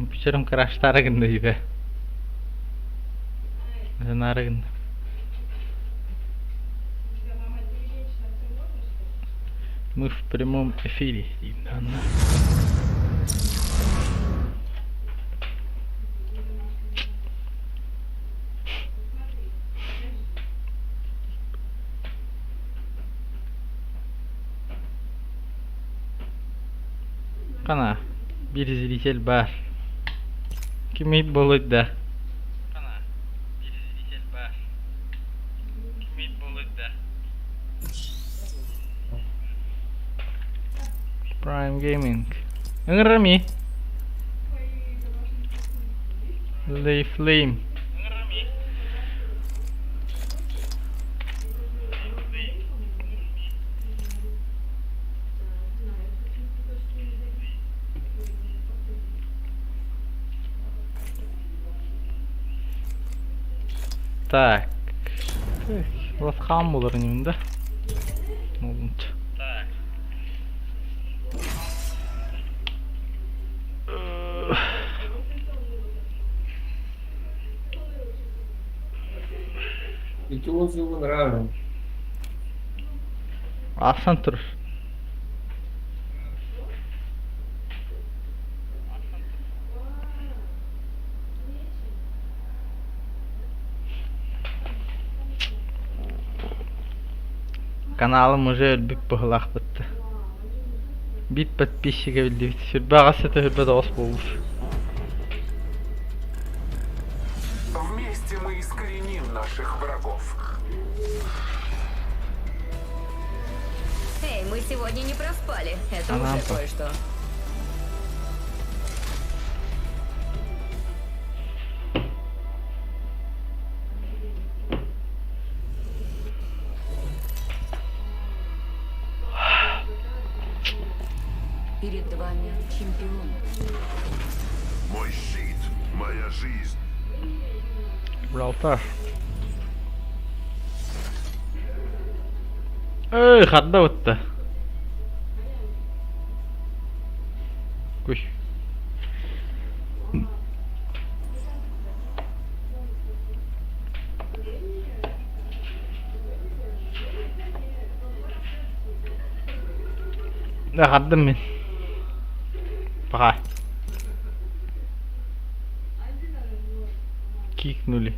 Компьютерым краштаары гынна диибэ. Наары гынна. Мы в прямом эфире диибин Хана, биир зритель баар. Кимий буолуй да? Хана, биир зритель баар. Кимий буолуй да? Prime Gaming. Ыҥырар ми? Lay Flame. Так. Ласкаан буолар инибин да. Молунча. Ити отзывы нравится. Ахсан тур. Каналым уже өлбүт быһылаах бытта. Биир подписчига биллибит. Сүрбэ аҕыс сыта сүрбэ тоҕус буолбут. Вместе мы искореним наших врагов. Эй, мы сегодня не проспали. Это уже Анампа. кое-что. Перед вами чемпион. Мой щит, моя жизнь. Gibraltar. Эй, хадда бытта. Куй. Хардым мин. Пока. Кикнули.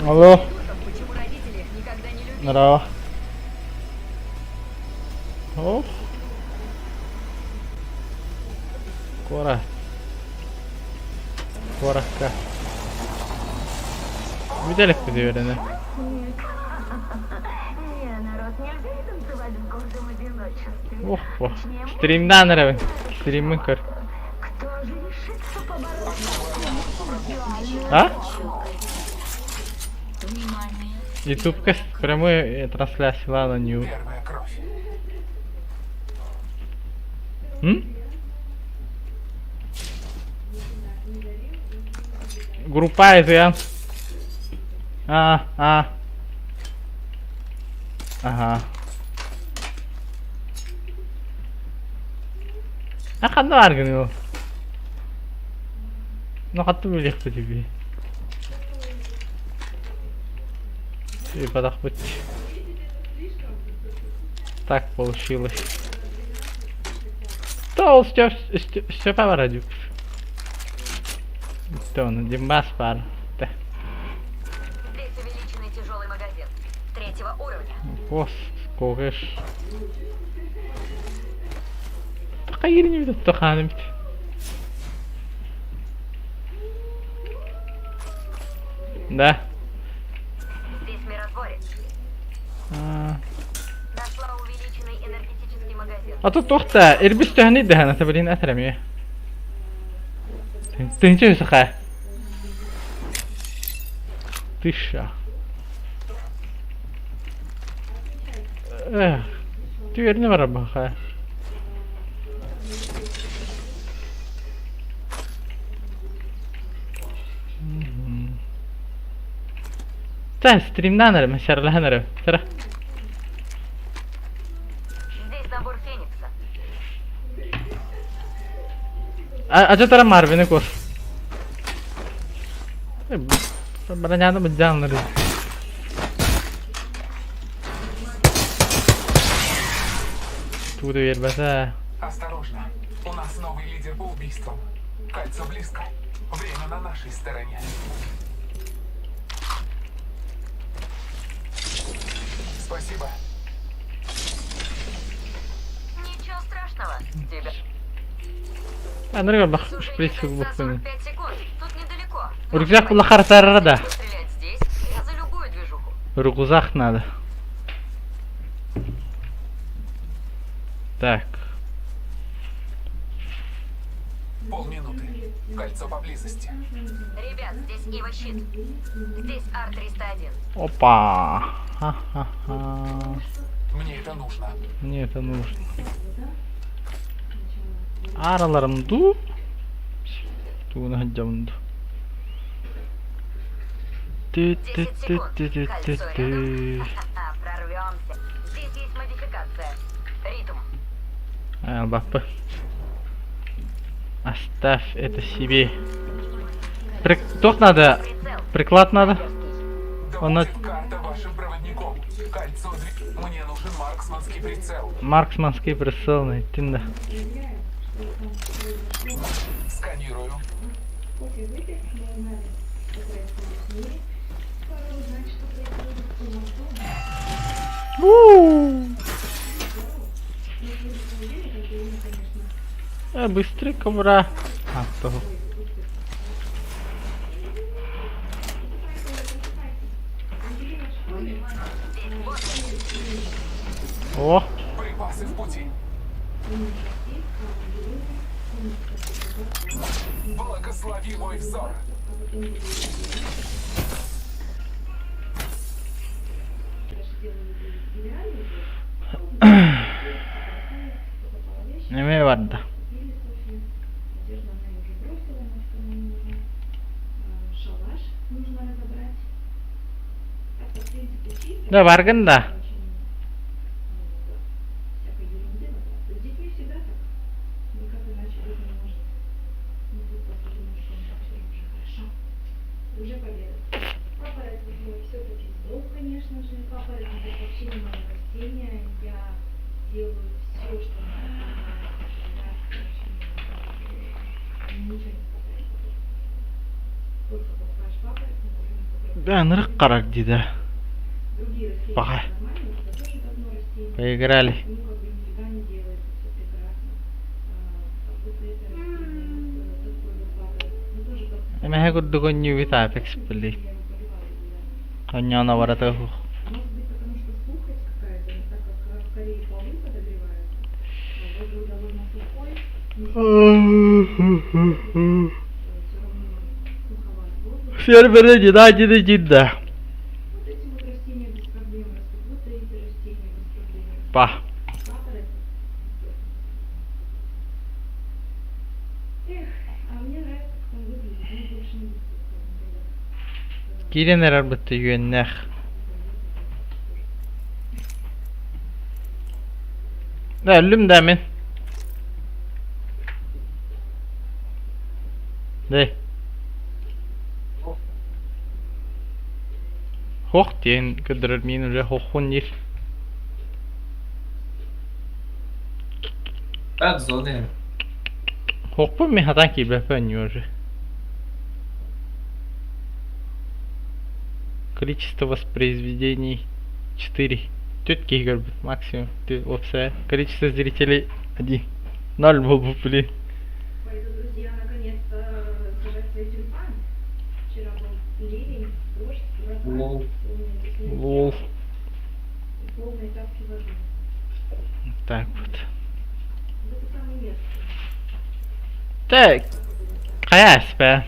Алло. Почему родители их никогда не любили? Здорово. Ох. Куора. Куоракка. Бүтэ иликпит үөрэнэ. Ох, стримнаан эрэбин. Стриммин көр. А? Ютубка прямой трансляция на Нью. Первая кровь. М? Группа это А, а. Ага. А ханна баар гыныыл? Ну хатты билиэхпит үгүй. Ыйбатахпыт. Так получилось. Да ол Степ, Степа бара дьүк. Оны Димбас бар. Да. Здесь увеличенный тяжелый магазин. Третьего уровня. Кос, когеш. Такайырын бит тоханым бит. Да. Здесь миротворец. А, Нашла увеличенный энергетический магазин. А тут туохта ирбис төһөнүй дэһэн ата билин этэрэмиэ. Тыһынча үсэхэ. Тысяча. Эх, түөрүнэ барабаха. Чэ, стримнаан эрэ, сэрэлэһэн эрэ. Сэрэ. Здесь набор Феникса. Ажатара Марвины көр. Броняны быдьааннары. Тугу да биэрбэтэ. Осторожно, у нас новый лидер по убийствам. Кольцо близко. Время на нашей стороне. Спасибо. Ничего страшного. Тебя. Анырга бах Сужение шприц кольца буллахпын. 45 секунд. Тут недалеко. Рюкзак буллахар да. Стрелять здесь, я за любую движуху. Рюкзак надо. Так. Полминуты. Кольцо поблизости. Ребят, здесь Ива щит. Здесь Ар-301. Опа. Ха-ха-ха. Мне это нужно. Мне это нужно. Араларым ду. Тугуна сылдьабын ду. 10 секунд. Кольцо Ты-ты-ты-ты-ты-ты. рядом. Ха-ха, прорвемся. Здесь есть модификация. Ритм. Албаппы. Оставь это себе. Туох надо? Прицел. Приклад надо? Да Она- будет карта вашим проводником. Кольцо дви- Мне нужен марксманский прицел. Марксманский прицел найти да. Сканирую. Быстрый кобра. А, того. О, Припасы в пути. Благослови мой взор. Эмиэ барда. Да, баргын да. Да, ынырык харах дии да. Пока. Поиграли. Эмэһэ курдук онньуубут Apex блин. Онньоон абарата уһук. Серверы не найдены да. Па. Киирэн эрэр бытта үөннээх. Да, өллүм да мин. Дэй. Хох диэн көрдөрөр миин уже хоххун диир. Так, в зоне. Хохпун мин хатан киирбэппин уже. Количество воспроизведений 4. Түөрт киһи көрбүт максимум. Уопсайа. Количество зрителей 1. Ноль буолбут блин. Лол. Лол. Так вот. Так. Хайа эспэ.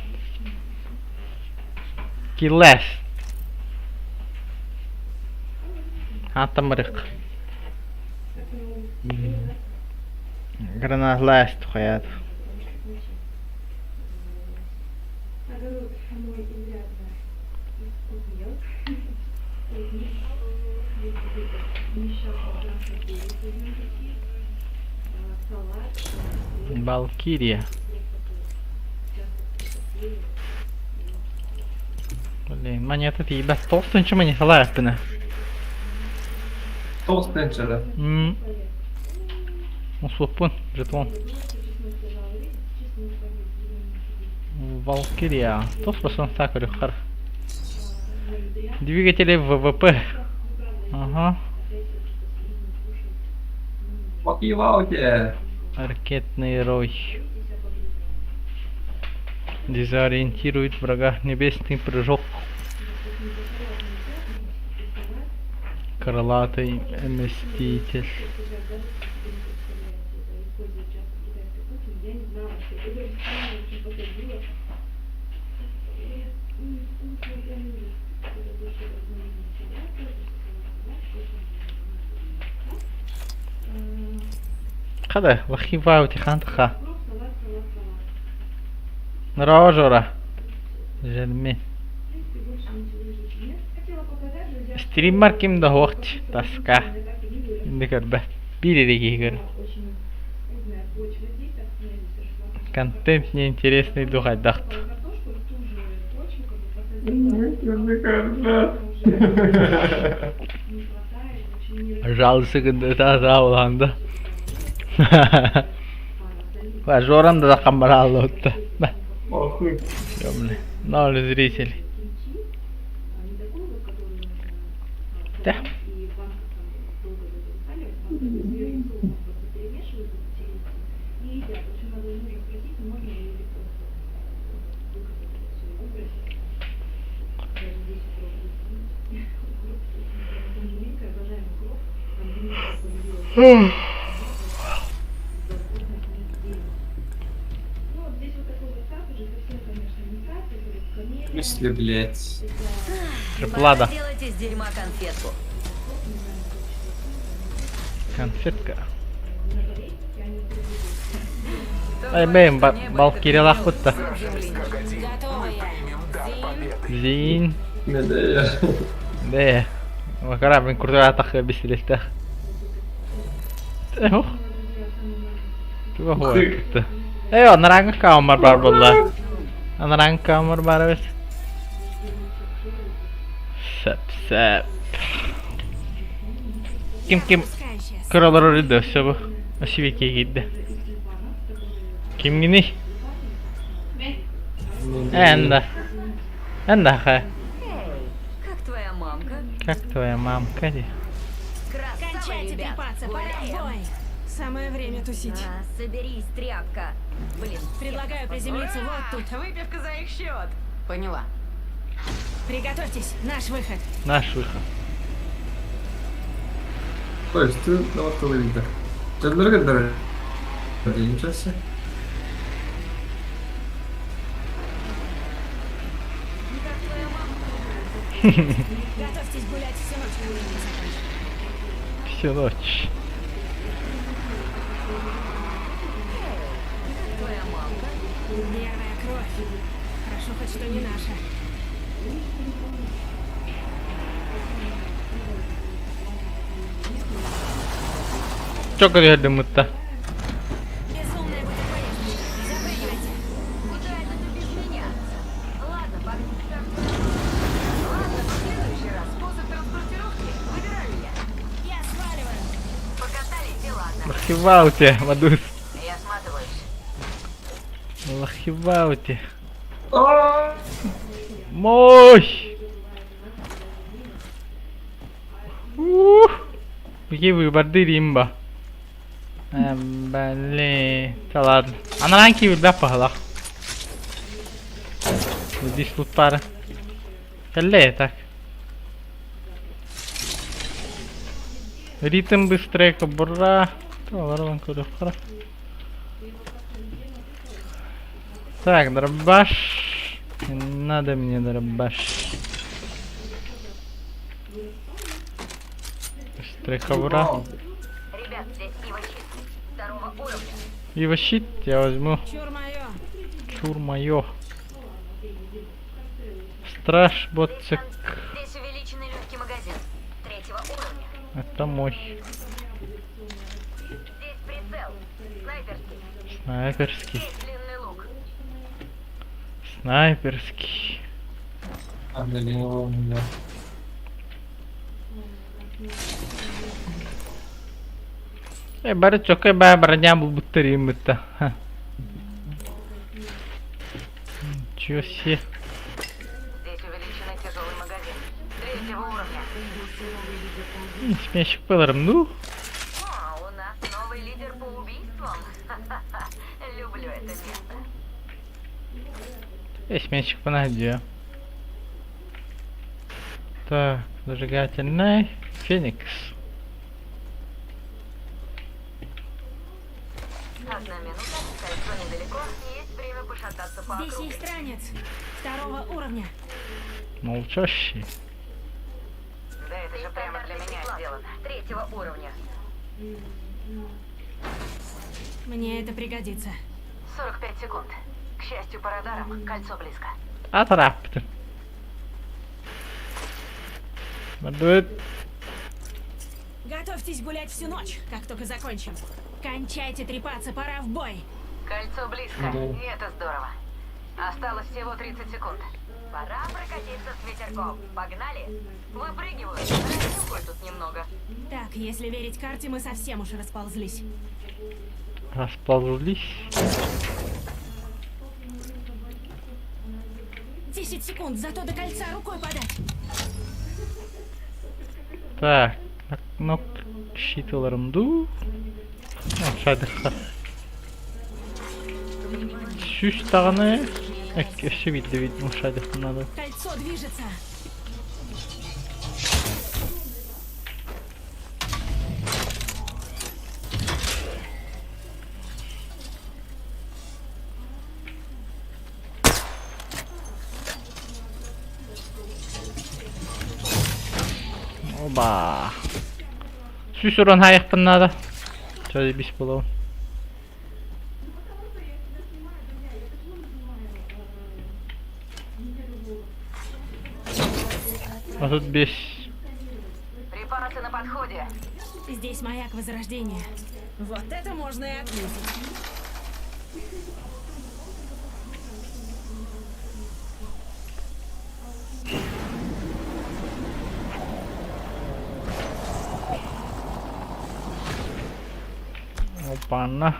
Киллэс. Ааттаммарык. Гранатлаас тухайаат. Валькирия. Блин, монета тиийбэт. Тоҕус монеталаах эппинэ. Толстенча, М. Усуоппун, жетон. Валькирия. Тос басын көрүххар. Двигатели ВВП. Ага. Покивалте. Ракетный рой. Дезориентирует врага. Небесный прыжок. Крылатый мститель. Хада, лахивау тихантха. Нраважора. Жерми. Стриммар ким да хуохт таска. Инде көрбө. Биир эрэ киһи көр. Контент неинтересный духайдахт. Жалсыгында та уланда. Жорам да камбараллы. Охуй. Ёмли. Ноль зрителей. Да. В смысле, блядь? Триплада. Пора делать из дерьма конфетку. Конфетка. Кто Ай, говорит, бэйм, что небо Валькирия это предел лахутта. Сражались как один. Готова Мы я. примем дар победы. Зин. Медея. Бе. Макара мен куртура тахы бисилехтах. Ох. Туга хуа. Эй, анаранга камар бар болла. Анаранга камар бар бит. Сәп, сәп. Ким ким Пускай сейчас. кыралар өрүдө все бу. Асибеке кийди. Кимгини? Энда. Энда ха. Эй, как твоя мамка? Как твоя мамка? ди? Красава, Кончайте ребят. трепаться, пора в Гуляем. бой. Самое время тусить. А, соберись, тряпка. Блин, Предлагаю приземлиться вот тут. Выпивка за их счет. Поняла. Приготовьтесь, наш выход. Наш выход. То есть ты на вот видно. Ты Ничего себе. Готовьтесь гулять всю ночь, когда не закончим. Всю ночь. твоя мамка. Первая кровь. Хорошо, хоть что не наша. Чё говорили мы-то? Безумная будет поездочка. Запрыгивайте. Куда это ты без меня? Ладно, погнали. Ладно, в следующий раз способ транспортировки выбираю я. Я сваливаю. Покатались и ладно. Лохивауте, Мадус. Я сматываюсь. Лохивауте. Мощь! Ух! Какие выборы римба. Блин, да ладно. А на ранке выбрал погла. Здесь тут пара. Кале так. Ритм быстрее кобура. Так, дробаш. Не надо мне дробаш. Быстрее кобура. Ребят, здесь Ива-щит. Второго уровня. Ива щит я возьму. Чур моё. Чур моё. Страж ботцик. Здесь увеличенный легкий магазин. Это мой. Здесь прицел. Снайперский. Снайперский. Здесь длинный лук. Снайперский. А, для у меня. Э, бары чокой баа броня булбуттар ииммитта. Ничего себе. Здесь увеличенный тяжелый магазин. Третьего уровня. Смешик пыларым, ну. О, у нас новый лидер по убийствам. Люблю это место. Сменщик панадья. Так, зажигательный Феникс. Одна минута, кольцо недалеко, есть время пошататься по Здесь округе. есть ранец второго уровня. Молчащий. Да это же прямо для меня сделано. Третьего уровня. Мне это пригодится. 45 секунд. К счастью, по радарам кольцо близко. Атарапты. Мадует. Готовьтесь гулять всю ночь, как только закончим. Кончайте трепаться, пора в бой. Кольцо близко, Да. и это здорово. Осталось всего 30 секунд. Пора прокатиться с ветерком. Погнали? Выпрыгиваю. Разнюхаю тут немного. Так, если верить карте, мы совсем уж расползлись. Расползлись. 10 секунд, зато до кольца рукой подать. Так, нок щит ыларым дуу. Шадыха. 100 даҕаны өссө биирдэ видно шадыхха надо. Кольцо движется. Оба. 100 уран хайахпын надо. Чай бис боло. А тут бес. Припасы на подходе. Здесь маяк Возрождения. Вот это можно и отметить. Опа-на.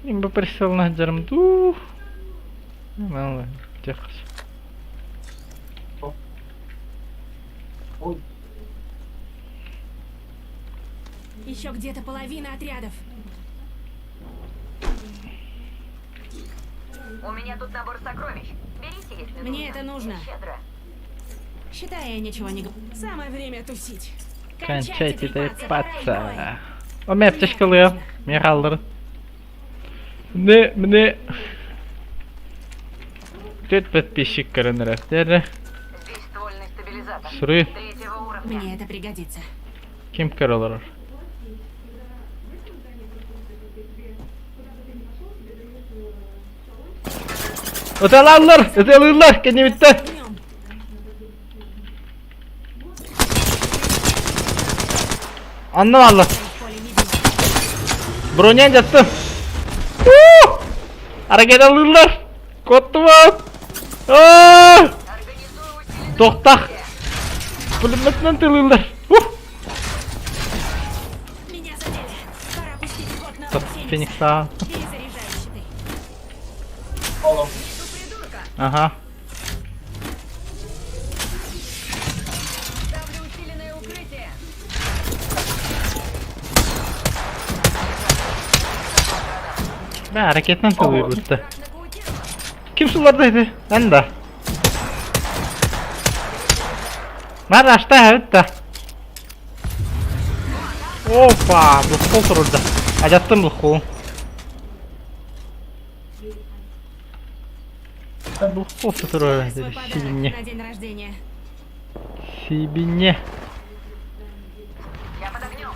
Им бы присел на дуу. Мало, тихо. Ой, Еще где-то половина отрядов. У меня тут набор сокровищ. Берите, если Мне нужно. это нужно. Я Щедро. Считай, я ничего не говорю. Самое время тусить. Кончайте трепаться, пора в бой. трепаться. О, мен аптечкалыам. Мен қалдыр. Міне, міне. Төрт подписчик көрінір. Здесь ствольный стабилизатор. Сры. Третьего уровня. Мне это пригодится. Ким көрөлөр? Өтелалар, өтелалар, кене битте. Огнем. Анны алла. В поле видимости. Бронян жатты. Аракет алырлар. Коттубат. Организую усиленное Тоқтақ. укрытие. Пулеметнен тылылар. Ух! Меня задели. Пора пустить в ход навык Топ, Феникса. Феникса. Перезаряжаю щиты. Алло. Ага. Ставлю усиленное укрытие. Да, ракетнен тылыр бітті. Враг нокаутирован. Ким сулардайды? Мен да. Бар ашта бітті. Опа, бұл қол тұрды. Ажаттым бұл қол. Бұл қол тұрды. Свой подарок Сибине. на день рождения. Сибине. Я под огнем.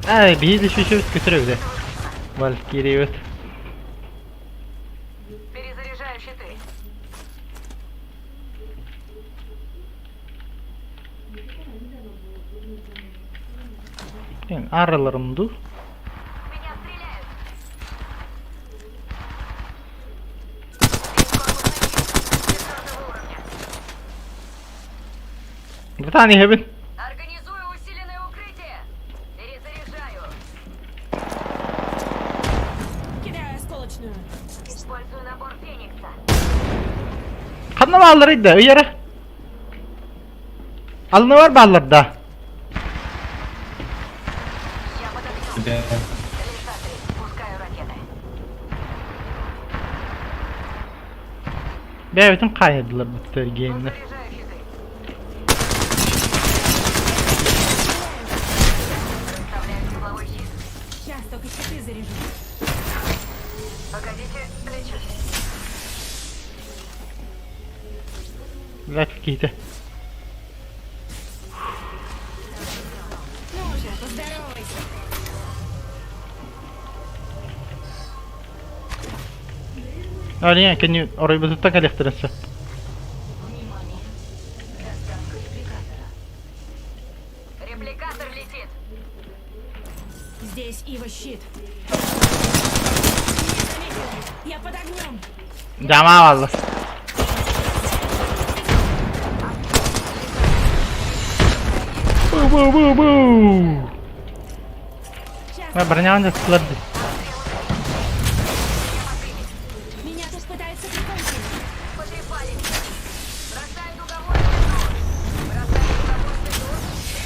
Ай, биһиги шүшүбүт көтөрөбүт. Валькириябыт. Перезаряжаю щиты. Арыларым дуу? Меня стреляют. Бытаан иһэбин. Организую усиленное укрытие. Перезаряжаю. Кидаю осколочную. Использую набор Феникса. Ханна баалларый да, ыйара. Алныбар бааллар да. Я под огнем. Тебе Лиса-3, пускаю ракеты. Бэйэбитин хаайдылар буттар геймнэр. Заряжаю щиты. Расставляю тепловой щит. Сейчас только щиты заряжу. Погодите, лечусь. Блядь, какие-то. Ну уже, поздоровайся. Ария, кини оройбутуттан кэлиэхтэрин сөп. Внимание! Доставка репликатора. Репликатор летит. Здесь Ива щит. Меня заметили. Я под огнем. Дьамаа бааллар. Бу-бу-бу-бу! Сейчас Броняҕын дьахталлар дии. меня тут пытаются прикончить. Потрепали меня. Бросаю дуговой свету. Бросаю дуговой свету.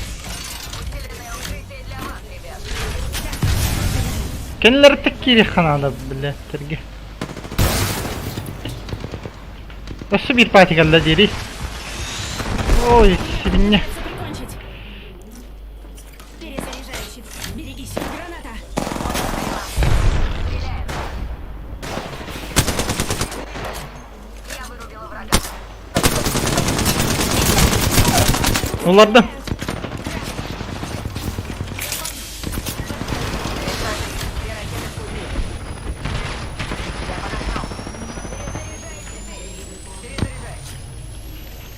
Усиленное укрытие для вас, ребят. Кинилэр киириэххэ наада, блядь, Өссө биир паати кэллэ диэри. Ой, сибинньэ. Пытаются прикончить. Перезаряжаю щит. Берегись. Граната. Стреляют. Я вырубила врага. Улардым. Две ракеты в пути. Я под огнем. Перезаряжаю щиты.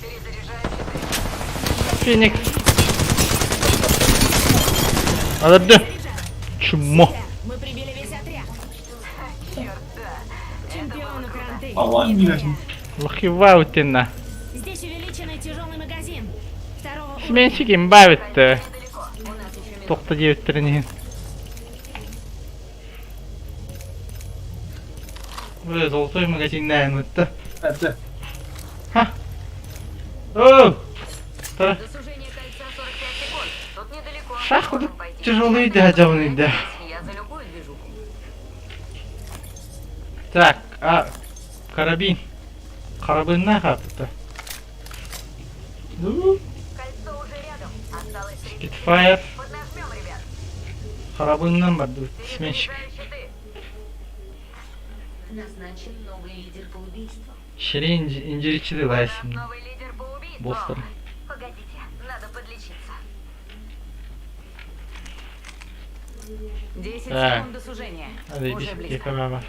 Перезаряжаю. Перезаряжаю щиты. Феникс. Аларды. Чмо. Мы прибили весь отряд. Черт, да. Чемпиону кранты. Алан Лохиваутина. Здесь увеличенный тяжелый магазин. Второго уровня. Сменщик имбавит. Недалеко. У нас еще минута. Тохта диэбиттэрин иһин. Бля, золотой магазин это. Это Ха. О! Та До сужения кольца 45 секунд. Тут недалеко. Шах Можем пойти. тяжелый дядя он да. Я за любую движуху. Так, а карабин. Карабин нахапта. Ну, Кольцо уже рядом. Осталось 30 секунд. Spitfire. Поднажмем, ребят. Карабинынан бар сменщик. Перезаряжаю щиты. Назначен новый лидер по убийствам. Шири инжиричи У нас лайсин. новый лидер по убийствам. Бостер. Погодите, надо подлечиться. 10 Так. секунд до сужения. Hadi Уже близко. бaba.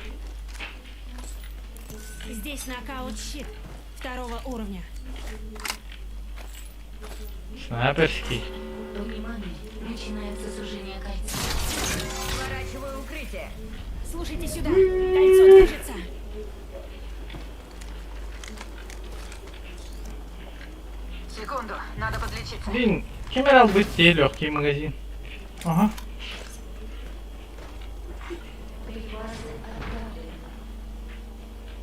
Здесь нокаут-щит. Второго уровня. Снайперский. Внимание! Начинается сужение кольца. Сворачиваю укрытие. Слушайте сюда. Кольцо движется. Секунду, надо подлечиться. Блин, кем албыт дии легкий магазин. Ага. Припасы отправлены.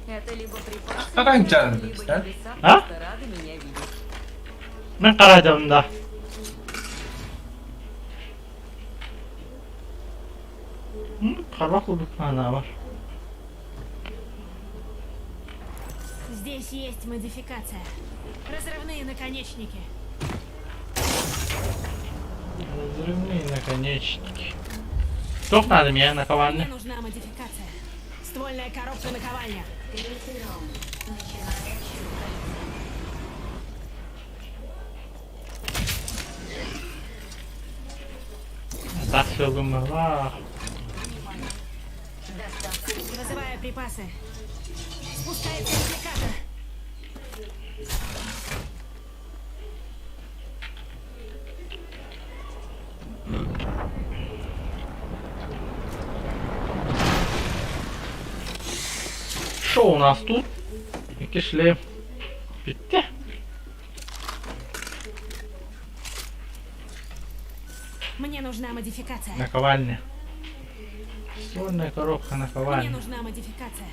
Это либо припасы, Каранчан, либо да? небеса А? просто рады меня видеть. Мен карадым да. Карбак ана бар. Здесь есть модификация. Разрывные наконечники. Разрывные наконечники. Туох надо мне Мне наковальня. нужна модификация. Ствольная коробка наковальня. Третий раунд. Начинаем отсчет кольца. Так все думала. Внимание! припасы. Спускается репликатор. Что у нас тут? Икки шлем. Бүттэ. Мне нужна модификация. Наковальня. Сольная коробка Мне наковальня. нужна модификация.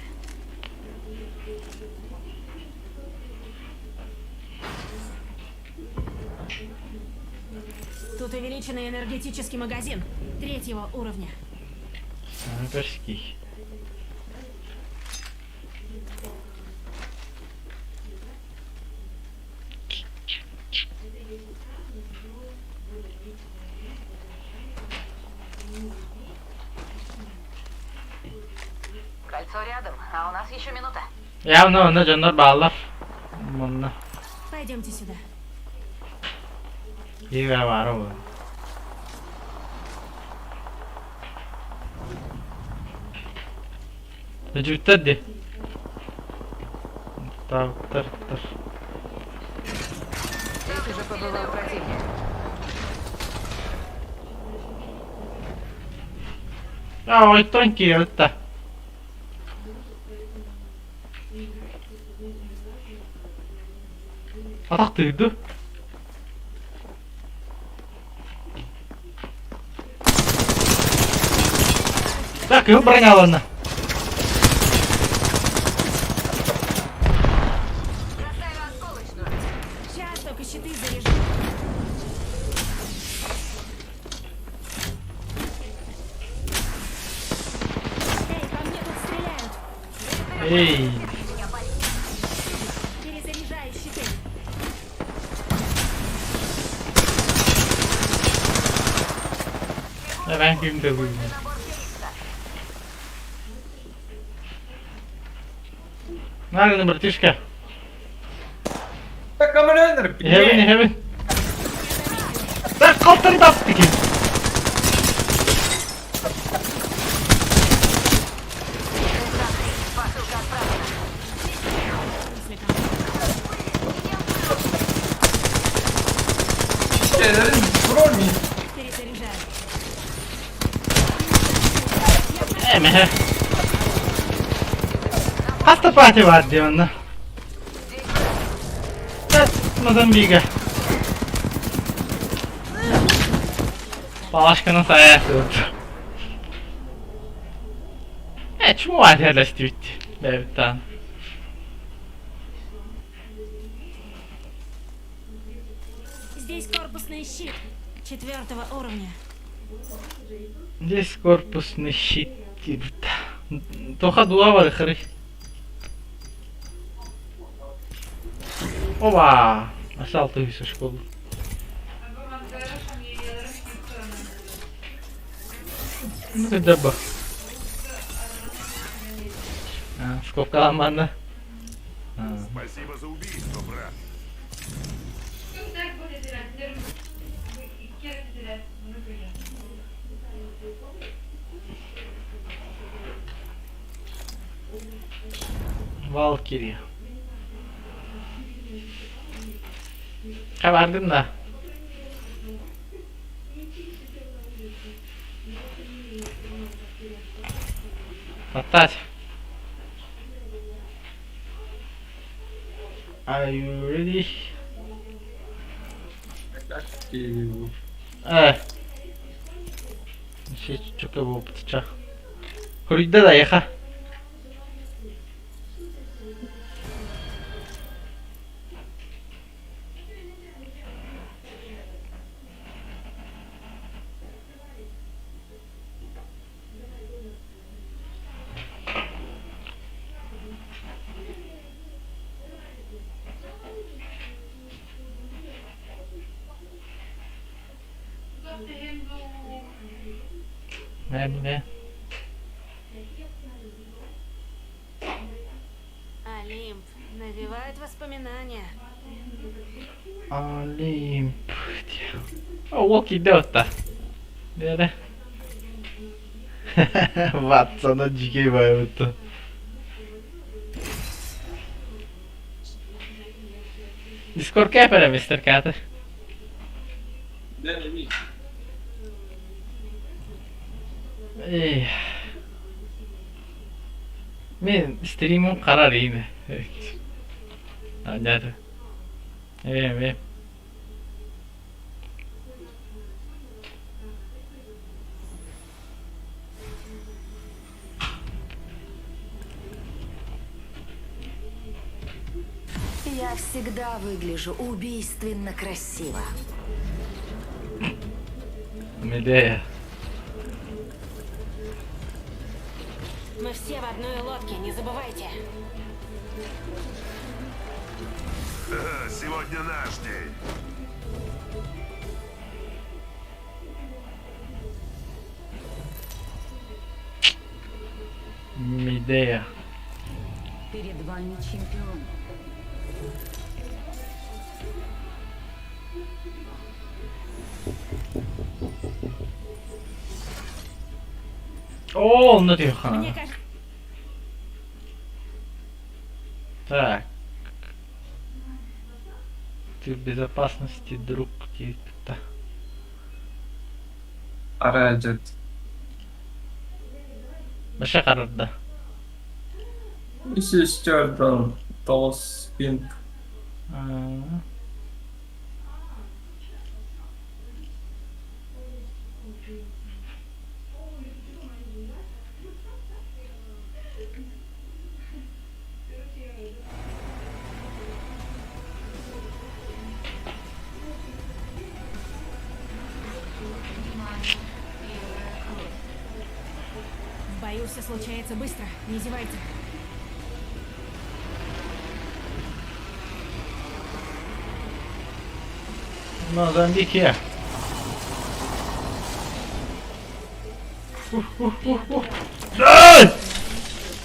Тут увеличенный энергетический магазин третьего уровня. Снайперский. Кольцо рядом, а у нас еще минута. Явно онно дьоннор бааллар. Манна. Пойдемте сюда. Иэ баара буолар. Дьүттэр дии. Таабыттар тар. Здесь уже побывал противник. А, ой, тонкие это. Атах тыйды. Так, его бронялана. Бросаю осколочную. Сейчас только щиты заряжу. Эй, по мне тут стреляют. Эй, Перезаряжаю щиты. Ben kimde bu? Nerede братишка? Так, камера Heaven, heaven. Так, қалтырды атты екен. Посылка отправлена. Troll Перезаряжаю. Эме. Хаста пати бар дии онно. Мозамбига. Палашканы сайа сылыт. Э, чему атерлестибит? Бэбиттан. Здесь корпусный щит четвертого уровня. Здесь корпусный щит. Тоха дуа бар хры. Оба! Асал ты школу. Ну ты даба. А, сколько ламана? Спасибо за убийство, брат. Valkyrie. Хабардым да. Хватать. Are you ready? Э. Чөкө буолбутча. Хоруйда да яха. Мэ Олимп навевает воспоминания. Олимп. О, кидёта. Бere. Ватсона дьикэй байбыт. Дискордка эпэрэ мистер Каты. Эй. Мен стримим карар ийме. Аннята. Эми. Я всегда выгляжу убийственно красиво. Медея. Мы все в одной лодке, не забывайте. Сегодня наш день. Медея. Перед вами чемпион. Оо, онно түһүөххэ Мне наада. кажется, Так. Ты в безопасности, друг диэбит Арай дьэт. Баша харарда. Үс үс төрт тоҕус пинг. Аа. Внимание, первая кровь. в бою все случается быстро, не зевайте. Мозамбике.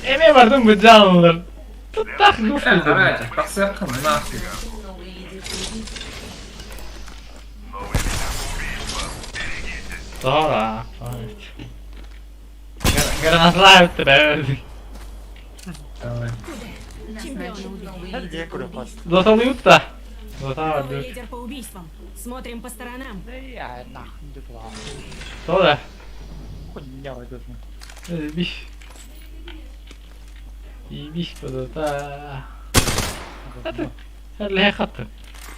Эмиэ бардым быдьааллар. Туттах Арай дьэ, тахсыаххын нахуй. Новый лидер по убийствам. Новый лидер по убийствам. Берегитесь. Тоҕо Гранатлаабыт Давай. Назначен новый лидер по убийствам. Доталыйбыт да. Дота Новый лидер по убийствам. Смотрим по сторонам. Тоҕо Ебись. Ебись по Дота. Хаты.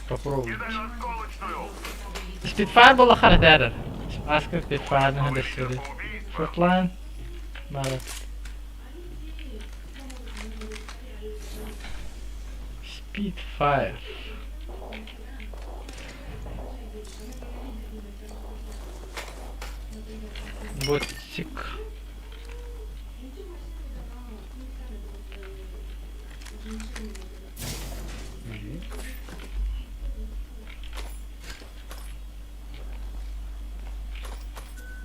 Попробуй. Кидаю осколочную. Spitfire буолла харытаарар. Аска Spitfire Новый лидер дэсэри. по убийствам. Frontline. Мара. Spitfire. Ботик.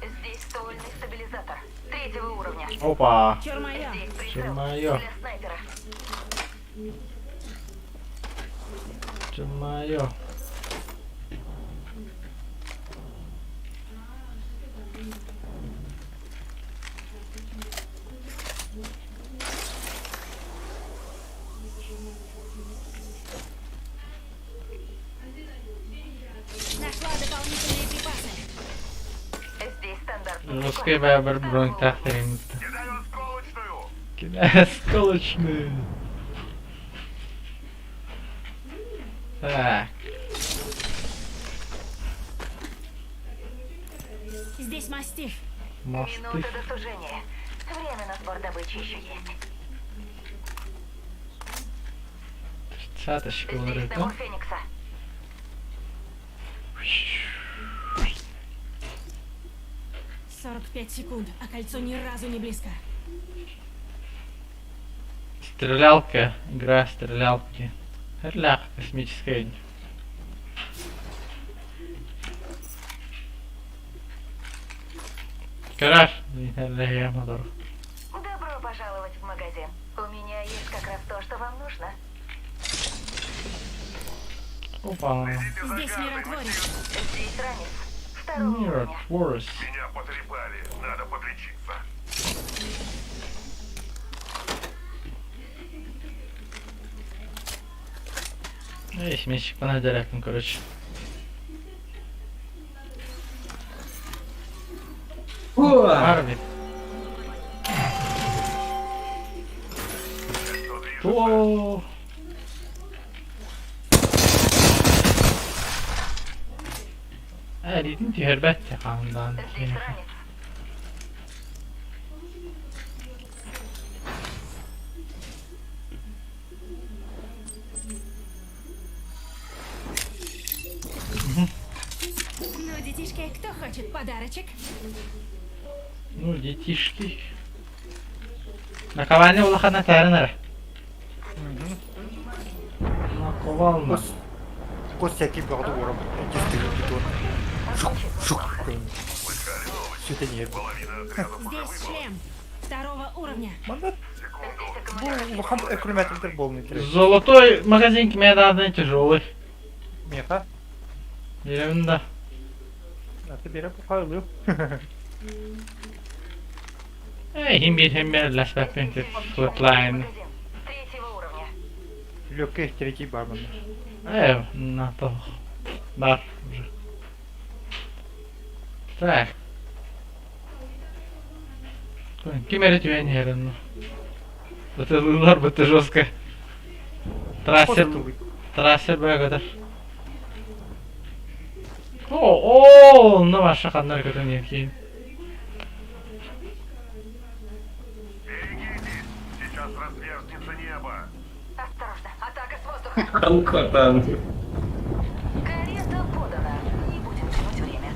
Здесь ствольный стабилизатор третьего уровня. Опа. Чур моё. Здесь прицел Чё-моё. для снайпера. Чё-моё. Нашла дополнительные припасы. Здесь стандартный Русский прикол. бэбер бронь тахтарин. Кидаю осколочную. Кидаю осколочную. Так. Здесь мастиф. Мосты. Минута до сужения. Время на сбор добычи еще есть. Тридцаточка Здесь говорит, набор да? Феникса. 45 секунд, а кольцо ни разу не близко. Стрелялка. Игра стрелялки. Ля, космическая. Гараж. Добро пожаловать в магазин. У меня есть как раз то, что вам нужно. Опа. Следите за Здесь картой, миротворец. Здесь ранец. Второго уровня. Миротворец. Меня потрепали. Надо подлечиться. Эй, сменщик дәрәппин, короче. Арми. О! Эритин түһэрбэт хаандаан. Здесь ранец. Ну, детишки, кто хочет подарочек? Ну, детишки. Наковальня улахана тәрін әрі. Наковальня. Кос всякий бөҕөтө уоран дистрибьютор. Шук, шук. Сүтэн Половина отряда Здесь шлем второго уровня. Манна бу улахан эккүлүмэтинтер буолун итирэ. Золотой магазин кимедадын тяжелый. Миэхэ Беремин да. аты бере бухайлы. Эй, хим bir хим bir ләспәппен флетлайн. Магазин. Третьего уровня. Легкий третий бар манна. Эй, на то. Бар уже. Так. Ким эрэ түһэн иһэр онно? Ытылыылар быты жестко. Трассер, трассер бөҕө О, о, онно ваша ханнар көтөн иһэр Берегитесь! Сейчас разверзнется небо! Осторожно, атака с воздуха. Алкотан. Карета подана. Не будем тянуть время.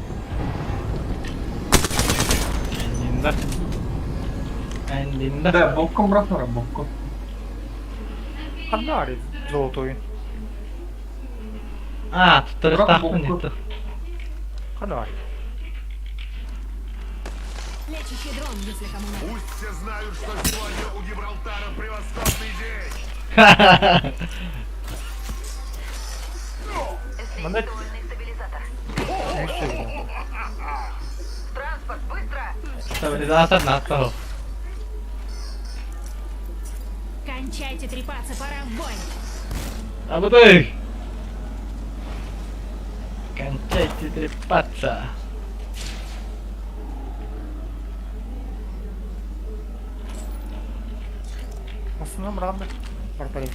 Эндинда. Эндинда. Да, боком брахнура, боком. Ханна ари золотой. А, тут Брақ тарихтаахпын бокку. итті. Ханна ари. Лечащий дрон, если кому надо. Пусть все знают, что сегодня у Гибралтара превосходный день! Здесь Манда- ствольный стабилизатор. Үс В транспорт, быстро! Стабилизатор на Кончайте трепаться, пора в бой. Абытай! Кончайте трепаться. Основном ранды. Барбарин.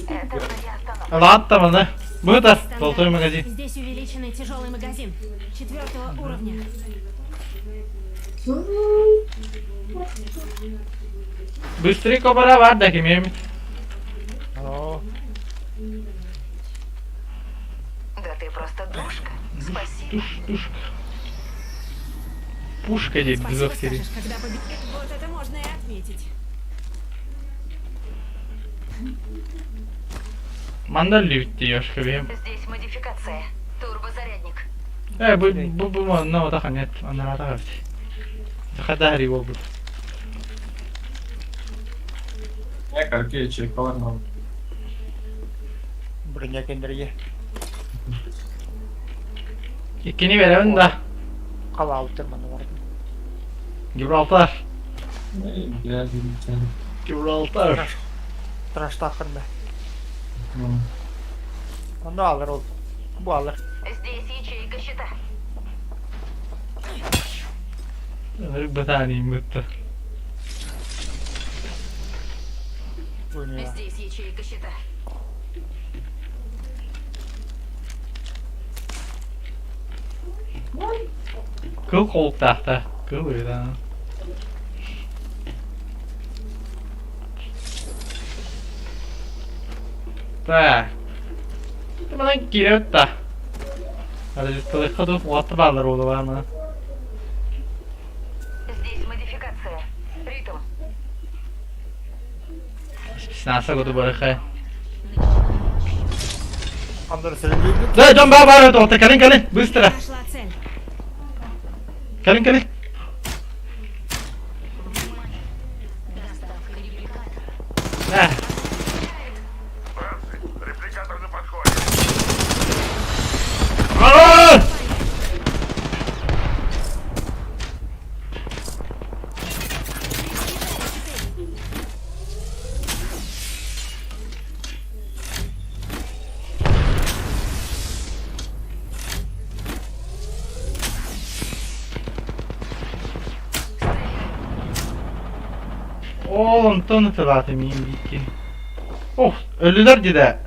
Это моя остановка. Ладно, маны. Быта, Стандарт. золотой магазин. Здесь увеличенный тяжелый магазин четвертого уровня. Быстрый кобара бар да кимем. О, Да ты просто душка. Спасибо. Туш, туш. Пушка здесь Спасибо без серии. скажешь, когда победишь. Вот это можно и отметить. Манда лють ёшка бем. Здесь модификация. Турбозарядник. Э, бу бу бу манна ота ханет, анара та. Хадари бу. Я какие чекалар нам. броня кендерге. Иккини беремин да. Кала алтыр манна бар. Гибралтар. Я Гибралтар. Траштахында. Онда алыр ол. Бу алыр. Здесь ячейка щита. Бытани бытты. Броня. Здесь ячейка щита. Кыл колтахта. Кыл уйдан. Так. Манан киирет да. Арыжыстылыкка уатты баллар олу бар мына. Здесь модификация. Ритм. Спеснаса году барыхай. Андыр сөлөйдү. Да, Джон бар бар тоқта, калин калин, быстро. Нашла цель. Калин калин. Доставка репликатора. Да. Братцы, репликатор на подходе! А! Ол онтон ытылаата миин биикки. Ох, өлүлэр дидэ.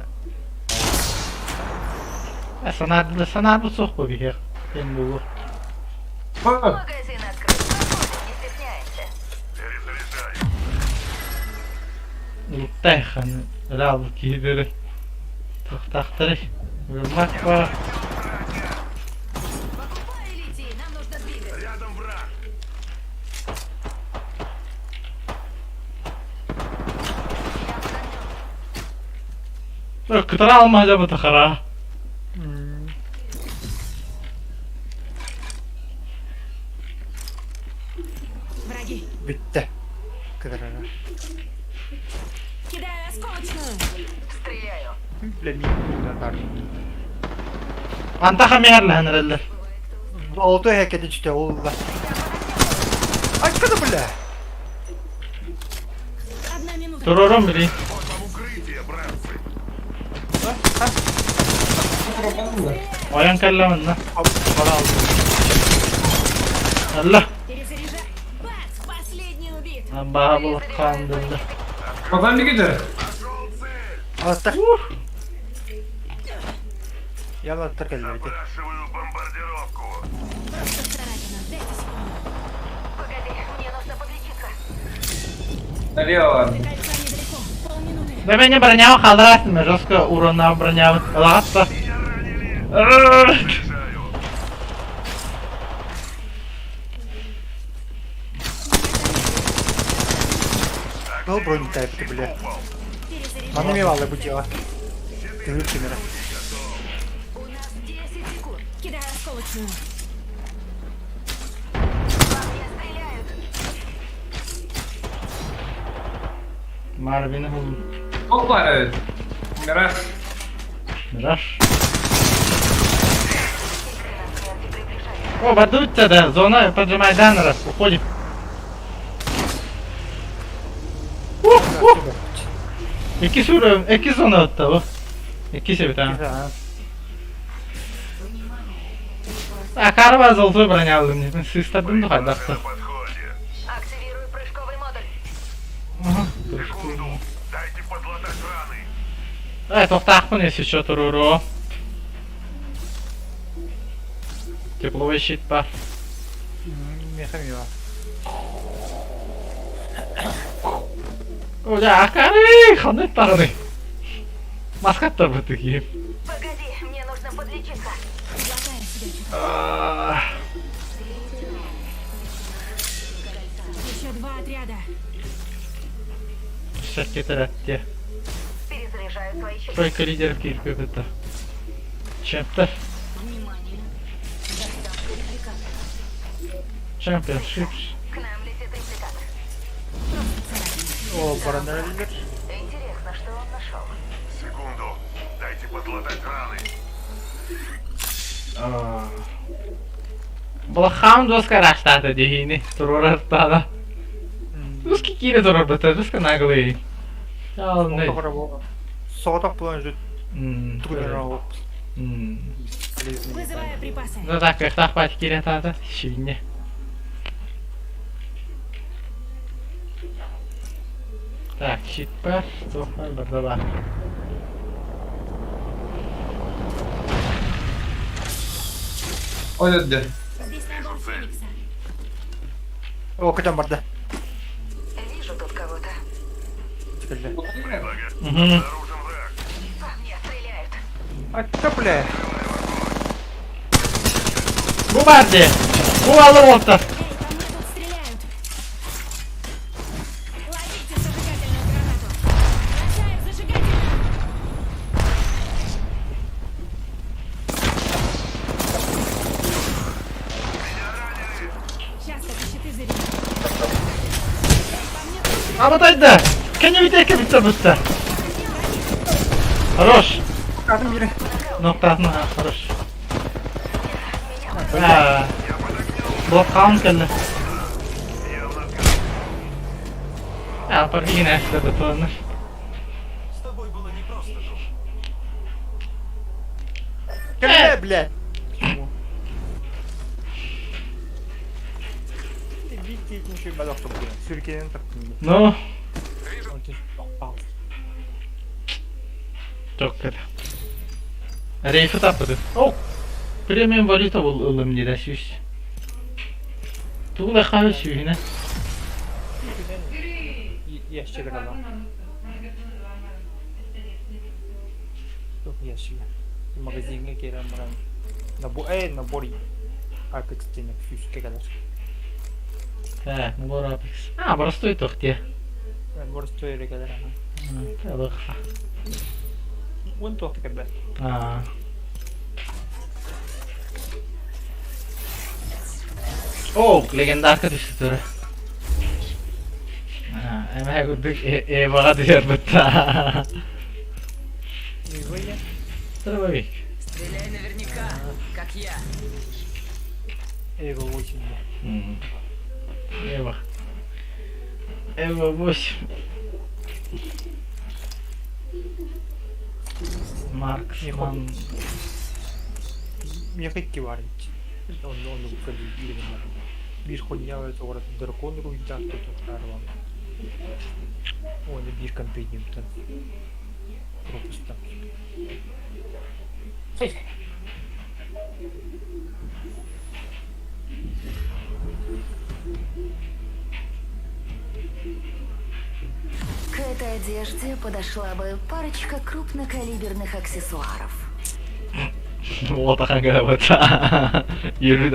Санаардылар, санаарбыт суох бу биһиэх. Эн буолуо. Магазин открыт. Проходим, не стесняемся. Перезаряжаю. Улуктайхан өлө киһилери туохтаахтарый? Ылмак ба. Покупай и лети, нам нужно двигаться. Рядом враг. Я под огнем. Кытара алмаза бутахара. Враги. Бүттэ. Кыдарара. Кидаю осколочную. Стреляю. Бля, мин бар. Антаха мээрлэһэн эрэллэр. Олто хэкэти түстэ ол. Айкада бля. Одна минута. Турором били. Вот вам укрытие, братцы. Ойон кэллэ манна. Бала алды. Алла. Перезаряжай. Бац! Последний убит. Баха булаххан дылла. Baban bir gider. Нашел цель. Аттар. Яла аттар кэллэ бити. Запрашиваю бомбардировку. Просто царапина. Дайте секунду. Погоди, мне нужно подлечиться. Налево. До кольца недалеко. Полминуты. Да меня броня халдырасың, жестко урона броня ылаатта. Меня ранили. Заряжаю. Был бронь тайпты, бля. Упал. Перезаряжай. Маны мивалы бу дела. Тыгыр кемера. У нас 10 секунд. Кидаю осколочную. По мне стреляют. Марвин хул. Hoppa evet. Мираж. Мираж. Игры на смерти приближается. О, бадутся, да, зона поджимает даннера. Уходим. Ух, ух. Эки сүрө, эки зона отта бу. Эки себет а. Акарба золотой броня алдым. Мен сыстадым да хайдакта. На подходе. Активирую прыжковый модуль. Ага. Секунду. Дайте подлатать раны. Э, тоқтақпын если что туруро. Тепловой щит бар. Меха мива. О, да, акары, ханет тағыны. Маскаттар бұты киім. Погоди, мне нужно подлечиться. Золотая себя чувствую. Еще два отряда. Шак кетер әтте. Перезаряжаю свои щиты. Тройка лидеров киіп көпетті. Чемптер. Внимание! Доставка репликатора. Чемпионшип. К нам летит репликатор. Просто царапина. О, баранеллер. Интересно, что он нашел. Секунду. Дайте подлатать раны. Бұлаққам доска раштады дегені. Тұрор артады. Дуски кире тұрор бітті, дуска наглый. Ялындай. Соғатақ бұлан жүт түгілер алып. Вызываю припасы. Ну так, как пать кире тады, шине. Так, щит бар, тоқпар, бір де бар. Oynadı. Здесь набор Феникса. О, көтен барды. Вижу тут кого-то. Түгілі. Угу. Обнаружен враг. По мне стреляют. Атта, бля. Бу барды! Бу алып oldu. Эй, по мне тут стреляют. Ловите зажигательную гранату. Бросаю зажигательную. Сейчас только щиты зарядим. Эй, по мне тут Абатайды! Кене битеке бітті бітті. Хорош! Қадым жері. Ноктасына хорош. А. Блок хаун келді. А, паргина это тоннер. С тобой было непросто, друг. Кәлі, бля. Икки үчүгэй бадахтым сүркэнэн таптым. Ну, Онтон çok kötü. Рейфи таппыты. О, премиум валюта был ылым диде сүүс. Тугу хаһы сүүһүнэ. Ящик гранат. Туох ящига? Магазиҥҥа киирэн баран набор, набор Apex диэн сүүскэ кэлэр. Э, набор Apex. А, простой туох диэ. Боростуой эрэ кэлэр аха. Алыха. Уон туох да кэлбэт. А. О, легендарка түстэ тура. Эмэ курдук Эваҕа түһэрбит. Эва Дробовик. Стреляй наверняка, как я. Эва 8 Эва. Эва 8. Марксман. Миэхэ икки баар Онно оннук көрдүүр Биир хоньяк тоҕо дракон уруйдаах тутуктаарылан уонна биир компениумтан пропустан. К этой одежде подошла бы парочка крупнокалиберных аксессуаров. Уотахан кэлэбит. Үөрүү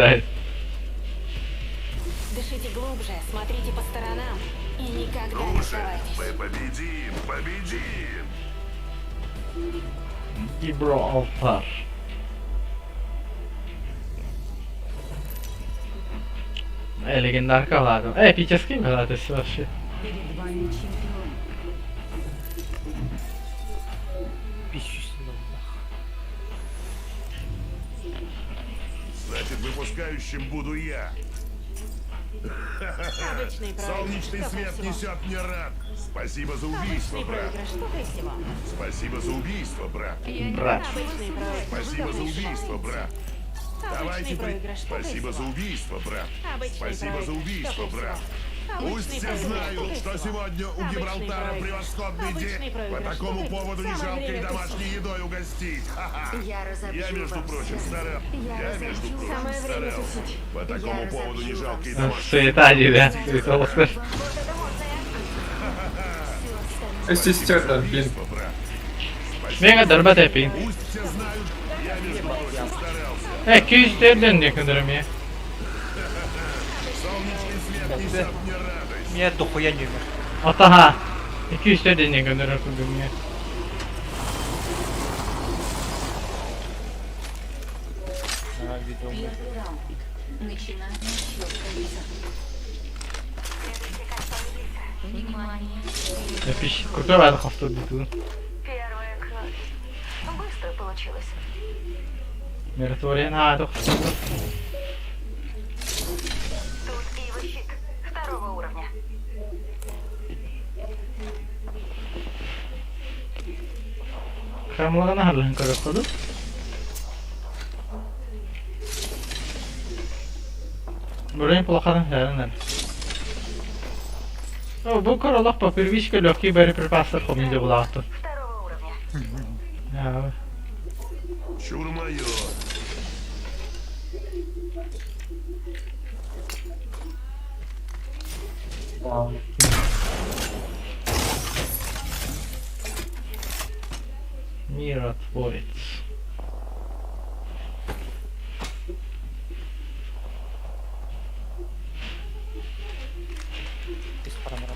Дышите глубже, смотрите по сторонам и никогда Ну не же, сдавайтесь. мы победим, победим! Gibraltar. Легендарка ладно. Эпический это вообще. Перед вами чемпион. Значит, выпускающим буду я. Обычный проигрыш. Солнечный Только свет всего. несет мне рад. Спасибо за убийство, Обычный брат. проигрыш, только и всего. Спасибо за убийство, брат. Брат. Обычный проигрыш. Спасибо за убийство, брат. Обычный Давайте при... проигрыш, только и Спасибо за всего. убийство, брат. Обычный Спасибо за проигрыш, убийство, только и брат. всего. Пусть Обычный все проигрыш, знают, только и что всего. сегодня у Обычный Гибралтара проигрыш. превосходный Обычный день. По проигрыш, такому только и- поводу не Самое жалко и время домашней тусить. едой угостить. Ха-ха. Я разобью Я, между вам прочим, сердце. старался. Я Я, между разобью прочим, Самое время старался. тусить. По такому Я поводу не разобью жалко и вам домашней Суета да. Суета Вот это можно и открыть. Все остальное. Өстөстөр да бин. убийства, брат. Мега дарба тэпин. Пусть все знают, я, между прочим, старался. 204 диэн көрдөрөм я. Солнечный свет несет мне радость. Меня дохуя не умер. Атаха. 204 диэн көрдөрөр курдук я. А, видео. Первый раунд. Начинаем счет конца. Внимание. Эпиш. Крутой баҕайы хостор диэтин. Первая кровь. Быстро получилось. Миротворен аа тох. Тут Ива щит. Второго уровня. Харамлагана харлаан көрөр курдук. Бурайын плохадан сэрэнэр. О, бу королох по первичке легкий боеприпасы хомнеде булаахтын. Второго уровня. Аа. Чур мое. Миротворец. Ис харамара.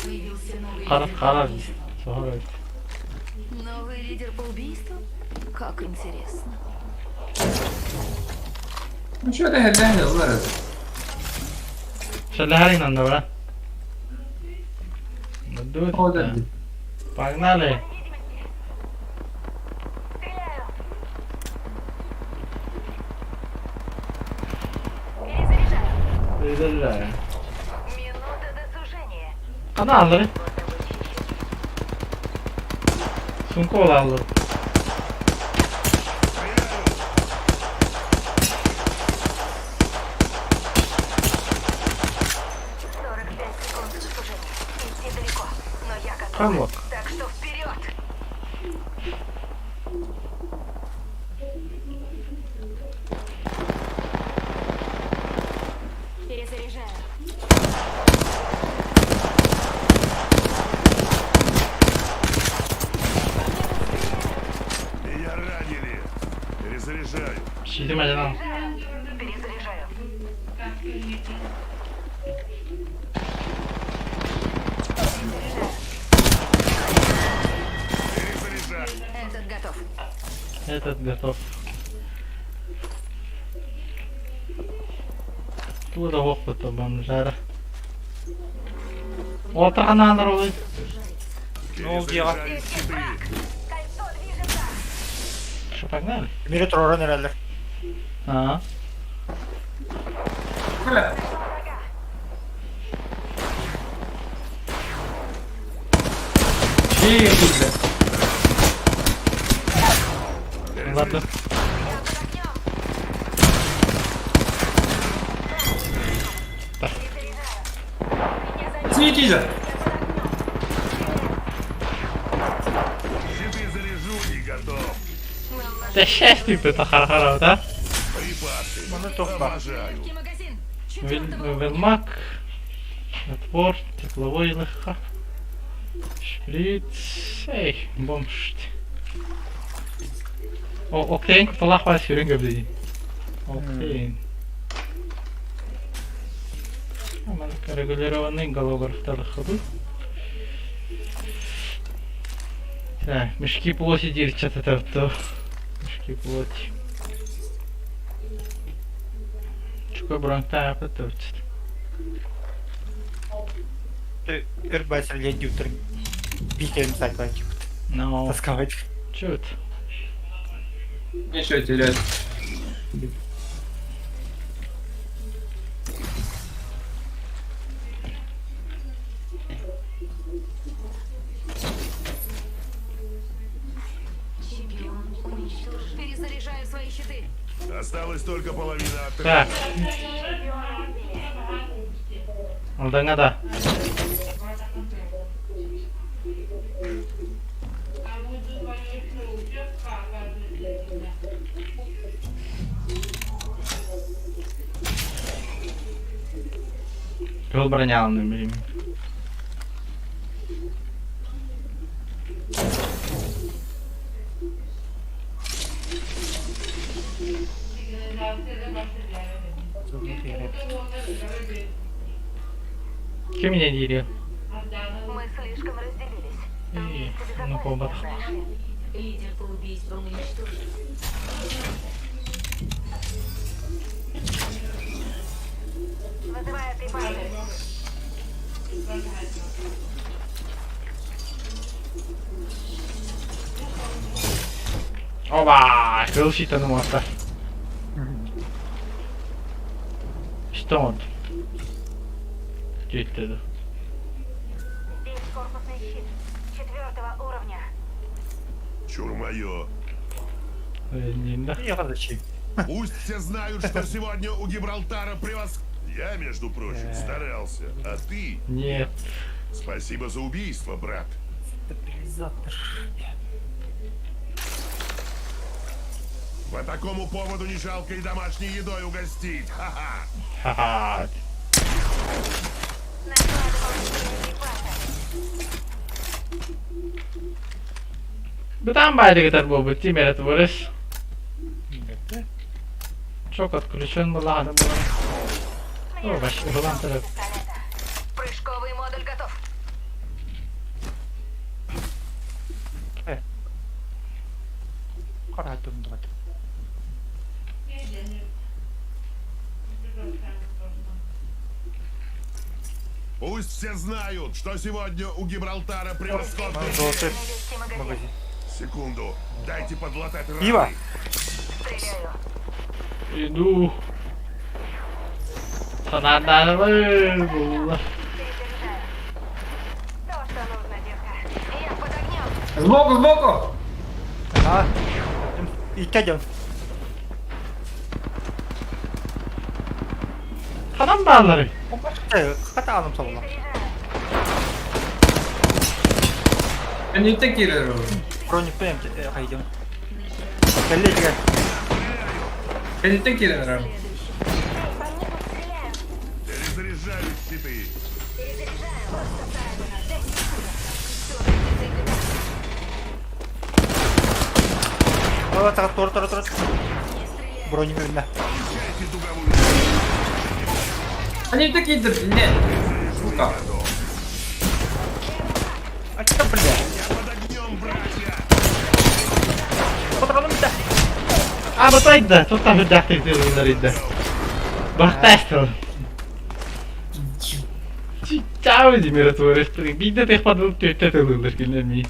Появился новый Хара лидер по хара убийствам. соһор. Новый лидер по убийству? Как интересно. Şöyle hellähne ылар это. Шалярин анда О, да. Погнали. Хана аллары? Сумка буолааллар. Хамлок. Так что вперед! Перезаряжаю. Меня ранили. Перезаряжаю. Сидим один. Перезаряжаю. Перезаряжаю. Этот готов. Этот готов. Тура опыта бомжара. Отыр ол. Ну, дело. Перезаряжаю щиты. Кольцо движется! Что, погнали? Мире троран эрэллэр. А, Бля. Тихо, бля. ладно. Синий кизер. Щиты заряжу и готов. Да счастье ты хара да? Припасы. Маны туох баар. Обожаю. Легкий магазин. Четвертого уровня. Велмак. Отвор, тепловой легка. Шприц. Эй, бомж. О, октейн куталах вас сюрен göbdeyi. Октейн. Регулированный голографтар ходу. Так, мешки плоти дирчат это то. Мешки плоти. Чукой бронта это Өр баасыр дьютер. Биир сайт Но, Тасковать. чё это? Нечего терять. Чемпион уничтожен. Перезаряжаю свои щиты. Осталась только половина отряда. Так. Алдаҥа да. Кыл бронялны билим. Ким не диир? Мы слишком разделились. Эй, Вместе ну безопаснее, колбат. знаешь ли. Лидер по убийствам уничтожен. Вызываю припасы. Оба! Кыл щитаны муаста. Что он? Дүйттеді. Здесь корпусный щит. Четвертого уровня. Чур мое. Да. Я зачем? Пусть все знают, что сегодня у Гибралтара превос... Я, между прочим, старался. А ты... Нет. Спасибо за убийство, брат. Стабилизатор. По такому поводу не жалко и домашней едой угостить. Ха-ха. Ха-ха. Нашла дополнительные припасы. Бытан байдыгытар буолбут тимэрэ творес. Чок отключен была, да была. Мне О, нужен вообще, была ствол тогда. пистолета. Прыжковый модуль готов. Каратым брат. Пусть все знают, что сегодня у Гибралтара превосходный... Золотой Легкий магазин. магазин. Секунду. Дайте подлатать раны. Пиво? Стреляю. Иду. Санадарвы була. Перезаряжаю. Сбоку, сбоку! А, икки дьон. Ханан баалларый? Хата аным соболор. Кэнниттэн киирэр ол. Броникпын хайдым. Кэллэ дигэр. Кэнниттэн киирэн эрэр. Перезаряжаю щиты. Перезаряжаю. Просто правильно. Дай секунду. Всё, О, так, тур, тур, тур. Броник үүннэ. Получайте дуговую. Кэнниттэн киирдэр, нет. Сука. А что, бля? Я под огнем, братья! Патроным да. А, батайда, тут там үрдээхтик тыыллар Бахтаастыл. Чао, миротворец. Биирдэ тыхпадыл түөттэ тылыылар кинилэр мии.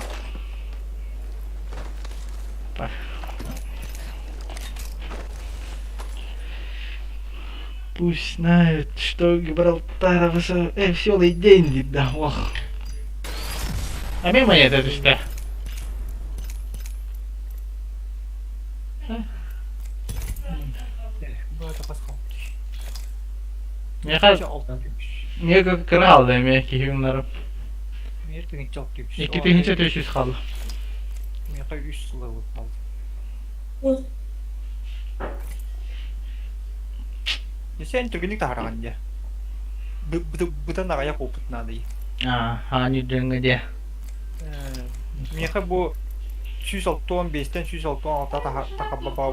Пусть знают, что Гибралтар веселый день, да, ох. А мимо это түстэ. Миэхэ миэхэ кыра хаалла эмиэ киһи гыннарым. 2400 хаалла. Миэхэ үс сыла қалды. Сен түргенник таһараҕын дьэ. Бытан аҕыйах опыт наадый. Аа, хаан үрдүҥҥэ диэ. Миэхэ бу 165-тэн 166 тахабаба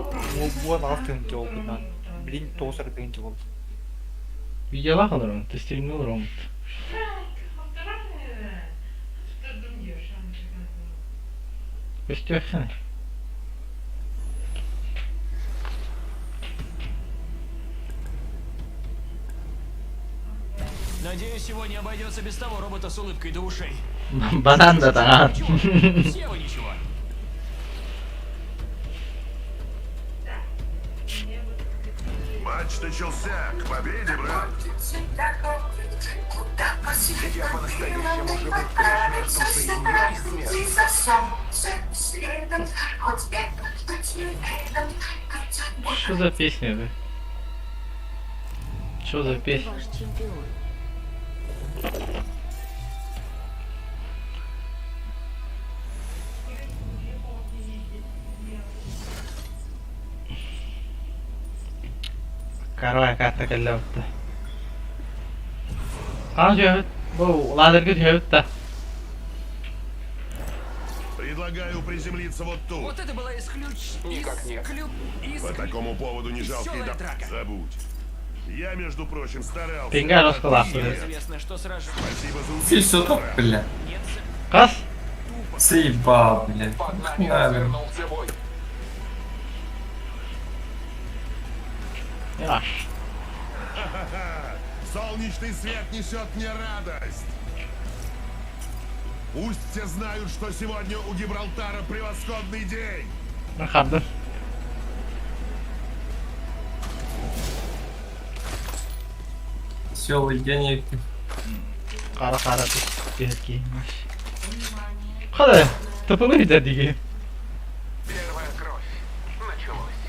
уон аҕыс тыһыынча опыт наада. Билин тоҕус эрэ тыһыынча буолла. Видеолаах олороммут, стримҥэ олороммут. Көстүөххүнэ. Надеюсь, сегодня обойдется без того робота с улыбкой до ушей. Банан да таҥаат. Чего? Сева ничего. Матч начался! К победе, брат! Я по-настоящему живу между жизнью и смертью. Что за песня это? Что за песня? Ваш чемпион. Карвай карта кэллэбитте. Хаан түһэбит? Бу лазерга түһэбит да. Предлагаю приземлиться вот тут. Вот это была исключ... Никак нет. Исклю... По такому поводу не жалко и Веселая да... драка. Забудь. Я, между прочим, старался. Пинга А ты расколапали. нет. Известно, что сражаться Спасибо за Ты убийство, что, брат. бля? нет. Хас? Заебал, блядь. Под нами На, развернулся бой. Аш. Солнечный свет несет мне радость. Пусть все знают, что сегодня у Гибралтара превосходный день. Хардым. Веселый день. Хара хара түһэр киһи. Хада, тупулуй да диги. Первая кровь. Началось.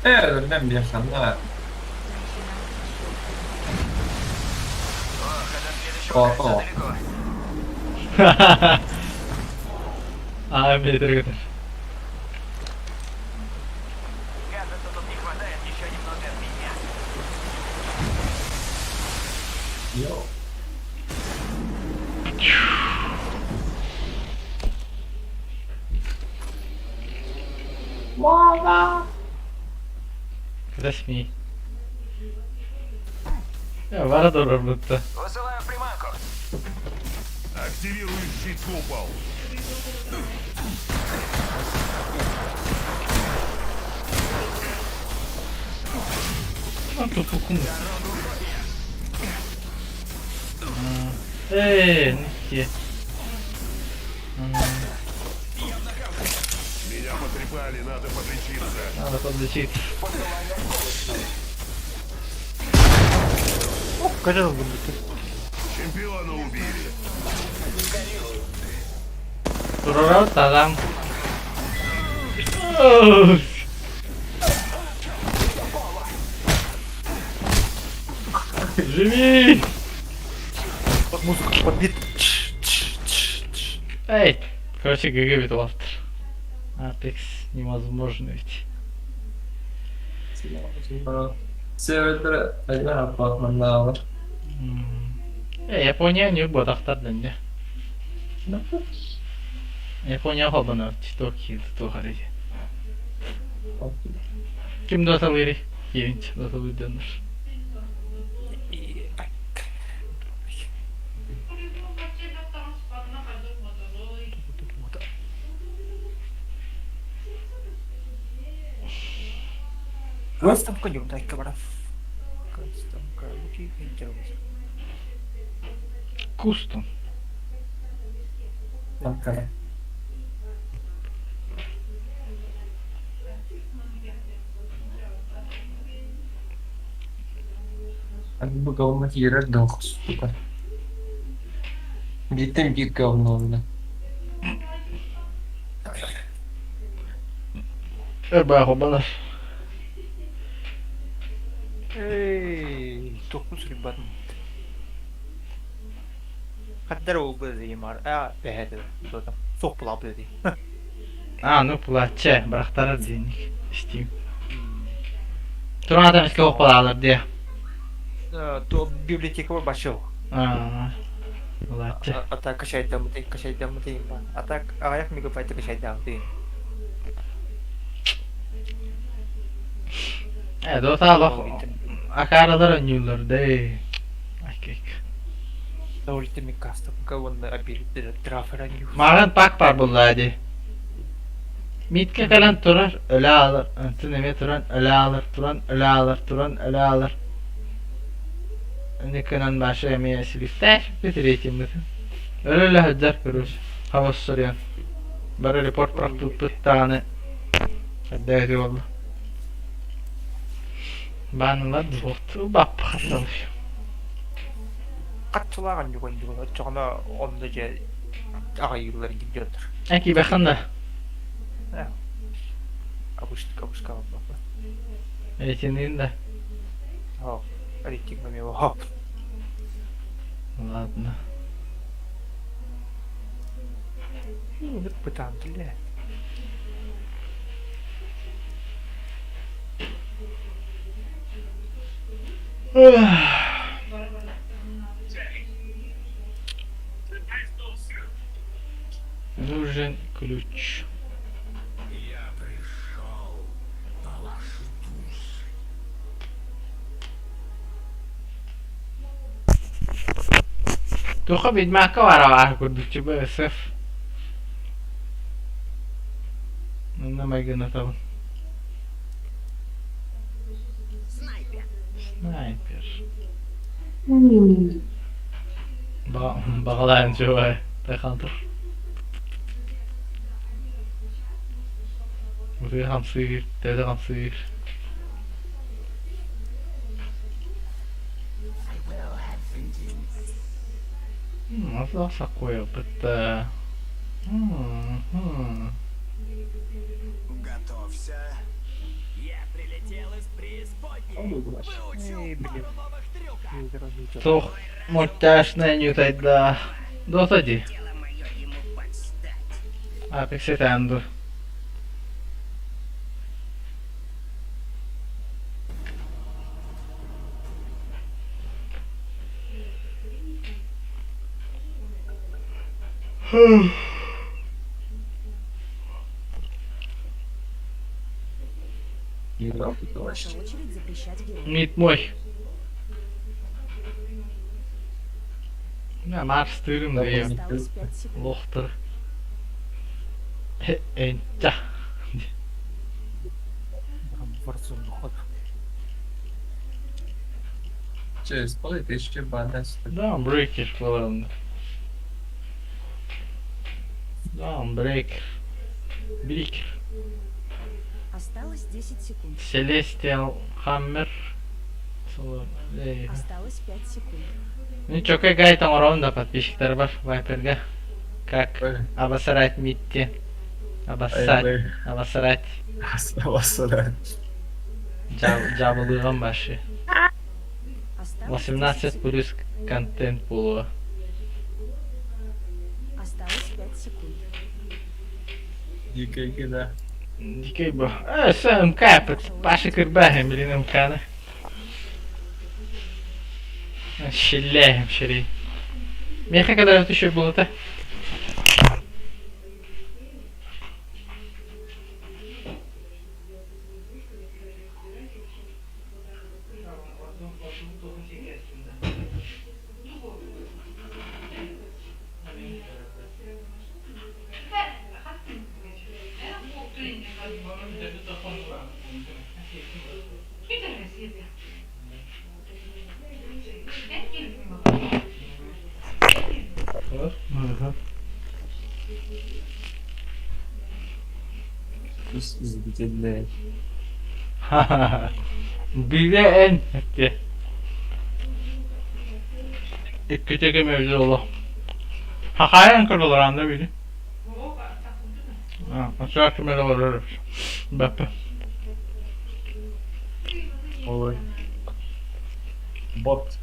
Э, мен бияхана. Ох, а до следующего О, кольца о. далеко. Аа, метр көтөр. Кажется, тут не хватает еще немного меня. Йоу. Кэтэсмий. Я бара турар бутта. Высылаю приманку. Активирую щит купол. А тут кум. Ээ, нихе. Меня потрепали, надо подлечиться. Надо подлечиться. Ох, кажется, будет. Чемпиона убили. Турарар таҕам. Живи! Музыка подбит. Эй, короче, ГГ бит улаптыр. Апекс невозможно ведь. Сервердere acaba bakmam Э, Япония не бодахтар дэннэ. Япония холбоно титок туох эрэ. Ким доталыырый? Кииринч доталыыр дьоннор. Выставка Кустом. Бу говно киирэр да сука. Бииртэн биир говно бля. Ырбаах балар. Эй, тохпун суруйбатым. Хаддар ол быдыймар, а, бэһэт суох булаа быдый. А, ну плаче, бырахтарар диэник истиим. Туран атам иске оқ дии. То библиотека башыл. А, плаче. А так качайдамы качайдамы дейм ба. А так аяк мегабайты качайдам дейм. Э, дота алох акаралар өнүлөр дей. Акек. Маған пак бар булла ди. Митке кэлэн турар, өлө аалар, онтон эмиэ туран өлө аалар, туран өлө аалар, туран өлө аалар. Инникинэн Маша эмиэ силистээх битириэтиммитин. Өлө-өлө сылдьар короче, хабыс суруйан. Бары репорт бырахпыппыт даҕаны эрдээти буолла. Баанылар буолту баппахатталый. Хаччылаах анньуган оччоҕуна онно дьэ аҕайыыллар дьоннор. Эн киибэххин да? Обычно обычка Рейтингин да? О, рейтинг моего. Ладно. Бытаан бля. Нужен ключ. Я пришел по вашу душу. Туха ведьмака варвар курдук ЧБСФ. Онно майгынатабын. Снайпер. Баҕалаан чугай Тайхантыр. Утуйа хамсыыр, төбөтө хамсыыр. Саккуйаппыт Готовься. Я прилетел из преисподней. Выучил пару новых трюков. Туох мультяшная ньютайда. Дота дии. Тело мое ему подстать. Apex этэн дуу. Ваша очередь запрещать героев. Мид мой. Мэ Марстыырым диэм. Осталось 5 секунд. Лохтар. Энча. Через полтысячи банас. Dawnbreaker буолар Dawnbreaker. Breaker. Осталось 10 секунд. Celestial Hammer. Осталось 5 секунд. Мин чөкө гайд оҥоробун да подписчиктарбар Вайперга. Как обосрать Митти? Обоссать. Обосрать. Обосрать. Дьаабылыгам баши. 18 плюс контент буолуо. Осталось 5 секунд. Дикэй гына. Дикэй бу. Э, МК, Паша кырбаһым, билин МК-ны. Щелляем ширей. Меха когда еще было-то? Изумительная. Бигэ эн эттэ. Иккитэ кэм эбитэ олох. Хахайан көрөлөр анда били. Ачаа ким эрэ олорор Баппа. Ой. Бот.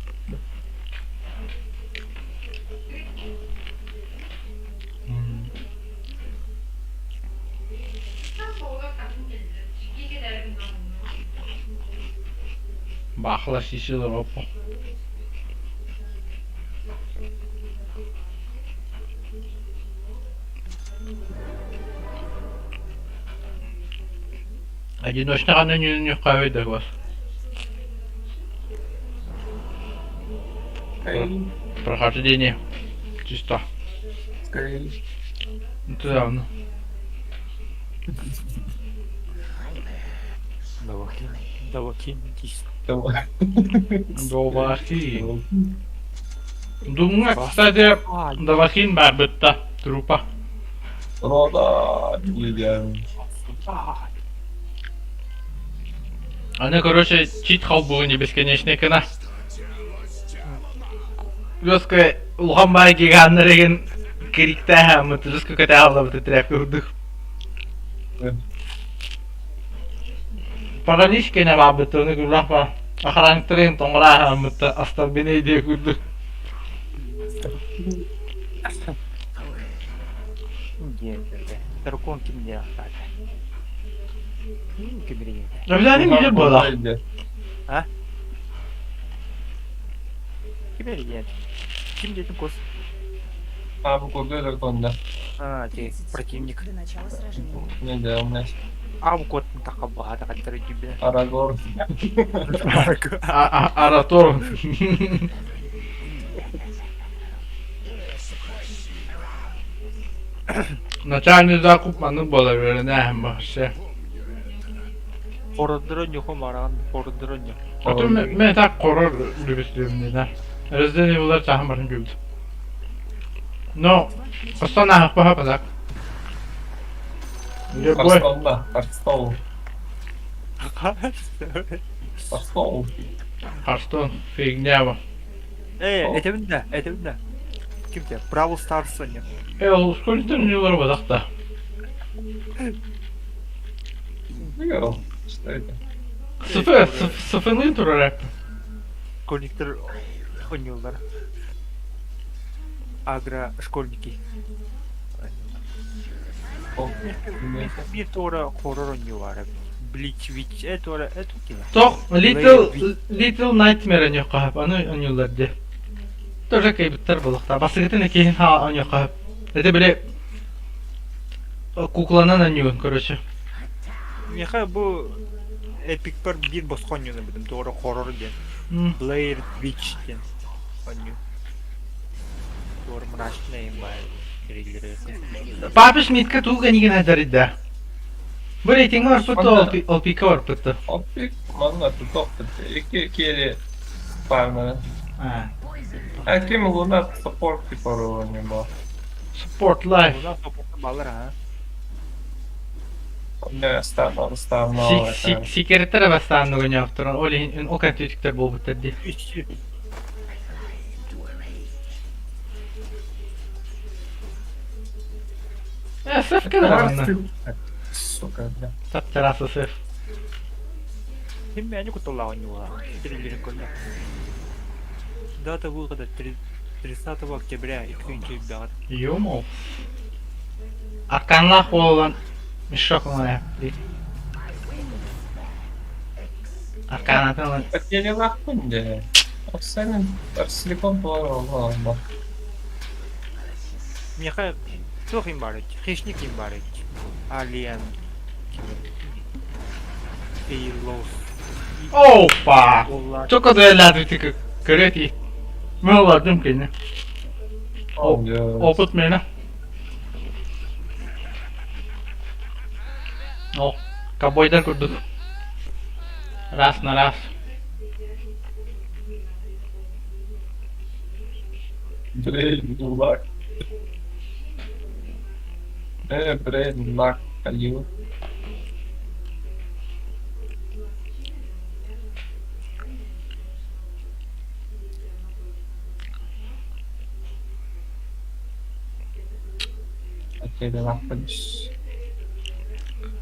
Баахыла сиси олороппун. Одиночно ханна ньүнүөххэ да вас. Прохождение. Чисто. Это давно. Давакин. Давакин. Довахин. Думаю, кстати, Довахин барбытта. Трупа. Рода, Юлиан. Аны, короче, чит холбугу не бесконечный кына. Жестко улахан баай гиганнар эгин кириктээһэммит жестко көтөҕөллөбүт тирээк курдук. Паралич кэнэ баабыт ону курдах ба охранниктарын тоҥорааһаммыт остолбеней диэ курдук. Дракон ким диэн ааттаата? Ким билиҥҥитэ? Обязательно лидер буолла. А? Ким эрийэн? Ким диэтин кус? А, бу курдук драконда. А, ти противник. До начала сражения. Не да, у меня А, бу кот такабаха такаттары дюбе. Арагорн. Аратор. Начальный закуп маннык буолар үөрэнээһин вообще. Хороддоро ньуху мараан, хороддоро ньу. А то мен так хоррор любитель Resident Evil'lar чаһын барын күлдү. Но, Хостон аһықпаха пазак. Любой. Харстонда, Харстон. Харстон. Харстон, фигня во. Э, этэбин да, этэбин да. Ким те? Бравл Старс соня. Э, ол школьниктер нелер бадақта. Выиграл. Что это? Сыфы, сыфыны турар. Школьниктер оонньууллар. Агро школьники. Биир туора хоррор оонньуу баара. Bleach Witch э туора э тукина. Тох Little Little Nightmare оньоххоһоп аны оньуулар дии. Тоже кыйбыттар буолуохтаах. Бастакытын иккиһин хаа оньоххоһоп. Это били кукланан оньуун, короче. Миэхэ бу эпикпэр биир босхо оонньууну бутум туора хоррор диэн. Blair Witch диэн оонньуу. Туора мрачный баар Папа Шмидтка тугу кэнигин айдарыйда? Бу рейтингэ барбыт ол пика барбыт Ол пик манна тутуохпут. Икки киэри парнары. А ким Луна support типа не был. Support life. Луна support баллар а. Не, стану, стану. Сикереттер бастаан өгөнөөхтөр. Ол иһин ол кантүтүктэр буолбуттар дии. Э, сеф кэлэр манна. Сука, бля. Сап-чараас сеф. Ким мээнэ кутталлаах оонньууга тэриллэрин көрдө. Дата выхода 30 октября 2000 Юмол. Арканлаах буолан мешок ылан Арканатын ылан Потерялахпын дии. Оксанин слепом буолар Миэхэ туох им баарый? Хищник им баарый? Алиен. Эйлос. Опа! Чоко дуэллаатыбыт көрүөт Мен олордум кини. Опыт мені. О, ковбойдар курдук. Раз на раз. Брейн лак. Брейн лак ходил.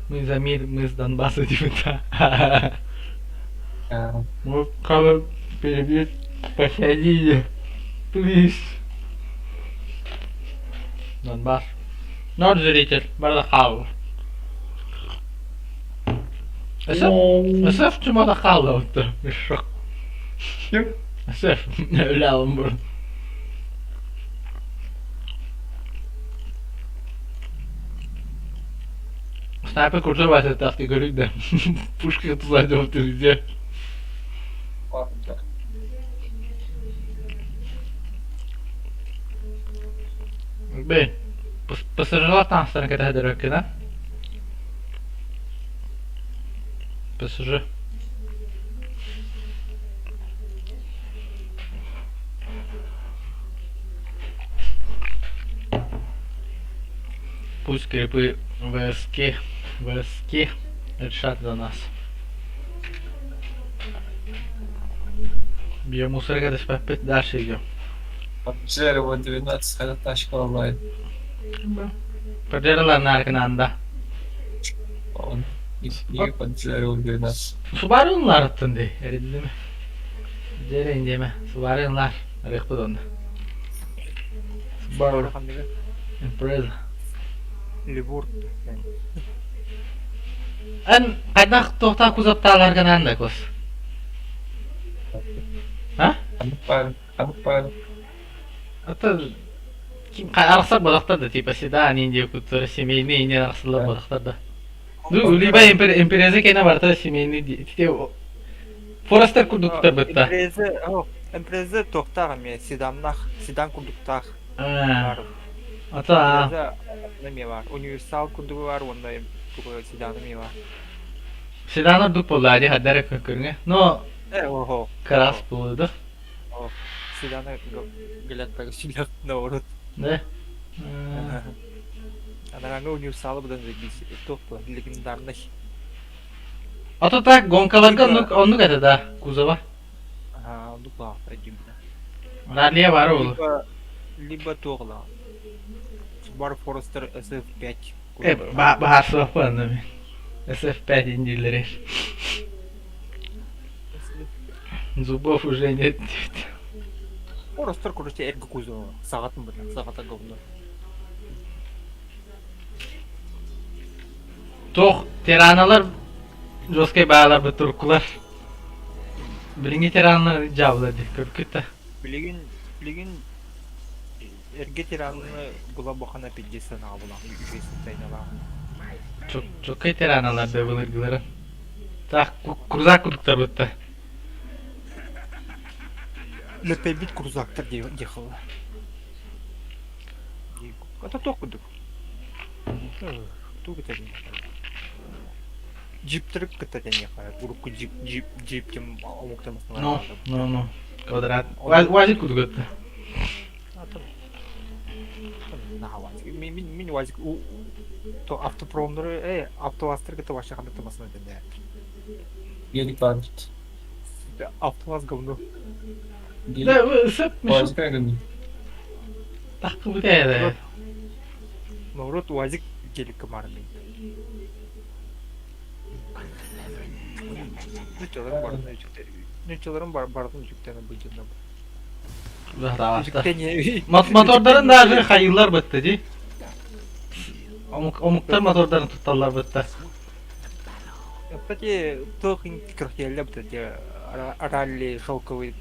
Мы за мир, мы с Донбасса типа. Мы кого перебить посадили. Please. Донбасс. Ноль зритель, бардахал. Өсөф чумада хааллабыт мешок. Ким? Өсөф өлөөлүм бурун. Снайпер курса басыттахты көрүк да. Пушка тузады везде. Бэй, пассажирла таҥастарын кэтэһэ да? ПСЖ. Пусть крипы ВСК, ВСК решат за нас. Биомусорга түспэппит, дальше идем. Дерево 12, это тачка онлайн. Поджарылар наркынанда. Он и поджарил 12. Субарынлар аттын дей, эридими. Дерен деме, Субарынлар. Арыхпыт онда. Subaru Impreza. Либур. Эн хайдах туохтаах кузовтааларгын анда кус? А? Анпар, анпар. Это ким арахсар бодохтор да типа седан индия культура семейный индия арахсалар бодохтор да. Ну, либо импереза кена барта семейный те Форестер курдуктар бытта. Импреза, о, импреза туохтаах эмиэ седаннах, седан курдуктаах. Ата Импреза эмиэ баар. Универсал курдугу баар уонна седан эмиэ баар. Седан ордук буолла дии хаддара көрүҥэ. Но Э, ого. крас буолду. Седаны глядпага сүлэх наоборот. Да? Анараҥҥа универсалы быдан туох була легендарный. А то так гонкаларга оннук оннук этэ да кузова. Ага, оннук баҕар дьимминэ. Раллия баар ол. Либо либо туох ылаҕын. Subaru Forester SF5. Э, баһаарсыбаппын аны мин. SF5 индиилэри. Зубов уже нет диэбит. Forester короче эргэ кузова. Саҕатын быдан, саҕата говно. Туох тираналар жесткай бааларбыт туркулар. Билиҥҥи тираналар дьаабыла дии көркүт да. Билигин билигин эргэ тираны була бохана пиздец санаҕа булан үчүгэй сыттайналаах. Чоккай тираналар да былыргылара. Так, крузак курдуктар да. Лөппөйбүт крузактар диэхэллэ. Это туох курдук. Тугу этэрин Джиптери кытта тэниэхэ. Урукку джип джип джип тем омуктар Ну, ну, ну. Квадрат. Уазик курдук этэ. Мин мин УАЗик то автопромнору э автовазтар кытта вообще ханнык тымасына этэннэ. Гелик барбыт. Автоваз говно. Да, сөп УАЗик гын. Таккыбыт ээ. Норуот УАЗик геликка маарынныйда. Нуччаларым барытын үтүктэн нуччаларым барытын үтүктэн быдьынна. Мотордарын даже хайыылар бытта дии. Омуктар мотордарын тутталлар бытта. Кстати, туох крахтиэллэ быта те ралли шелковый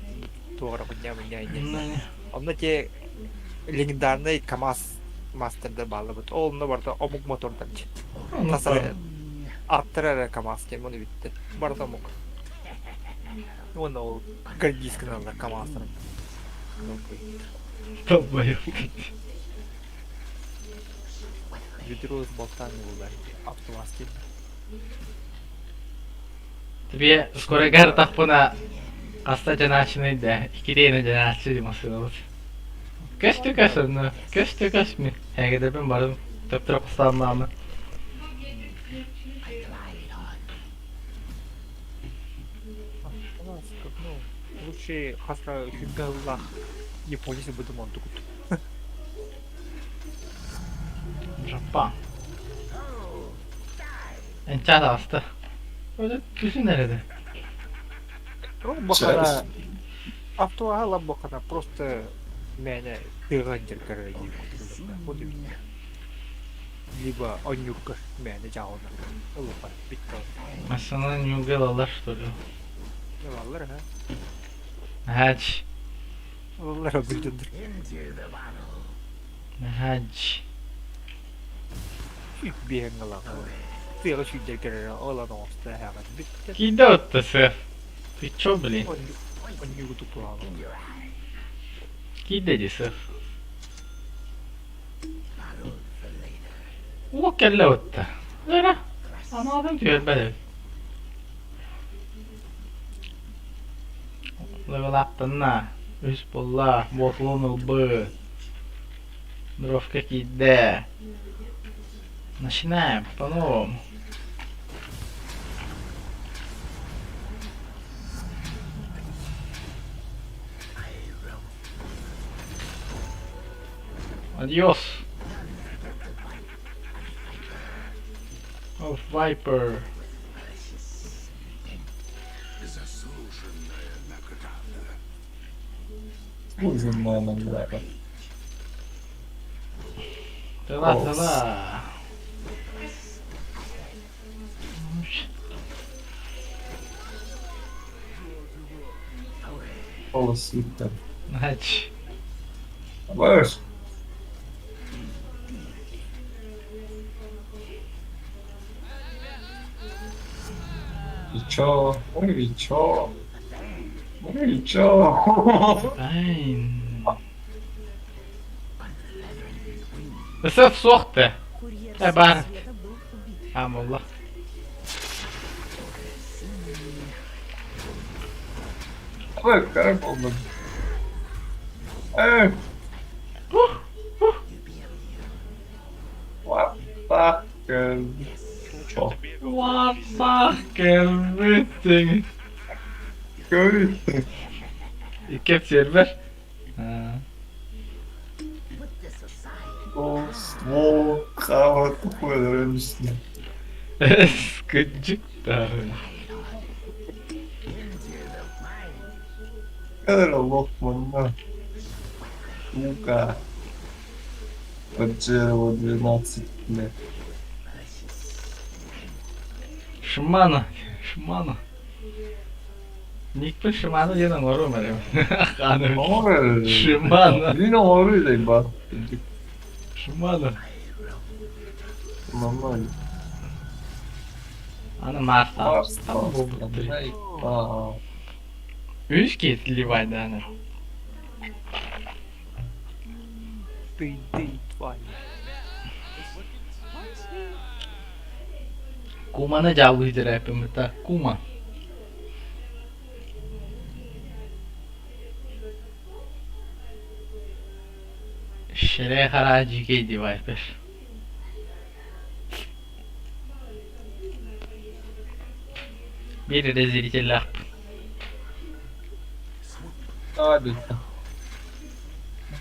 туора хуйня мыня Онно те легендарный КамАЗ мастердар бааллабыт. Ол онно барыта омук мотордар Таса аттара эрэ КамАЗ диэн муну бүттэ. Барыта омук. Уонна ол гордись гыналлар КамАЗтарын. Долбоёб. Ведро с болтами булар. АвтоВАЗ диэн. Тебе скоро тахпына хаста дьанааччыный да иккитиэнэ дьанааччы массыынабыт. Көстү көс онно, көстү көс ми. Эгэдэбин барым, төптөрө хостаамаамы. Ну, лучше хасра хүнгэ японец быдым онтукут. Жаппа. Энча таҕыста. Öyle түсүн nerede? Бахара автоаһала бахана просто мээнэ тыаҕа дьаркара либо онньукка мээнэ дьаҕаланар ылыпар бүттэ. Массыына ньууга ылаллар что ли? Ылаллар аха. Хач. Ылаллар обиденнер. Хач. Биэһэҥ ылаҕа. Тыаҕа сүүрдэргэр ылан оҥосто эһэҕин бүттэ. Киирдэ отто сыа. Ты чё, блин? Онньугу тутуһаҕын. Киирдэ дии сыа. Уу кэллэ отто. Эрэ, анаатын түһэрбэт эбит. Левелаптанна, үс буолла, буотулун ылбыт. Дровка киирдэ. Начинаем по-новому. Adios. Of Viper. Заслуженная награда. Заслуженная награда. Тыла, тыла. Голос Виктор. Нач. Знаешь? И чё? Ой, и чё? Ой, и чё? Айн. Өсөп суохты. Курьер Э, бар. света был убит. Амулла. Ой, карабол. Эх, what the hell? Чё? What the кэлбитиҥ? Говорит. Икки сервер. Ствол, хава, тупой, объясни. Кыдьык даҕаны. Кадр лох манна. Сука. Поджеро 12 лет. Шимана. Шимана. Никпин Шимана диэн оҥоруом эрэ. Хааны. Оҥор. Шимана. Блин, оҥоруу да ба. Шимана. Нормально. Аны Марс Марс, буолбуттар. Аа. Үс киһи Ливайдааны. Ты, ты, тварь. Куманы дьааллыы дьэрээппиммит Кума. Шерей хараа дьиикэй дии Вайпер. Биир эрэ зрителлээхпин. Давай,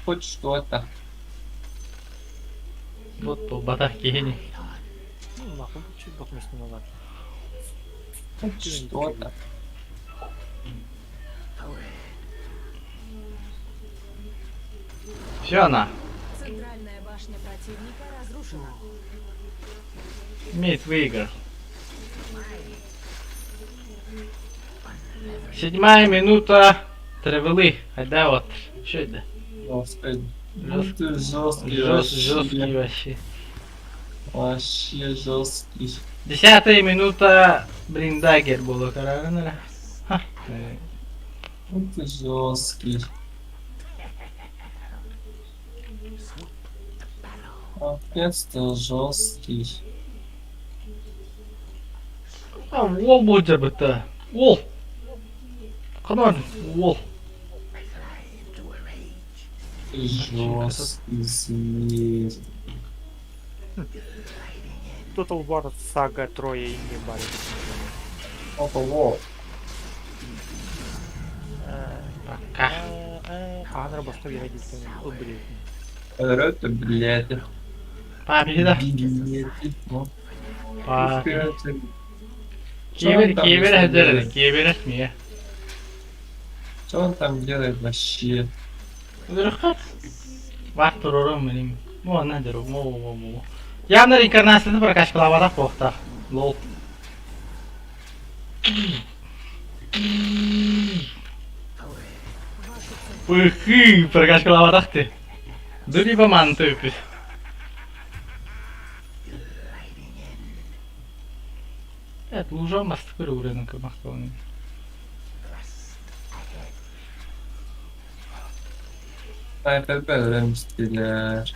Хоть что-то. Вот буолбатах киһини. Нахуй чуть бок Что там? Все она. Центральная башня противника разрушена. Имеет выиграл. Седьмая минута. Тревелы. Айда вот. Что это? Жестко. Ну ты жесткий Жесткий вообще. вообще. Вообще жесткий. Десятая минута. Бриндагер было карарына. Ха. Ну ты жесткий. Капец ты жесткий. А, уол будет быта. Уол. Канон. Уол. Ты жесткий зверь. Total War Saga Трое и не бари. Опа, во. Пока. Ханра баста я Блин. Это, блядь. Победа. Блядь. Ну, Победа. ты- Кибер, там кибер делает? хәдер, кибер мия. Что он там делает вообще? Дөрөхөт. Бар турурум минем. Мо надер, мо мо мо. Явно реинкарнацияны прокачкалабатах буохтаах. Лол. Пыхы, прокачкалабатах ты. Дуриба манты үпүс. Evet, лужа бастыкыр уренин кымакталын. Sniper öğrenmiştiler.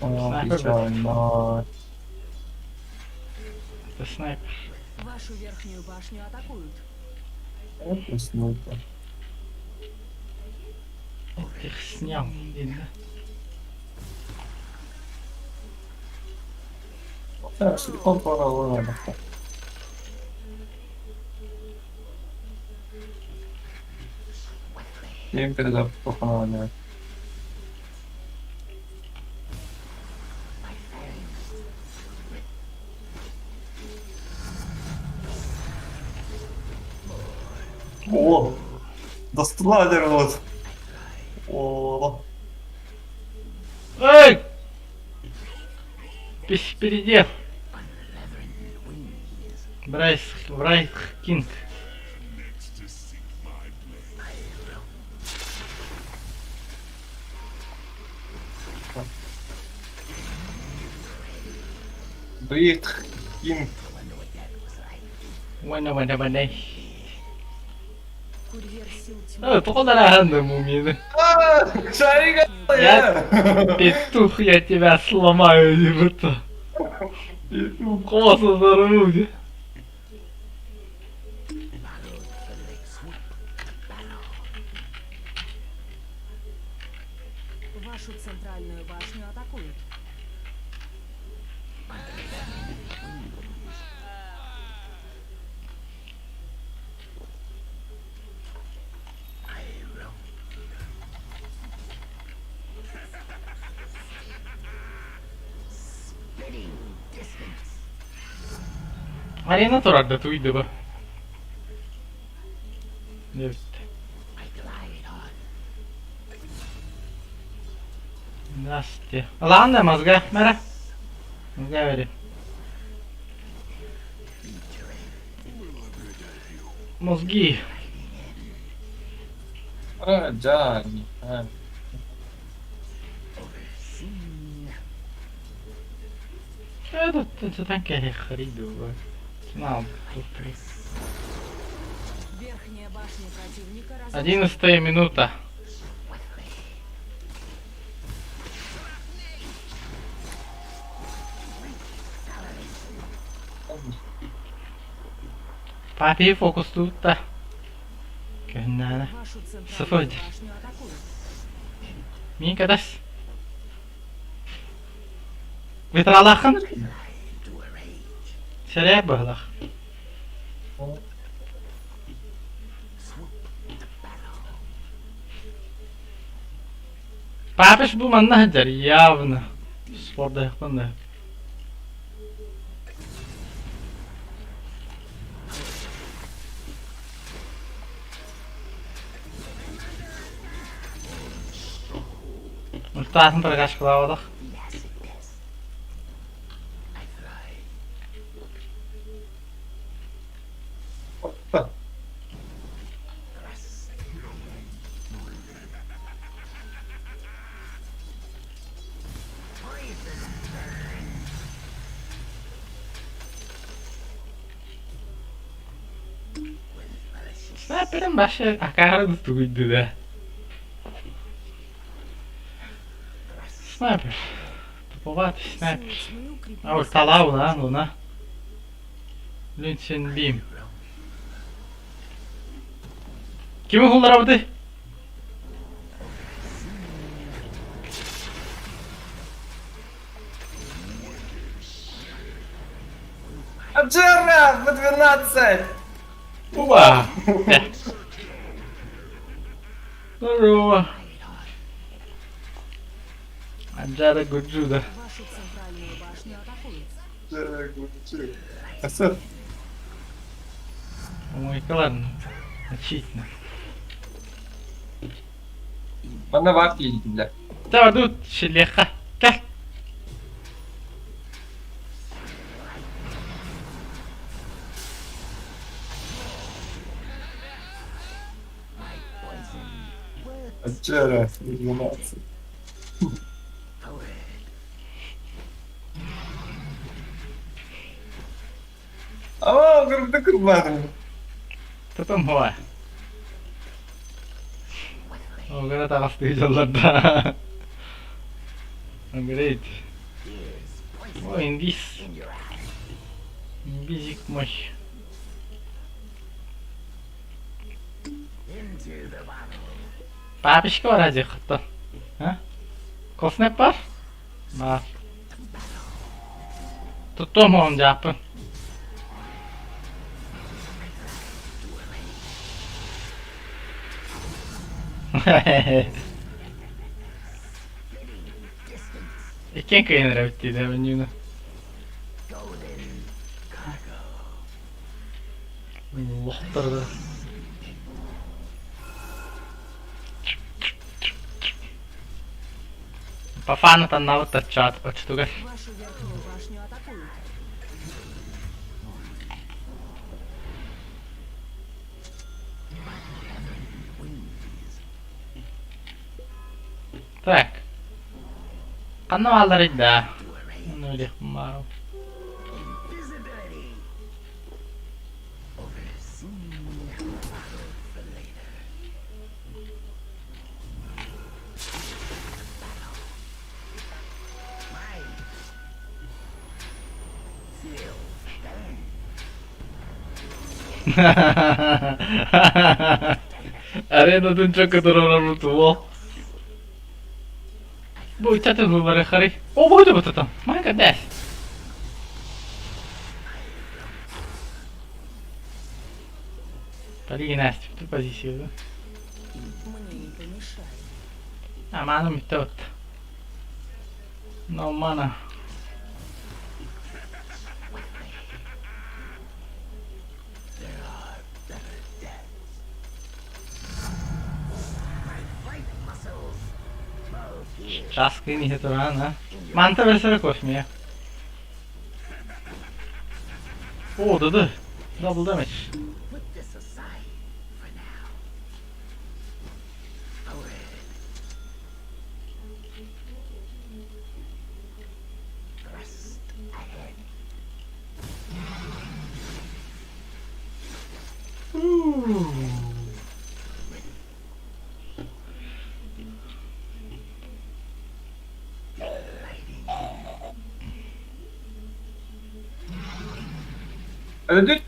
Sniper Aa, Это снайпер. Вашу верхнюю башню атакуют. Это снайпер. Их снял. Видно. Так, силикон пора ладно. Им передав похование. О! Достралер вот! О! Эй! Беспредел. Брайс, Брайс Кинг. Брит Кинг. Вана вана вана. Курьер сил тьмы. Э, тоқылдар мумины. А, Шарик! Я петух, я тебя сломаю, ебато. Косу взорву. Вашу центральную башню атакуют. Арена турарда туйды ба. Evet. Здравствуйте. Ладно, мозга, мэра. Мозга бери. Мозги. А, да, не, а. Это это такая хрень, Знал. Верхняя башня противника разрушена. 11-я минута. Папи фокус тут да. Күннәне. Вашу Сыфыр. центральную башню атакуют. Мин кадас. Ветралахын. Сәрә баһлах. Папиш бу манна хәҗәр явно. Спордаһыахпын да. Ультаатын прокачкалаабатах. Снайперым вообще акаары тугуйду да. Снайпер. Туповатый снайпер. А вот талауна, луна. Лүнсен бим. Кими хулларабыты? Аджара, В12! Оба! Здорово! Аджара Гуджуда. Вашу центральную башню атакуют. Аджара Гуджуда. Асып. Ой, ладно. Значительно. Манна баар тиийдилэр. Давай, шелеха. Кэл. Аджара, 12. Аа, кырды кырбадым. Тутум хуа. Огара таҕастыы дьоллорда. Great. О, инвиз. Инвизик мой. Папочка бар ажыктан. А? Коснеп бар? Бар. Туттум оҕом дьааппын. Иккиэн кыайан эрэбит дии да Лохтарды. Пафана таннабыт тачаат очтугар. Вашу верхнюю башню атакуют. Так. Ханна баалларый да? Ну билиэхпин баарым. Аренатын чөкө туол. Бу ыччатын буллары харый. О, бойду бутатам. My goodness. Полиги Настя, ту позицию. Мне не помешай. А, ману митот. No mana. Часкын иһэ туран, а? Манта берсere космия. О, да-да. Double damage. Öldük.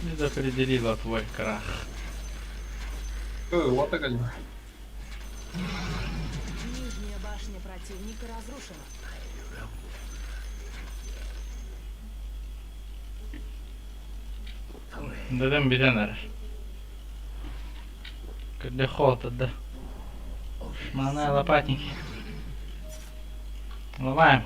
Предопределила твой крах. Вот так они. Нижняя башня противника разрушена. Дедем бүтэн эрэр. Көрдөххө да. Мана лопатники. Ломаем.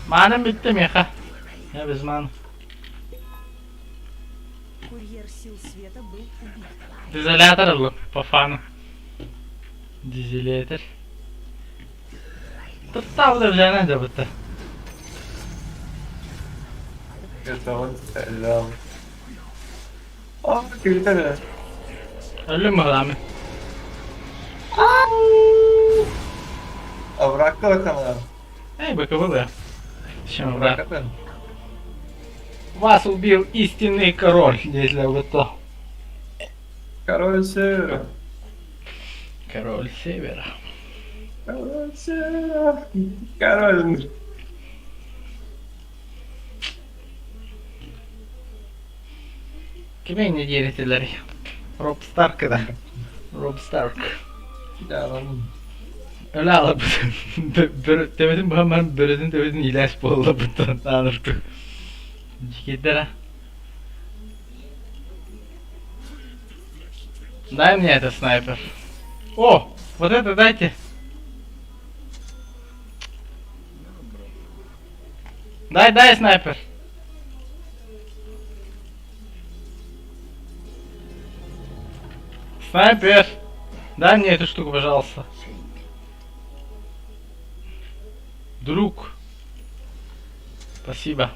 Маным бүттэ миэхэ. Я без маны. Курьер сил света был убит. Дизелятор ыллым по фану. Дизелятор. Тыттаабыта билээнэ дьабыта. Это он стрелял. А, күүтэр. Өллүм быһылаамы. Оврагка бакаман. Эй, быкыбылы. Чем враг? Оврагкатын. Вас убил истинный король, если вы то. Король севера. Король севера. Король севера. Король. Кими инньэ диир этилэрий? Роб Старк да. Роб Старк. Өлө ааларбыт төбөтүн быһан баран бөрөтүн төбөтүн иилээс буолларбыттан ааныртык. Дьикийдэрэ. Дай мне это снайпер. О, вот это дайте. Дай, дай снайпер. Снайпер! Дай мне эту штуку, пожалуйста. Друг. Спасибо.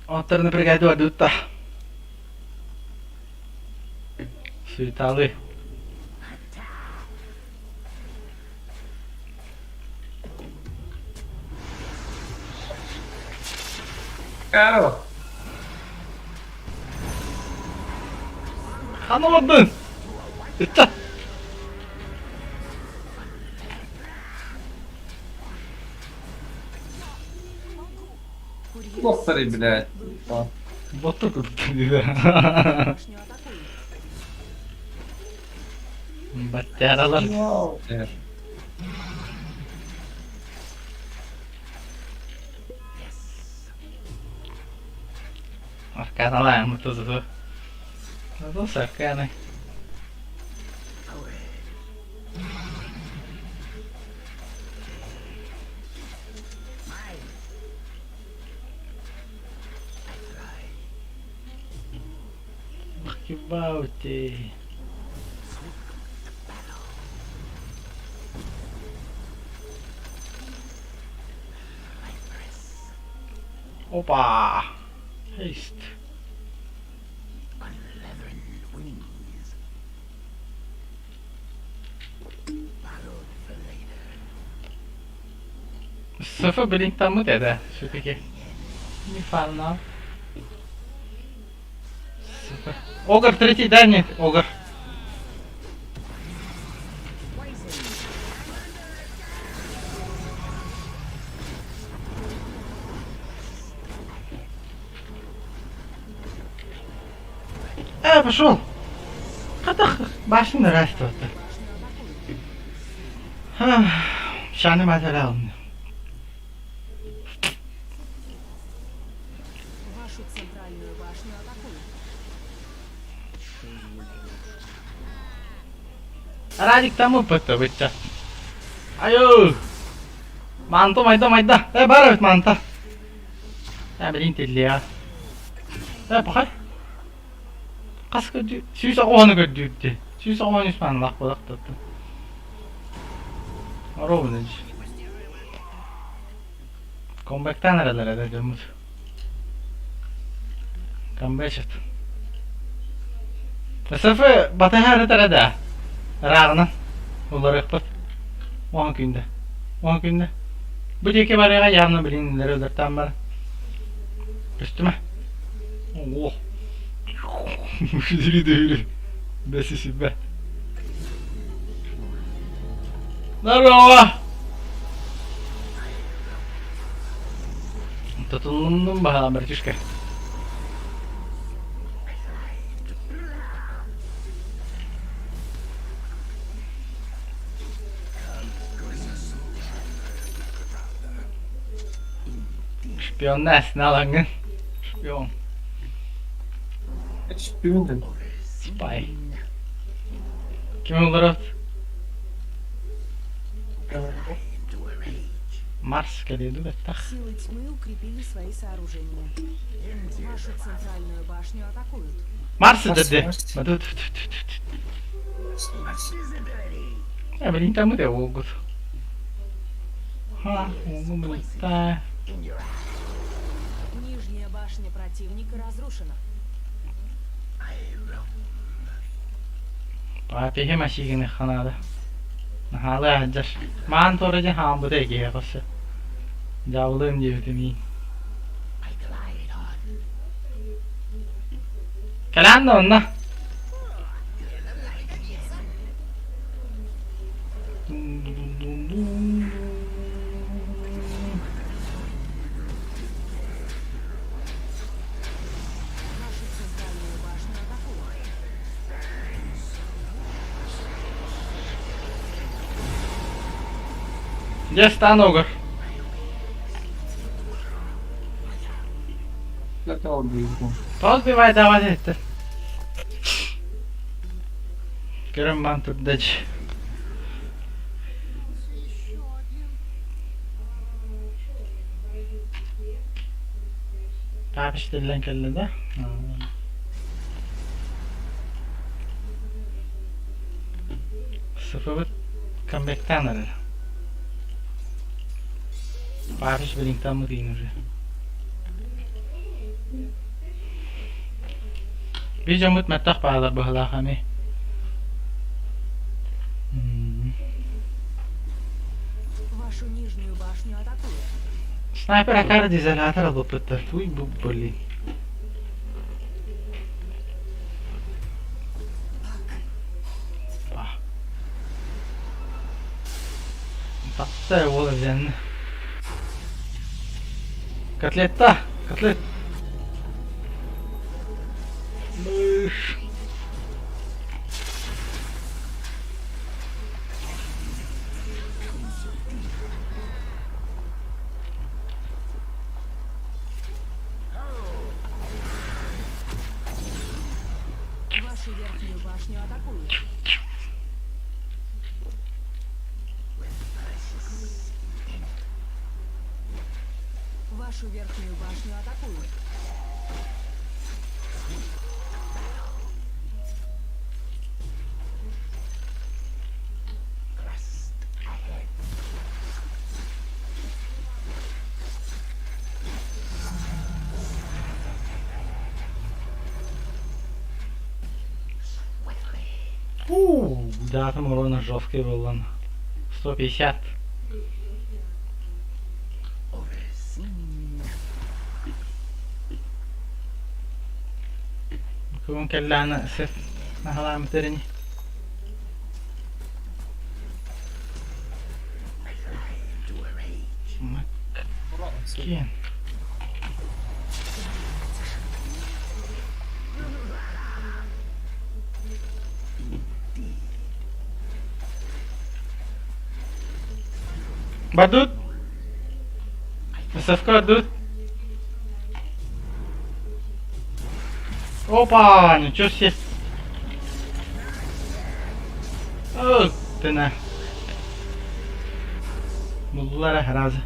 Оттор напрягай дута. Суеталы. Карл! Хана олордун? Ыччат! Лохтары, блядь. Боту курдук Башню атакуют. Баттяралар. Арканалаем это за. Это арканы. Баути. Опа! Haste. Сф блинктаммыт этэ все-таки. Не фанна. Сф. Огр третий, дай мне Огр. Э, пошел! Хатах, башня растет. Шаны материал. Вашу центральную башню атакуют. Радик тому быча. Айо! Манто майда майда. Э, бар эбит манта. Э, блин, тиллиа. Э, пахай. Хас көрдүү, 180 көрдүүрдэ. 183 маанылаах буолуохтаах. Ровно Комбэктаан эрэллэр этэ дьоммут. Камбэчет. СФ батыһа эрэ да. Ырааҕынан уларыахпыт. Уон күндэ. Уон күндэ. Бу диэки барыаҕа явно билиннилэр өлөртөөн бар. Көстүмэ. О. Үһүрү Бэсисибэ. Здорово! Тутуллуннум баһаам, братишка. Шпионна сналаҥҥын. Шпион. Шпион. Спай. Ким олорот? Марс кэлиэ дуу бэттэх. Силы тьмы укрепили свои сооружения. Вашу центральную башню атакуют. Марс деді. Блин, там это могут. Ха, да. Нижняя башня противника разрушена. Папиһи машигини ханада. Наһаалыы аһдьар. Маан туора дьэ хаамбыта эгиһэ хоссо. Дьаабылыам диэбитим иин. Кэлээн да онно. Вашу центральную башню атакуют. Дьэ, станогар. Тоҕус бивайдаабат эттэ. Көрөн баан турда дьи. Папич тиллэн кэллэ да? Сыфыбыт камбэктаан эрэр. Папич билиҥтаммыт иин уже. Биир дьоммут мөлтөх баалар быһыылаах ами. Вашу нижнюю башню атакуют. Снайпер акара дизелятор ылбыппыттар. Туй бу блин. Тахса уол эбзэннэ. Котлетта! Котлет! Мыш! Вашу верхнюю башню атакуют. Вашу верхнюю башню атакуют. У, да, там урона жесткий был он. 150. Бүгүн кэллэҕинэ сир наһалааммыт ини. Киэн. Бадут! Савка дут! Опа! Ничего себе! Ох ты на! Буллара разы.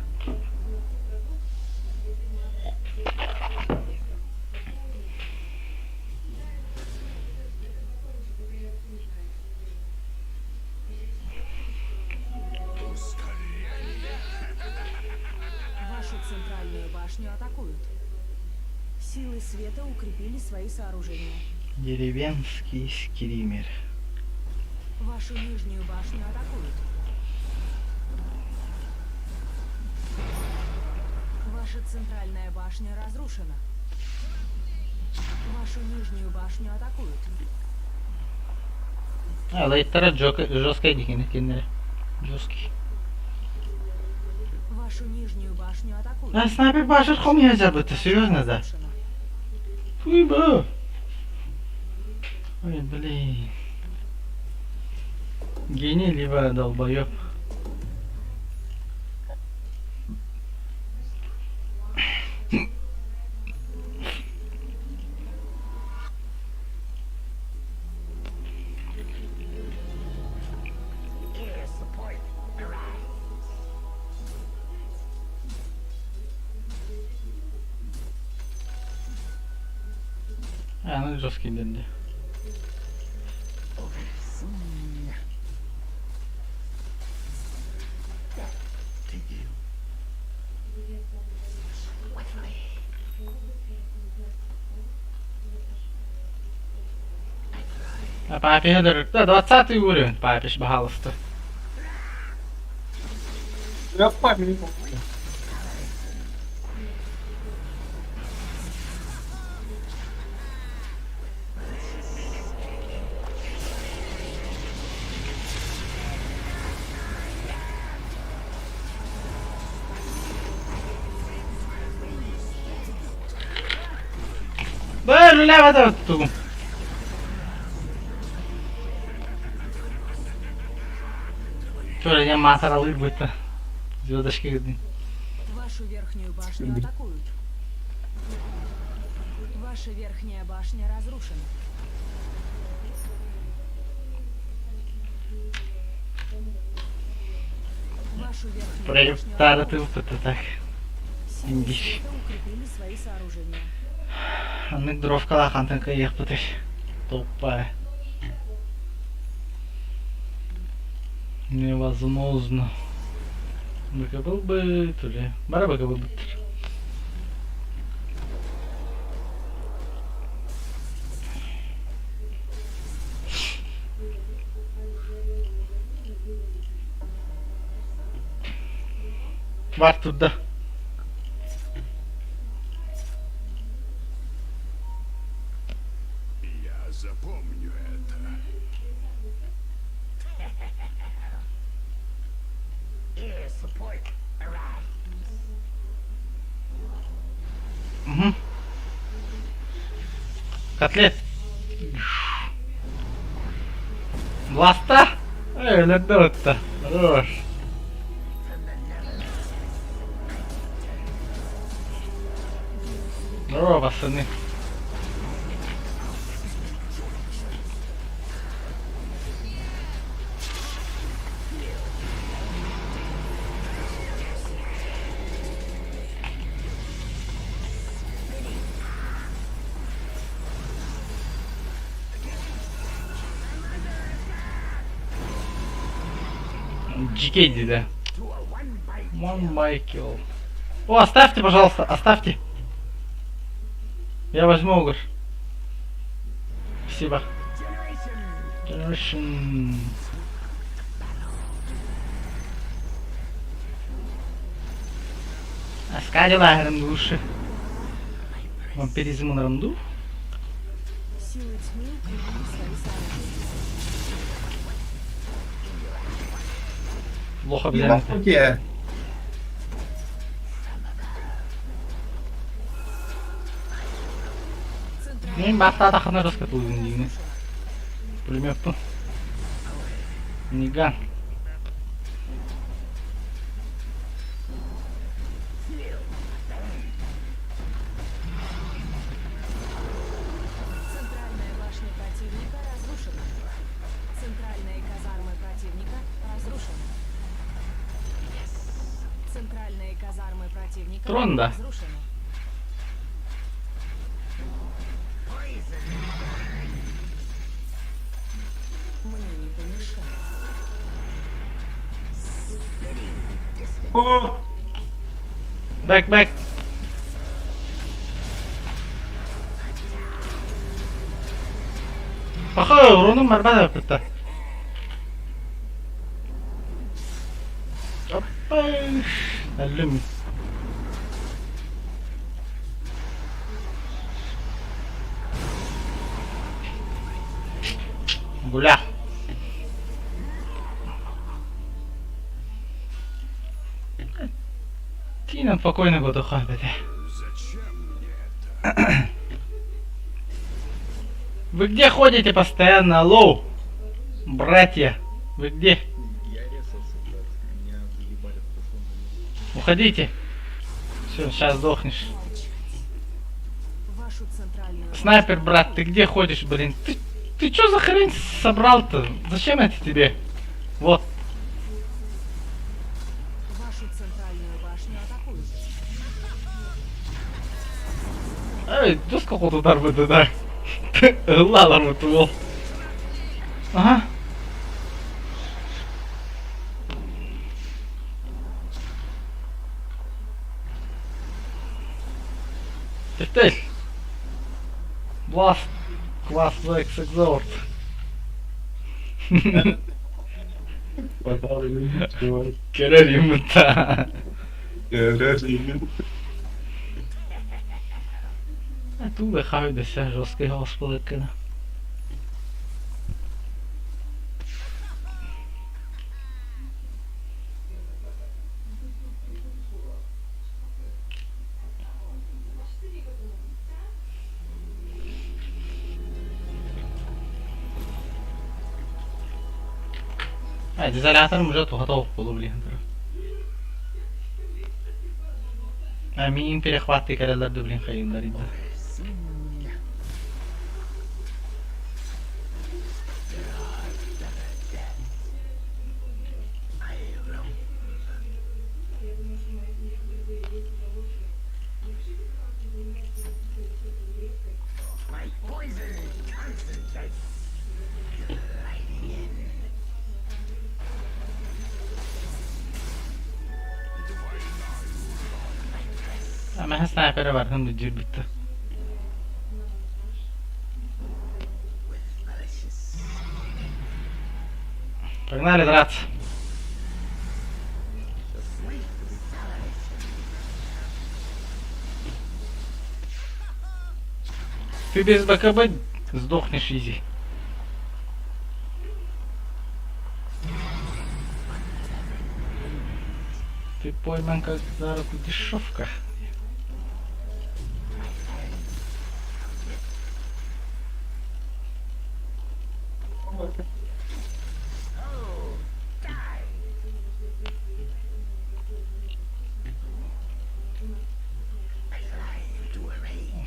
Вашу центральную башню атакуют. Силы света укрепили свои сооружения. Деревенский скример. Вашу нижнюю башню атакуют. Ваша центральная башня разрушена. Вашу нижнюю башню атакуют. Лейтара жесткая дикини кинилэр. Жесткий. Вашу нижнюю башню атакуют. А снайпер башыр хомуйа забыты, серьезно да? Разрушена. Фуй бу. Ой, блин. Гений либо долбоеб. Аны жесткий дэнди. А папе да, 20 уровень, папиш, пожалуйста. Я память. Бля, үлэлээбэтэ тугум. Чё, я маасаралыыр бытта. Звездочки кырдын. Вашу верхнюю башню атакуют. Ваша верхняя башня разрушена. Вашу верхнюю башню Проектара атакуют. тылпыта так. Силы Индиш. света укрепили свои сооружения. Аннык дровкалаах хантан кыайыахпытый. Тупая. Невозможно. Быкабыл бы, то ли. Бара быкабыл быттыр. Бар турда. Я запомню это. Угу. Котлет. Бласта? Эй, өлөрдө Хорош. Здорово, пацаны. Джикейди, да. One Майкл. О, оставьте, пожалуйста, оставьте. Я возьму огр. Спасибо. Generation. Аскадила души. Вампиризм рамду. Силы тьмы укрепили свои сооружения. Плохо взяли. Где? Мен баста тахына раскатылдым дейін. Пулеметтің. Ниган. Центральная башня противника разрушена. Центральные казармы противника разрушены. Центральные казармы противника Трон, да. разрушены. Мне не помешать. О, Back, back. Паха, уроным барбада бітті. Оппа. Әлім. Гуля. Тина спокойно бодоха бете. Вы где ходите постоянно, алло? Братья, вы где? Я резался, брат. Меня заебали в прошлом году. Уходите. Все, сейчас сдохнешь. Вашу центральную Снайпер, брат, ты где ходишь, блин? Ты, ты что за хрень собрал-то? Зачем это тебе? Вот. Вашу центральную башню атакуют. Эй, доска хотудар быты да. Ыллалар быты ол. Ага. Тефтель. Blast. Класс X Exort. Көрөр юмыта. Көрөр имин. А тут хавдеся жорсткий господи. Дезоляторым уже готов был, блин. А миин перехватты кэлэллэр да блин хайыннар инде. Мэһэ снайперы барытын бүддүүр бүттэ. Погнали драться. Ты без БКБ сдохнешь изи. Ты пойман как за руку дешевка.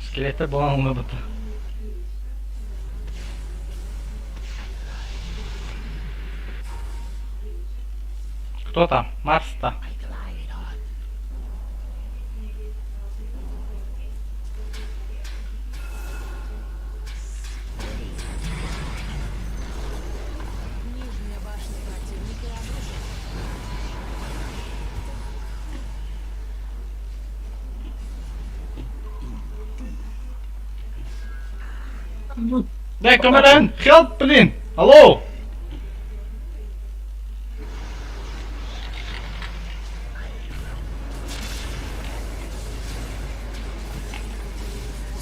Скелеттер буолан ыллыбыт. Кто там? Марс-то? Нижняя башня противника разрушена. Дай көмөлөһүн! Help, блин! Алло!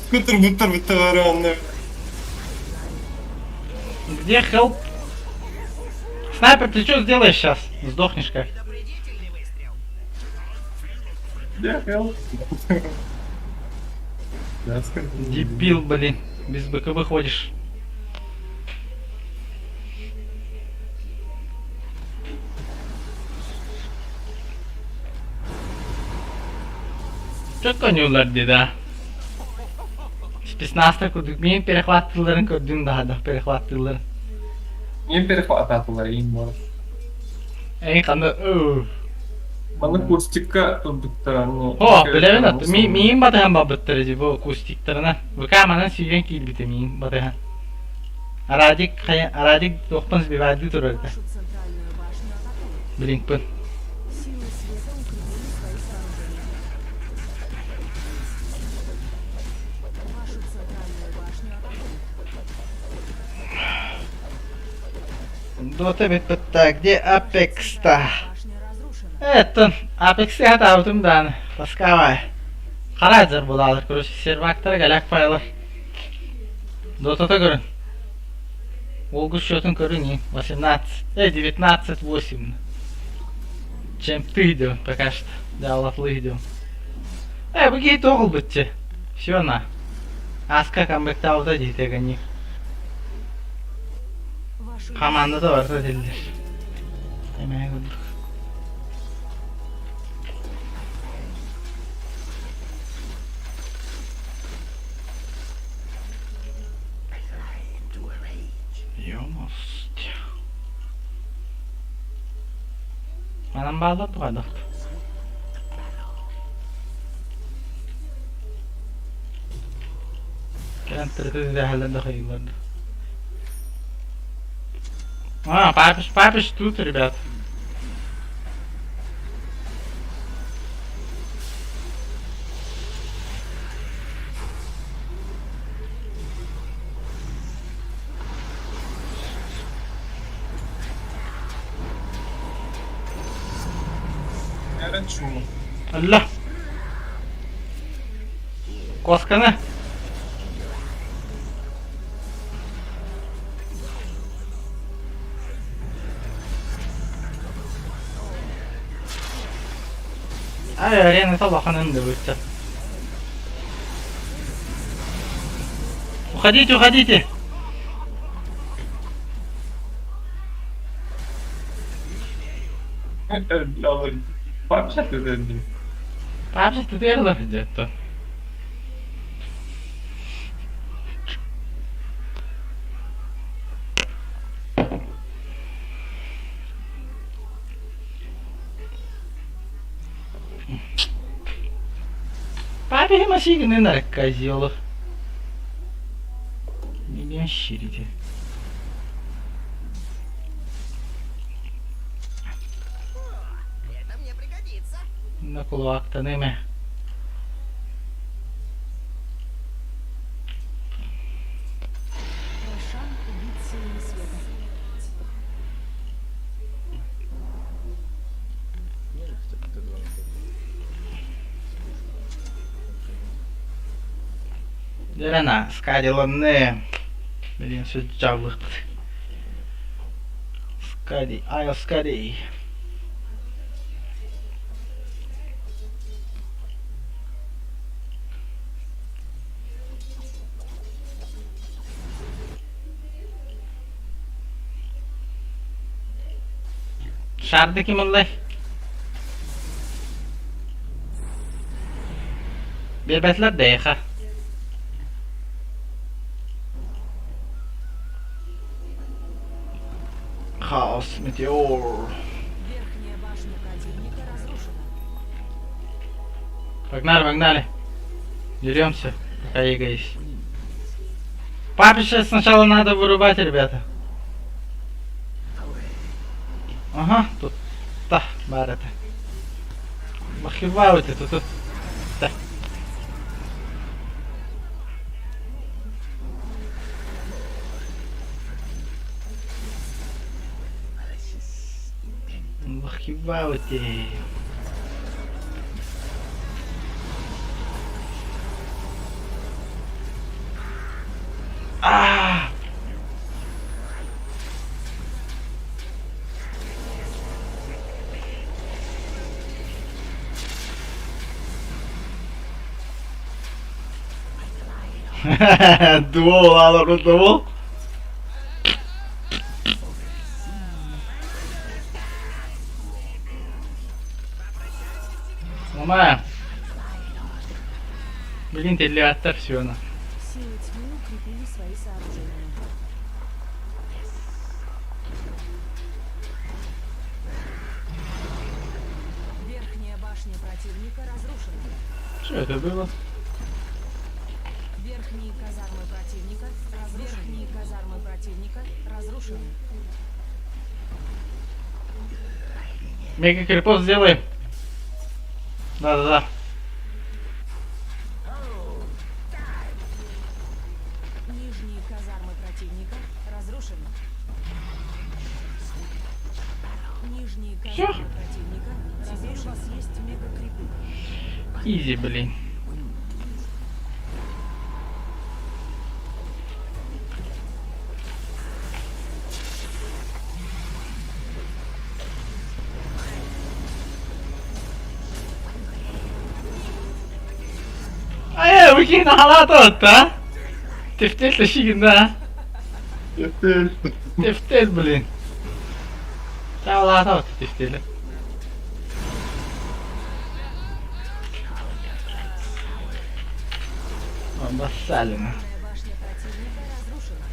Скутер буттар бутта онно. Где help? Снайпер, ты что сделаешь сейчас? Сдохнешь как. Где help? Да, скажи. Дебил, блин. Без БКБ ходишь. Çok oynuyorlar dedi ha. Спецназта курдук мин перехваттыыларын көрдүм да да перехваттыыларын. Мин перехвататылар иин бар. Эн ханна Маны кустикка турбуттар ну. О, билэбин ат. Миин батыһан барбыттар дии бу кустиктарынан. ВК манан сүүрэн киирбитэ миин батыһан. Арадик хайа Арадик туохпун сбивайдыы турар этэ. Вашу центральную башню атакуют. Блинкпын. Силы света укрепили свои сооружения. Вашу центральную башню атакуют. Дота бүппүт где Apex-та? Башня разрушена. Эттон Apex-и хатаабытым дааны. Таскавай. Хара дьар булаалар, короче, сервактара галяк файлар. Дотата көрүн. Уолгут счетун көрүҥ 18, 19, 8. Чем ты идем пока что. Да, латлы идем. Бу киһи туох ылбытчы? Все на. Аска камбэктаабыта дии гони. Хамаанда да барыта этиллэр. Эмээ курдук. Ёмость. Манан бааллар дуо Кэлэн тырытыһаллар да хайыылар да. А, папиш, папиш тут, ребят. Эрэ чума. Алла. Куосканы. Ай, арена улахан да Уходите, уходите! Вообще ты Вообще ты где-то. Папе машины на козел. Не щирите. Это мне пригодится. На кулактаными. Рошан убит силами света. Ну, или хотя бы Т2 на топ. Дерена, скадиланны. Блин, все жабылык. Скади, ай, скади. Шарды ким ыллай? Биэрбэтилэр да эйиэхэ. Хаос метеор. Верхняя башня противника разрушена. Погнали, погнали. Деремся, пока Иго есть. Папе сейчас сначала надо вырубать, ребята. Ага, тут. Да, бар это. Махиваут это тут. Да. Махиваут. А! Дуо, ладно, дуо. Ломаем. Блин, телеаттар все на. Силы тьмы укрепили свои сооружения. Верхняя башня противника разрушена. Что это было? Верхние казармы противника разрушены. Верхние казармы противника разрушены. Мега крипов сделаем. Да-да-да. Нижние казармы противника разрушены. Нижние Всё. казармы противника. Теперь у вас есть мегакрипы. Изи, блин. Бу киһини халаата а? Тефтель тащигин, да? Тефтель. Тефтель, блин. Халаата тефтели. Обоссалина. Башня противника разрушена.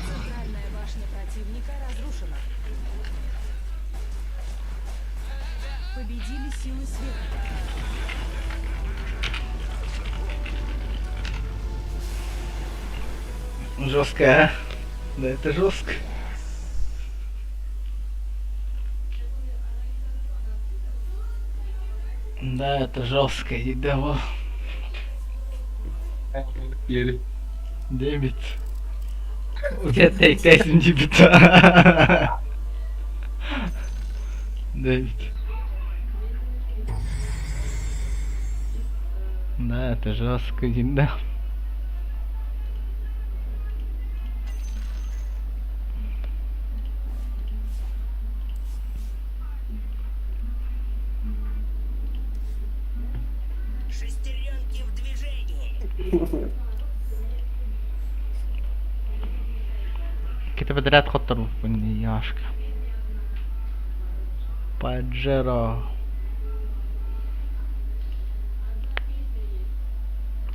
Центральная башня противника разрушена. Победили силы света. Жестко, а? Да это жестко. Да, это жестко, иди. Yeri. Девять. У тебя тейк дебита. Девять. Да, это жестко, да. Шестеренки в движении. Кete подряд хоттору яшка. Паджеро.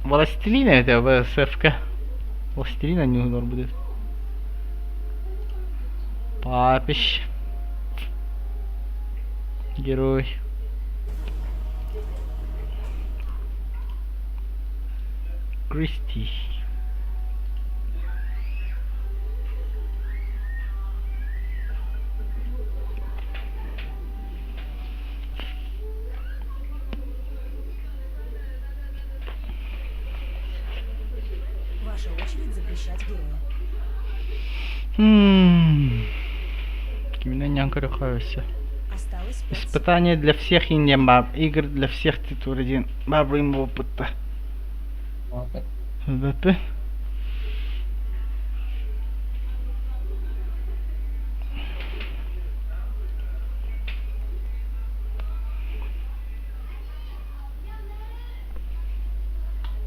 Властелина это ВСФК. Властелина не удар будет. Папищ. Герой. Кристи. Ваша очередь запрещать героя. Киминен Янкарюхавися. Осталось 5 Испытание для всех Индиан Игр для всех титул один. Бабрым опыта. ВП.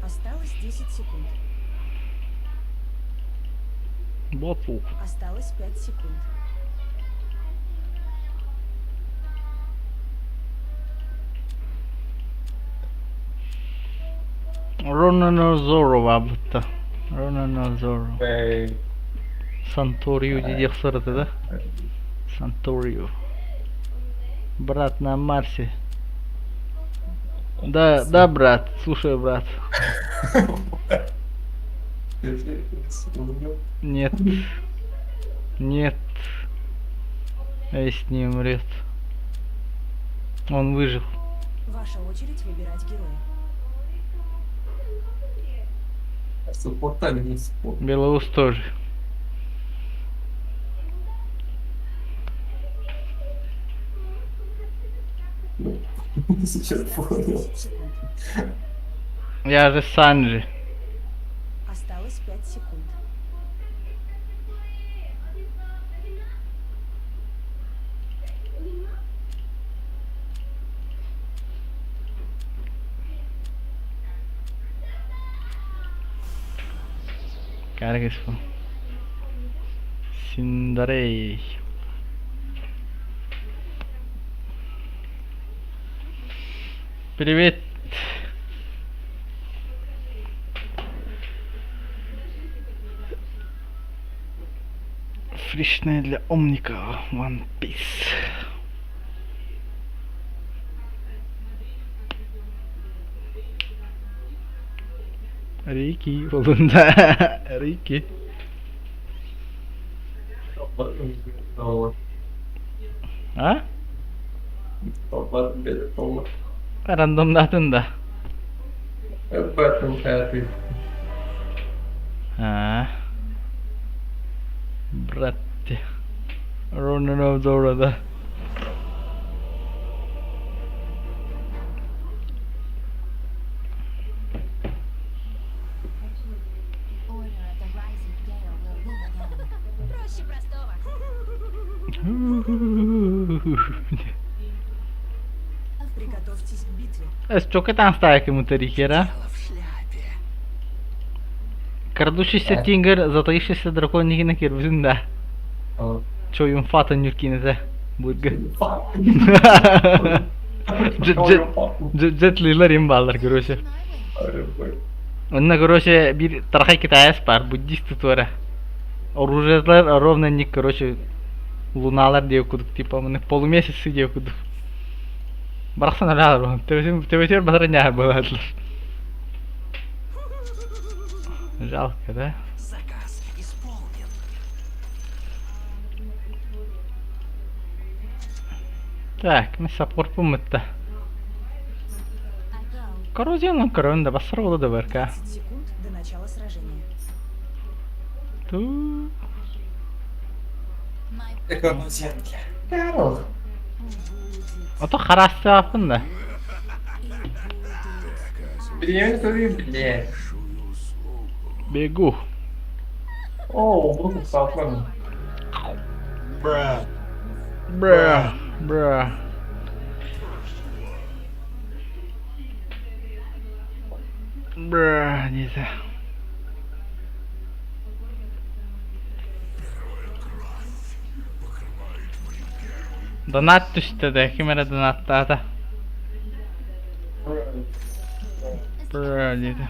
Осталось 10 секунд. Ботл. Осталось 5 секунд. Ронана Зорова бутта. Ронана Зоро. Эй. Санторио диэх сырыта да? Санторио. Брат на Марсе. Да, да, брат. Слушай, брат. Нет. Нет. Эйс не умрет. Он выжил. Ваша очередь выбирать героя. Support или не support? Белоус тоже. Сейчас Осталось понял. 10 секунд. Я же Санджи. Осталось 5 секунд. Каргисфу. Синдарей. Привет. Фришная для умника One Piece. Рики, Волында. Рики. А? Рандомдатын да. Battle happy. А. Брат. Ронан Зоро, да. Order of the Rising Gale will live again. Проще простого. Готовьтесь к битве. Сколько там стайки мутарихера? Крадущийся тингер, затаившийся дракон Нигина кирбизин да. Чойун фата нюркинете. Бурга. Джетлилер им баллар, короче. Онно, короче, биир тархай китаец бар, буддист туора. Оружиелар ровно не, короче, луналар диэ кудук, типа, маны полумесяцы диэ кудук. Барахсан өлөөр, төбөтүгэр батар ньаа буолаатылар. Жалко, да? Заказ исполнен. Так, мы саппорпун мытта. Коррозияны көрөн да бассар буола да барка. 30 секунд до начала сражения. Ту. Ото харастаапын да. Билиэми көрүү билээ. Бегу. Оо, бу купсаатман. Бра. Бра. Бра. Бра, не знаю. Донат түстэ да, ким эрэ донаттаата. Бра диэтэ.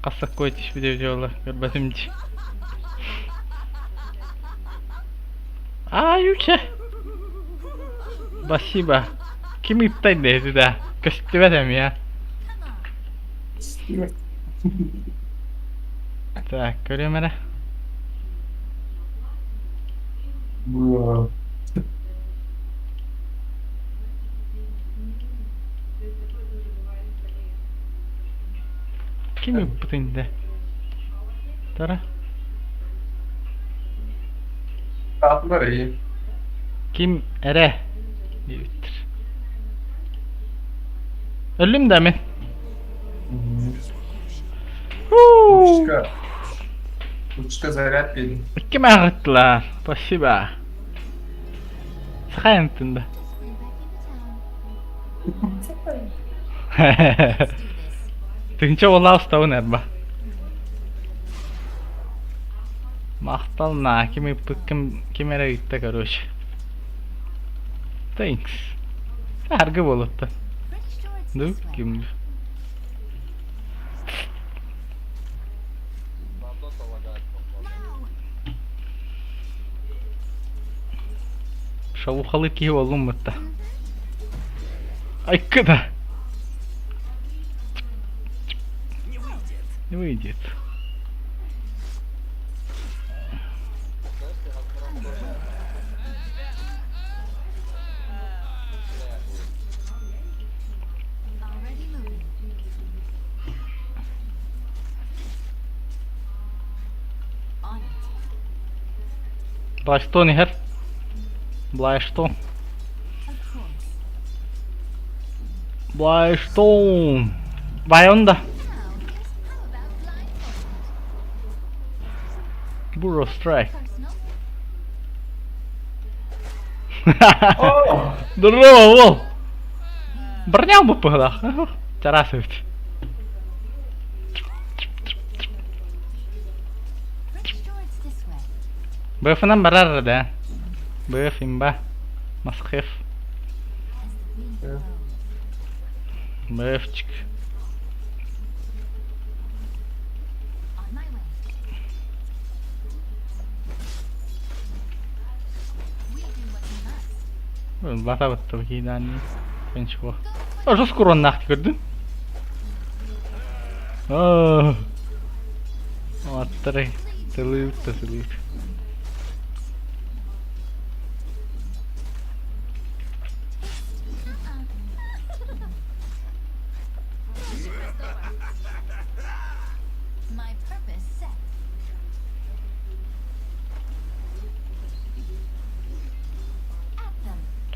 Хас саккой түспүтэ эбитэ буолла, көрбөтүм дии. Аайуча! Спасибо. Ким ыыттай дэһити да? Көстүбэт эмиэ. Так, көрүөм эрэ. Ким ыыппытын да? Тара. Таатылар iyi. Ким эрэ диэбиттэр. Өллүм да мин. Учка. Учка заряд берин. Икки мааҕыттылар. Спасибо. Сахайантын да. Тыһыынча уоллаах устабын эрба. Махтал на ким ыыппыккын ким эрэ ыытта короче. Thanks. Сааргы буолуттан. Ну, ким Шалухалы киһи буоллум бытта. Айкы да. Не выйдет. Блайстон иһэр. Блайстон. Блайстон. Байон да. Burrow Strike. Здорово, уол! Броня быппыһылаах. Чараас эбит. БФ-нан барар да. БФ имба. Масхев. БФчик. Бата бытта киидани. Пенчко. А что нахти көрдүн? Аттары. Салют, салют.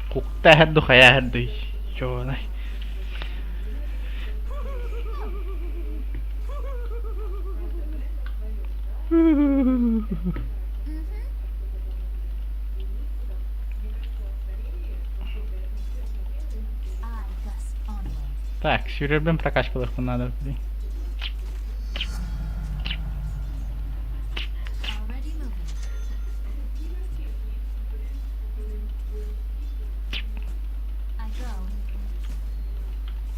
Кукта һэрду хайа һэрдүй. Чуонай. Так, сүүрэрбин прокачкалыахпын наада блин. Already moving. I go.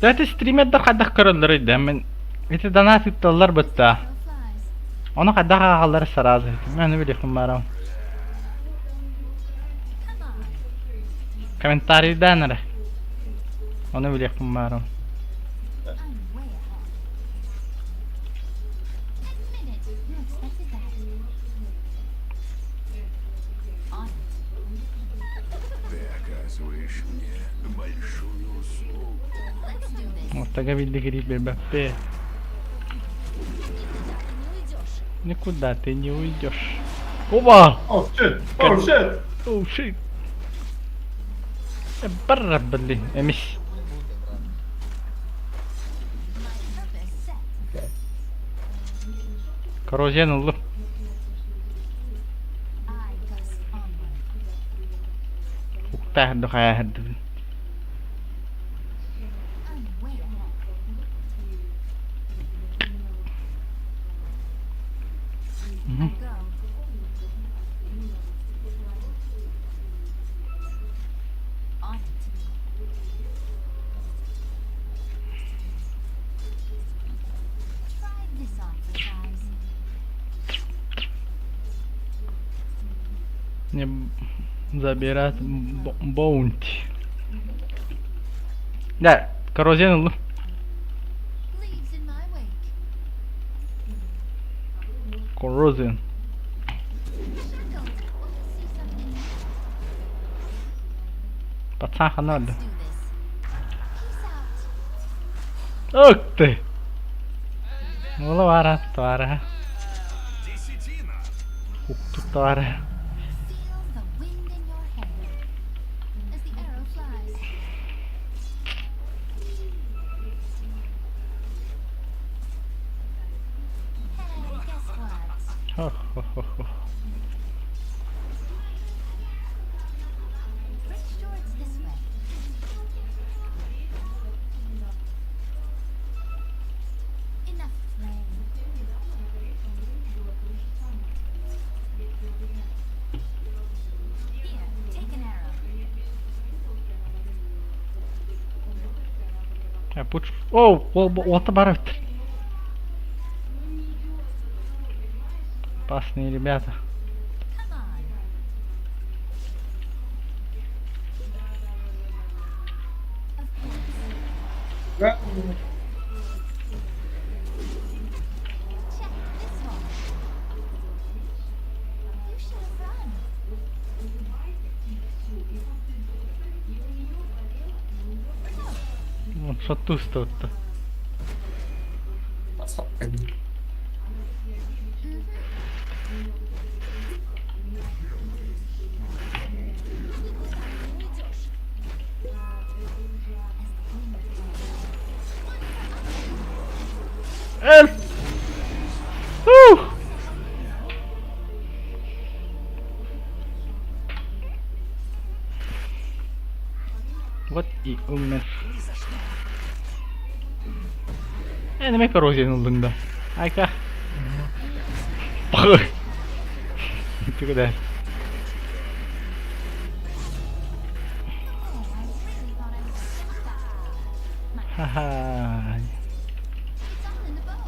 Дьэ стримердэр хайдах көрөллөрүй да мин ити донат ыытталлар бытта. Arrow flies. Ону хайдах ааҕаллар сразу. Мен билиэхпин баарам. Come on. Комментарийдаан эрэ. Ону билиэхпин баарам. I'm way ahead. Admit it. You expected that. On it. Ты оказываешь мне большую услугу. Let's do this. Ортага билдигири бэбэппэ. Никуда ты не уйдешь. Никуда ты не уйдешь. Оба! Oh shit! Oh shit! Oh shit! Барра, блин, эмис. My purpose set. Коррозияны ыллым. I gust onward. Уктаах дохайахырдыбын. I'm way ahead. I go. On it. Try this on for size. Не забирать боунти. Да, коррозияны ыллым. Leaves in my wake. Corrosion. Shackled. Want to see something new? Пацан хана Let's do this. Peace out. Ух ты! Ула твара. Десятина! Ух ты, твара. Feel the wind in your hair as the arrow flies. Hey, guess what? Хо-хо-хо-хо. Bridge towards this way. Enough play. Here, take an arrow. Я пуч. О, вот оборот. Опасные ребята. Come on. Of course. Check this one. You should have run. Вот что тут-то. Никуда ты не уйдешь. As the wind blows. Эльф! Ух! Вот и умер. Э, неме коррозияны ыллыҥ да? Айка. Пахы. Ты куда? Oh, I really thought I was stuck that. My Ха-ха. It's all in the bow.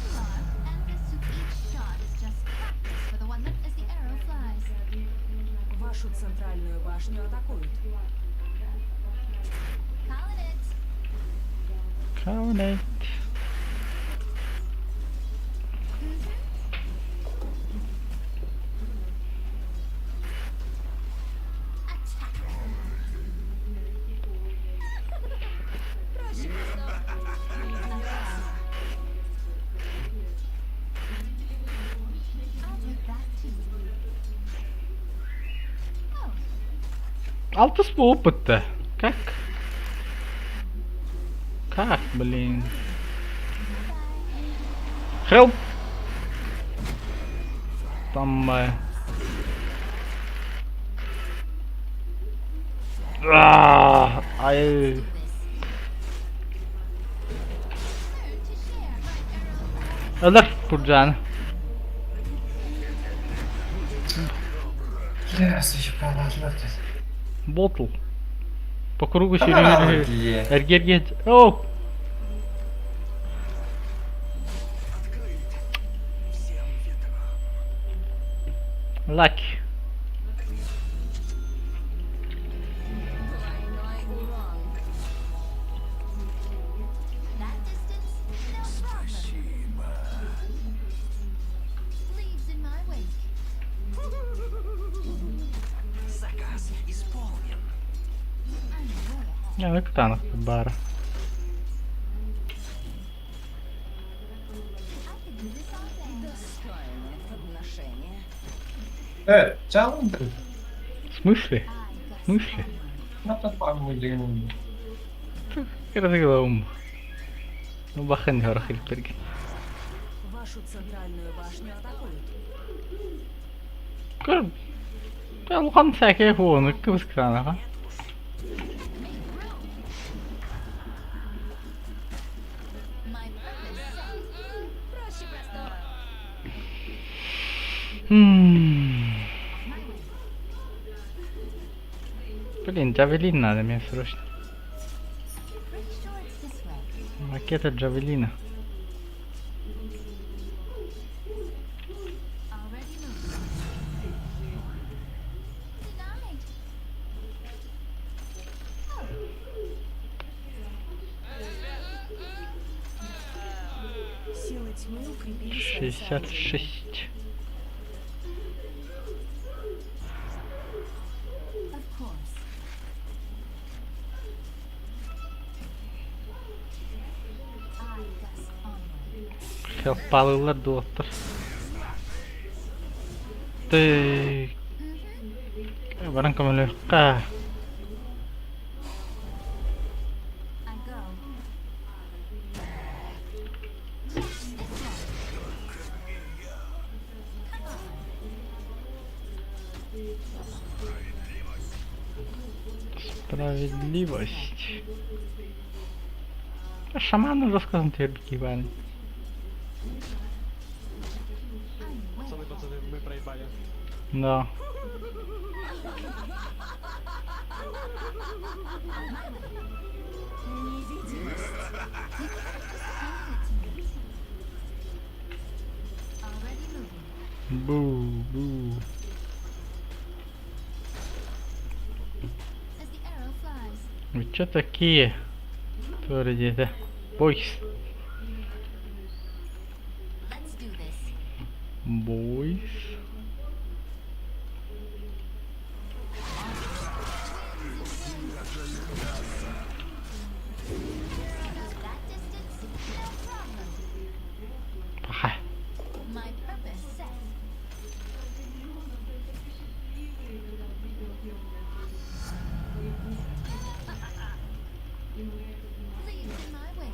You are, and this to each shot is just practice for the one that as the arrow flies. Вашу центральную башню атакуют. Calling it. Count it. Attack. Проще простого. I'll take that too. Oh, Алтыс по опыт-то. Как? Как, блин? Help! Там... А, Ай. do this. Өлөр Пурджаны. Бля, заебала. Ботл. По кругу сири. Эргерге. О! Лаки. That distance, no problem. Leaves in my wake. Заказ исполнен. I'm way ahead. Я кытаанах баара. I could do this all day. Достойное подношение. Чаллендер. В смысле? I В gust смысле? onward. На платформу Кырдыгылаум. Ну бахын хорохилперги. Вашу центральную башню атакуют. Көр. Улахан сәкэ хуону кыбыс кытаанаха. Make room. My purpose set. Проще простого. М. On my way. Блин, джавелин надо мне срочно. Pretty sure it's this way. Ракета джавелина. Already moving. Denied. Oh. Силы тьмы укрепили свои сооружения. 66. Of course. I gust onward. Хелпалылар дуоттар. Ты баран көмөлөккө. I go. Yes, this way. Come on. Справедливость. А Шаману рассказан тебе Иван. I'm way Пацаны, ahead. пацаны, мы проебали. Да. Невидимость. You could have just handed it to me. Already moving. Бу, бу. As the arrow flies. Вы чё такие? Творите? Бойс. Let's do this. Бойс. That distance, no problem. Паха. My purpose set. Leaves in my wake.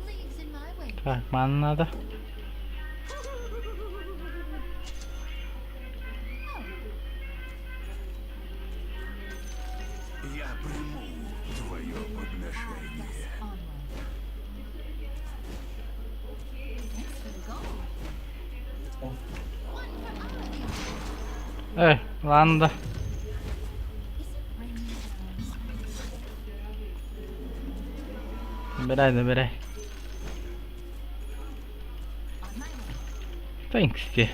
Leaves in my wake. Так, ман надо. Oh, Я приму твое I подношение. gust onward. Thanks for the gold. One for all of you. Эй, ладно. Is it raining arrows? Забирай, забирай. On my way. Thanks тебе.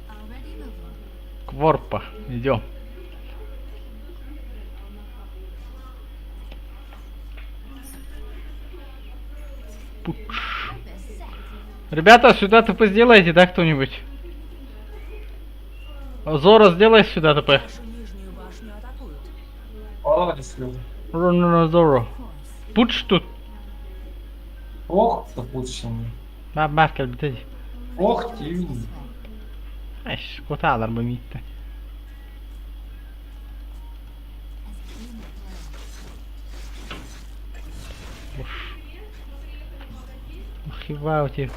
Already moving. Кворпа. Идем. Пуч. Purpose set. Ребята, сюда ТП сделайте, да, кто-нибудь? Зора, сделай сюда ТП. Вашу нижнюю башню атакуют. Роно Зоро. Of course. Пуч тут. Ох, запущенный. Бар кэлбитэ. Ох, It's ти. this way. Эш, кутаалар бу миитте. As the wind blows. Уж. Хива у тебя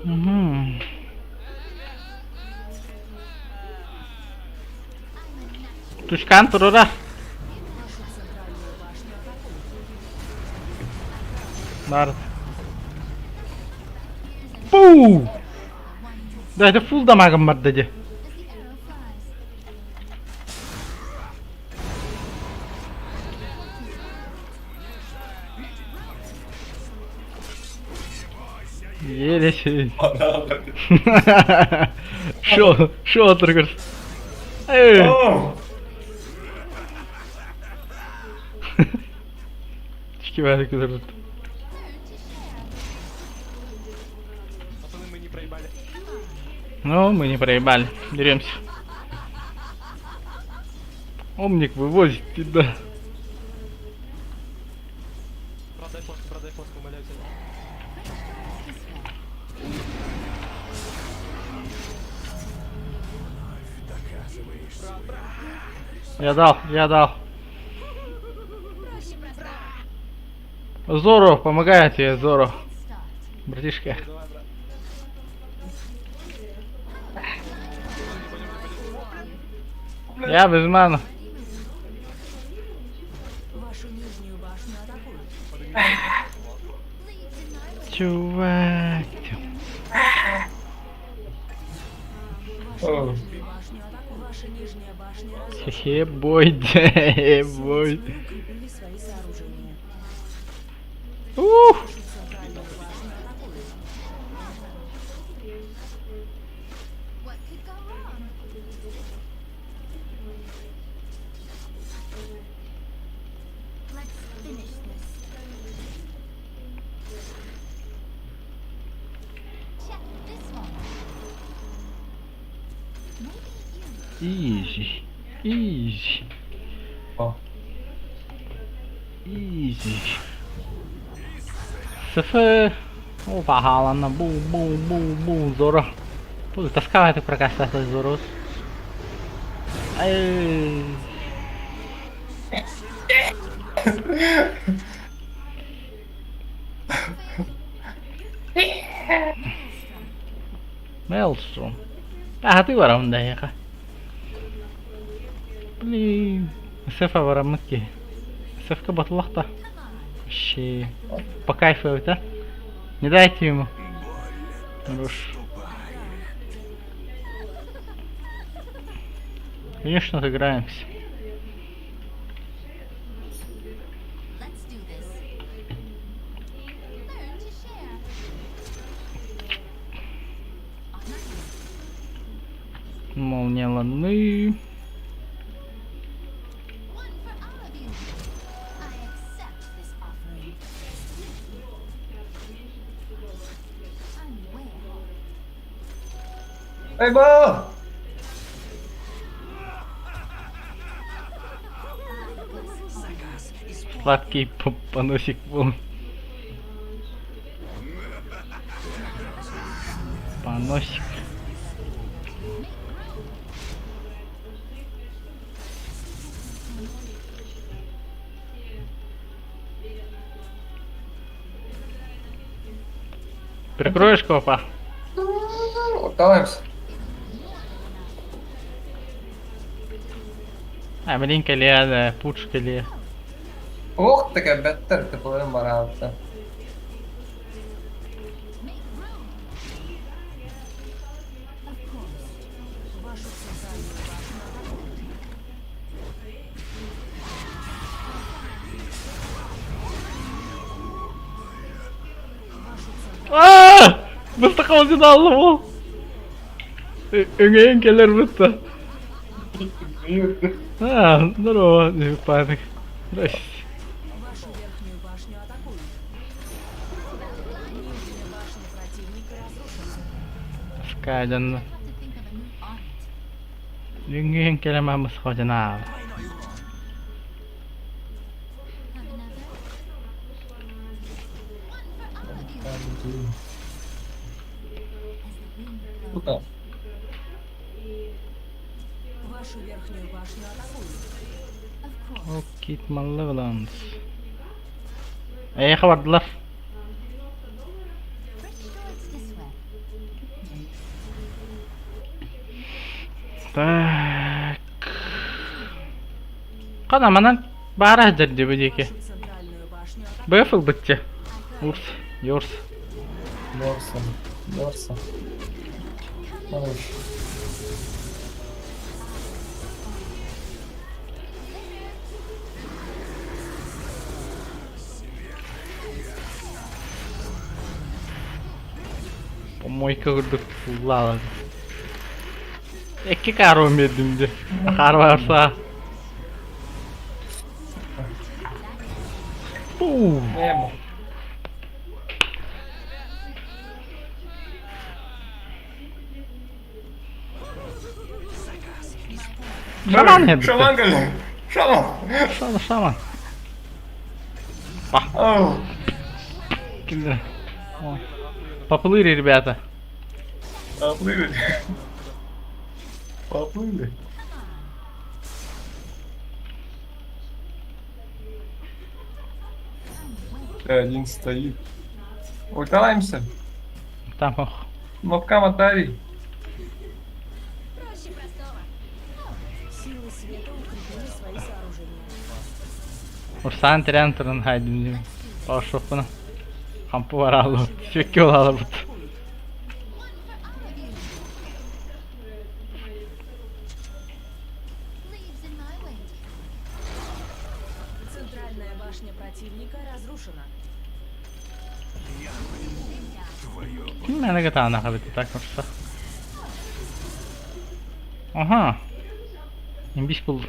Угу. Тучкан турура. Бар. Пуу! Да это фул дамагым барда дии. Еле Шо, шо отыргыр. Эй! Чики көтөрбүт. Пацаны, мы не проебали. Ну, мы не проебали. Деремся. Омник вывозит тебя. Брат, дай флешку, брат, дай флешку, умоляю тебя. Я дал, я дал. Зоро, помогает тебе, Зоро. Братишка. Я без ману. Вашу нижнюю башню атакуют. Чувак. Вашу нижнюю башню атакуют. Ваша нижняя башня разрушена. Хе-бой, Силы бой. тьмы укрепили свои сооружения. Ух! Вашу центральную башню атакуют. What could go wrong? Let's finish this. Check this one. Maybe you Easy. Easy. О. Easy. Сф. Опа, ладно, бу-бу-бу-бу, Зоро. Бу, таскавай прокастата Зоро. Эй. Мелстром. А ты барам да яка. Блин. Сефа бараммыт ки. Сефка батлахта. Вообще. По кайфу это. Не дайте ему. Хорош. Конечно, отыграемся. Let's do this. Learn to share. On my way. Молния луны. One for all of you. I accept this offering. I'm way ahead. Эй, ба! Сладкий поносик был. Поносик. Прикроешь копа? Орталаемся. А, маленькая ли, пучка ли. Ох, такая беттер, ты половину баранца. Make room. Of course. Вашу центральную башню атакуют. Вашу центральную А! Быстро алды ол. Өңейін келер бітті. А, здорово, паник. Здрасте. Вашу верхнюю башню атакуют. Нижняя башня противника разрушена. Скайден. I have to think of a new art. Өңейін келе мамыз қожана. Have another? One for all of you. As the wind blows. Куда? Вашу верхнюю башню атакуют. Of course. Окит Malevolence. Эй, хабардылар. Bridge towards this way. Так. Хана манан баара сылдьар дии бу диэки. Быаф ылбытча. Урс, Йорс. Йорса. Йорса. Хорош. Помойка курдук ыллаалады. Икки каруун биэрдим дии. Хаар барса. Немо. Шаман эбит. Шаман кэллэ. Шаман. Шаман, шаман. Поплыли, ребята. Поплыли. Поплыли. Один стоит. Ульталаемся. Там ох. Мопка Матари. Проще простого. Силы света укрепили свои сооружения. Урсаан тирээн туран хайдым Пошоппуна. Хампы бараалыбыт. Сүөккэ улаалабыт. Центральная башня противника разрушена. Ким мээнэ кытаанах эбит так урса. Аха. Имбис булду.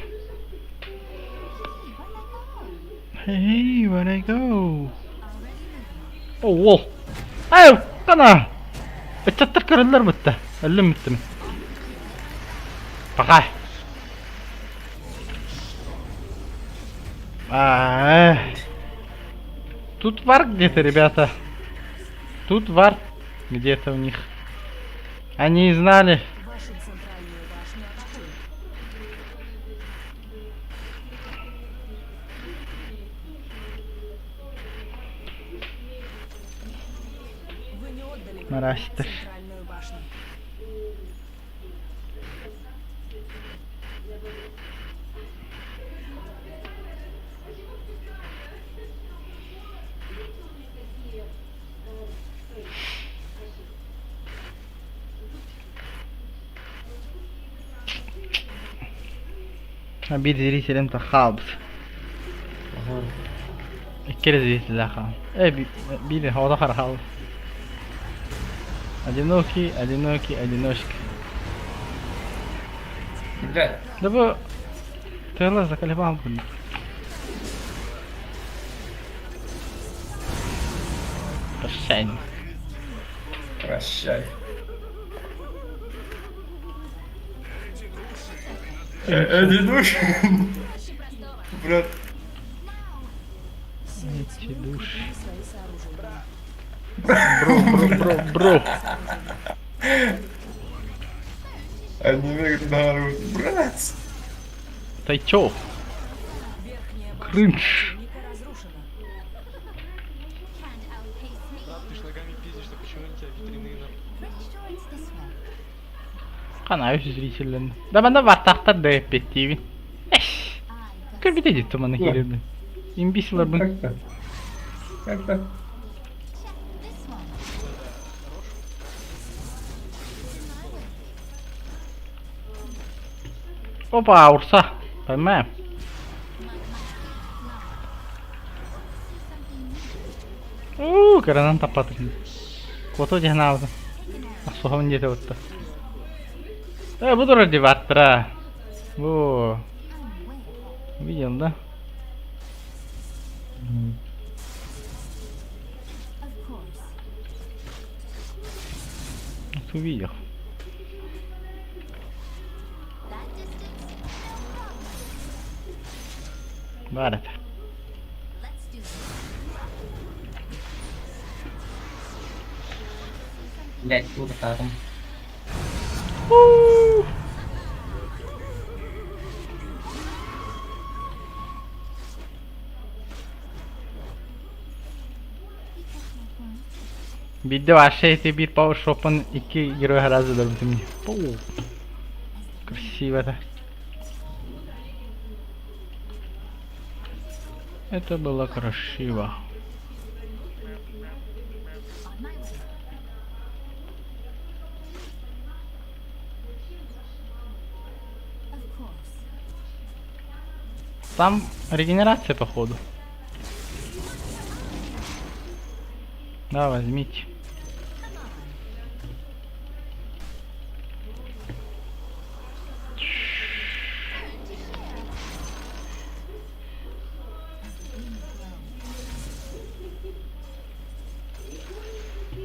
Hey, where'd I go? Oh, whoa. Ай, кана. Ыччаттар көрөллөр бутта. Өллүм бүттүм. Пока. А, Тут вард где-то, ребята. Тут вард где-то у них. Они знали. Вашу центральную башню атакуют. Вы не отдали Мразь-то. центральную башню. Биир зрителем хаалбыт. Икки эрэ зрителлээх хаал. Э, биир оҕото хара хаалбыт. Одинокий, одинокий, одиночка. Блядь. Да бу тыала заколебал блин. Прощай. Прощай. Эти души. Брат. Эти души. Бро, бро, бро, бро. Они говорят, народ, брат. Тайчо. Кринж. Брат, ты ж ногами пиздишься, почему у тебя ветряные на... Хана үс зрителлэн. Да манна вартахтар да эппиттиибин. Эш. Көрбүтэ дитто манна киирэрбин. Имбисиларбын. Как-то. Как-то. Опа, урса. Поймаем. Уу, кыранан таппатым. Куоту дьаһанаабытым. Охсуһабын диэтэ бутта. Э, бу турар дебаттара. Бу. Видел, да? Вот увидел. Баар этэ. Блядь, куда там? Биирдэ вообще ити биир пауэршоппун икки герой сразу өлөрбүтүм дии. Красиво-то. Это было красиво. Там регенерация, походу. Да, возьмите.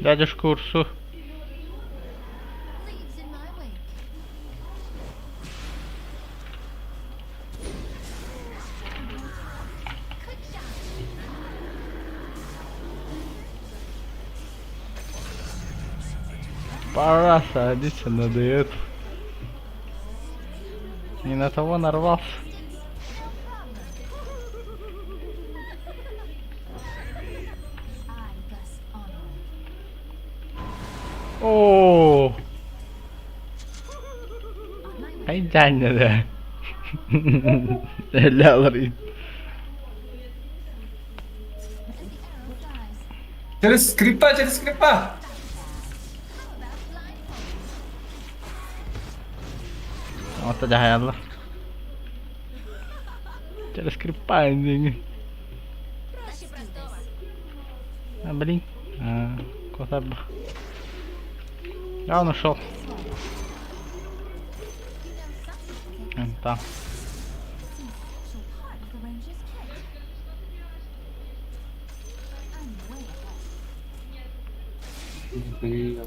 Дядюшка Урсу. Пора садиться на диету. Не на того нарвался. О, Идеально, да. Ля, Через скрипа, через скрипа! Вот дьаһайаллар. Через скрипа А, блин. А, куда бы. Я он ушел. Там. Блин.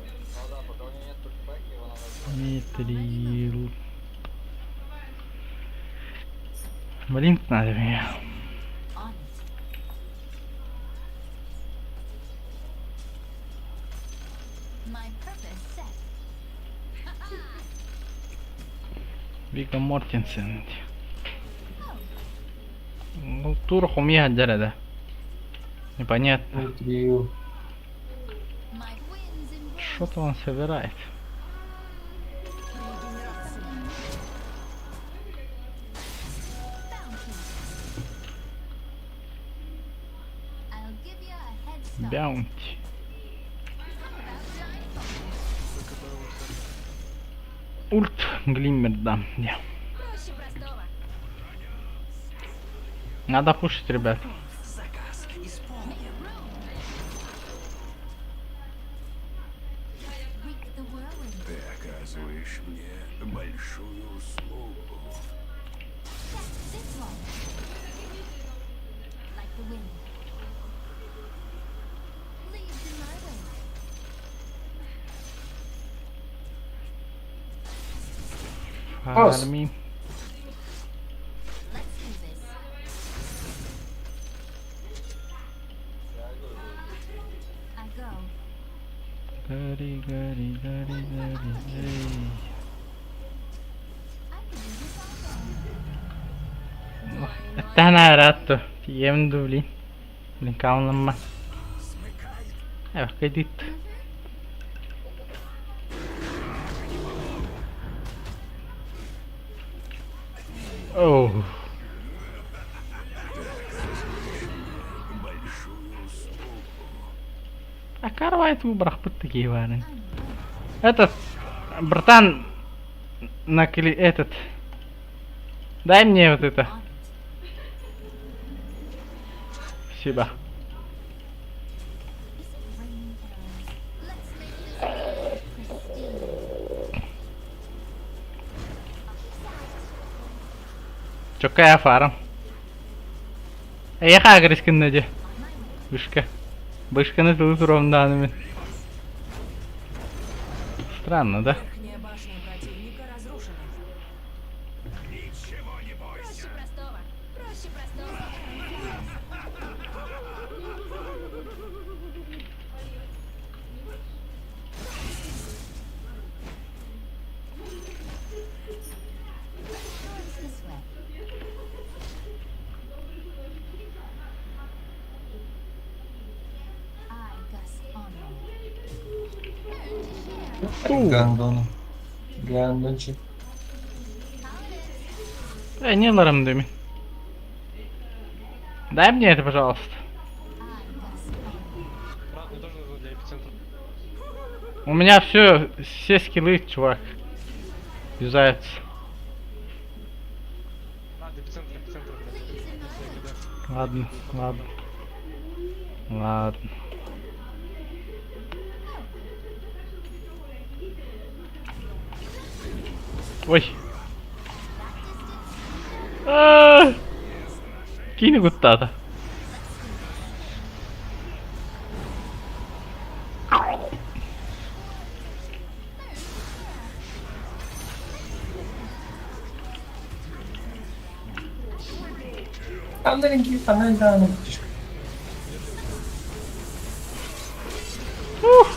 Митрил. Блин, надо мне. Вига Мортенсен. Ну, тур хумия да. Непонятно. Что-то он собирает. Баунти. Ульт Глиммер, да. Надо пушить, ребят. Ты оказываешь мне большую услугу. Фарми. Гори, гори, гори, гори, гори. Tänään Tiedän Блин, каунамма. Кредит. Оу. А карвайт выбрах такие вары. Этот, братан, накли этот. Дай мне вот это. Спасибо. Чокая фарм. Я хагрискин наде. Бышка. Бышка на тылы ровно. Странно, да? Верхняя башня противника разрушена. Ничего не бойся. Проще простого. Проще простого. Гандон. Гандончик. Не аларым demin. Дай мне это, пожалуйста. Брат, мне тоже нужно для эпицентра. У меня все, все скиллы, чувак. Юзаются. Брат, эпицентр, эпицентр, блядь. Я КД. Ладно, ладно. Ладно. Ой. А! Кинь гуттата. Ханна птичка. Ух.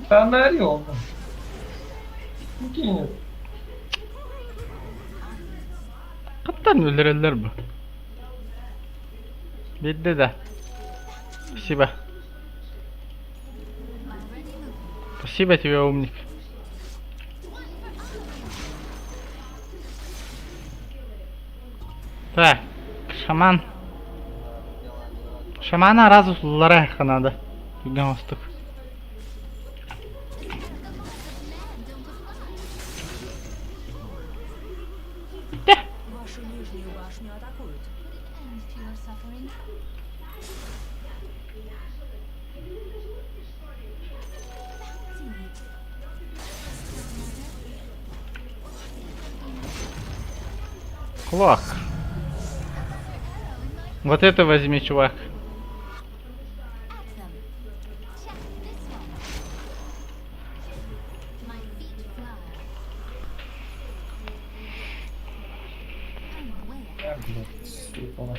Да она орел. Ну, кинет. Хаттан өлөрөллөр бу. Билди да. Спасибо. Спасибо тебе, умник. Так, шаман. Шамана разу лареха надо. Галстук. Да. Вашу нижнюю башню атакуют. Кулак. Вот это возьми, чувак. А, блядь, сука.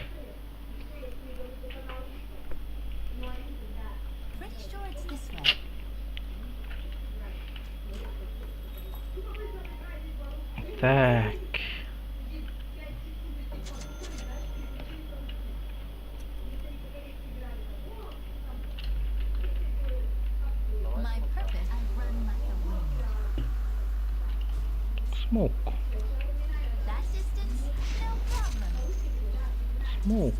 Так. Смоук. Смоук.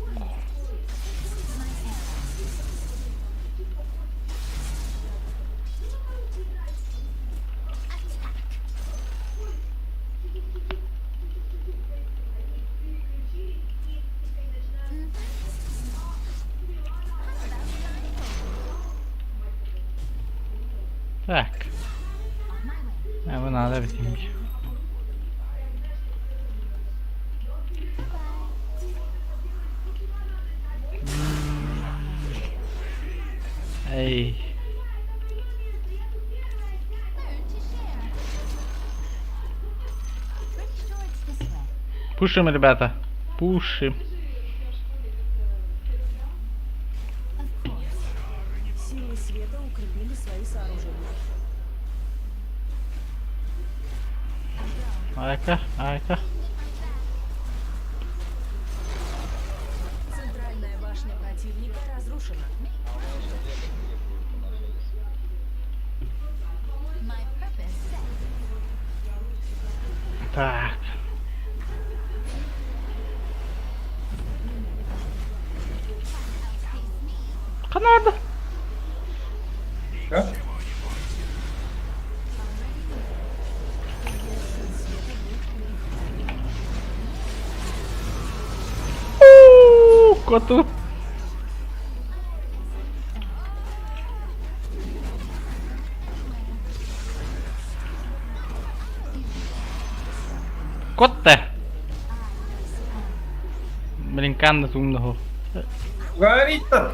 Так. А надо ведь. Эй. Пушим, ребята. Пушим. Силы света укрепили свои сооружения. Айка, айка. Центральная башня противника разрушена. Так. Канада. Да? У, Коту. Котте. Блин, канда умного. Говорит-то!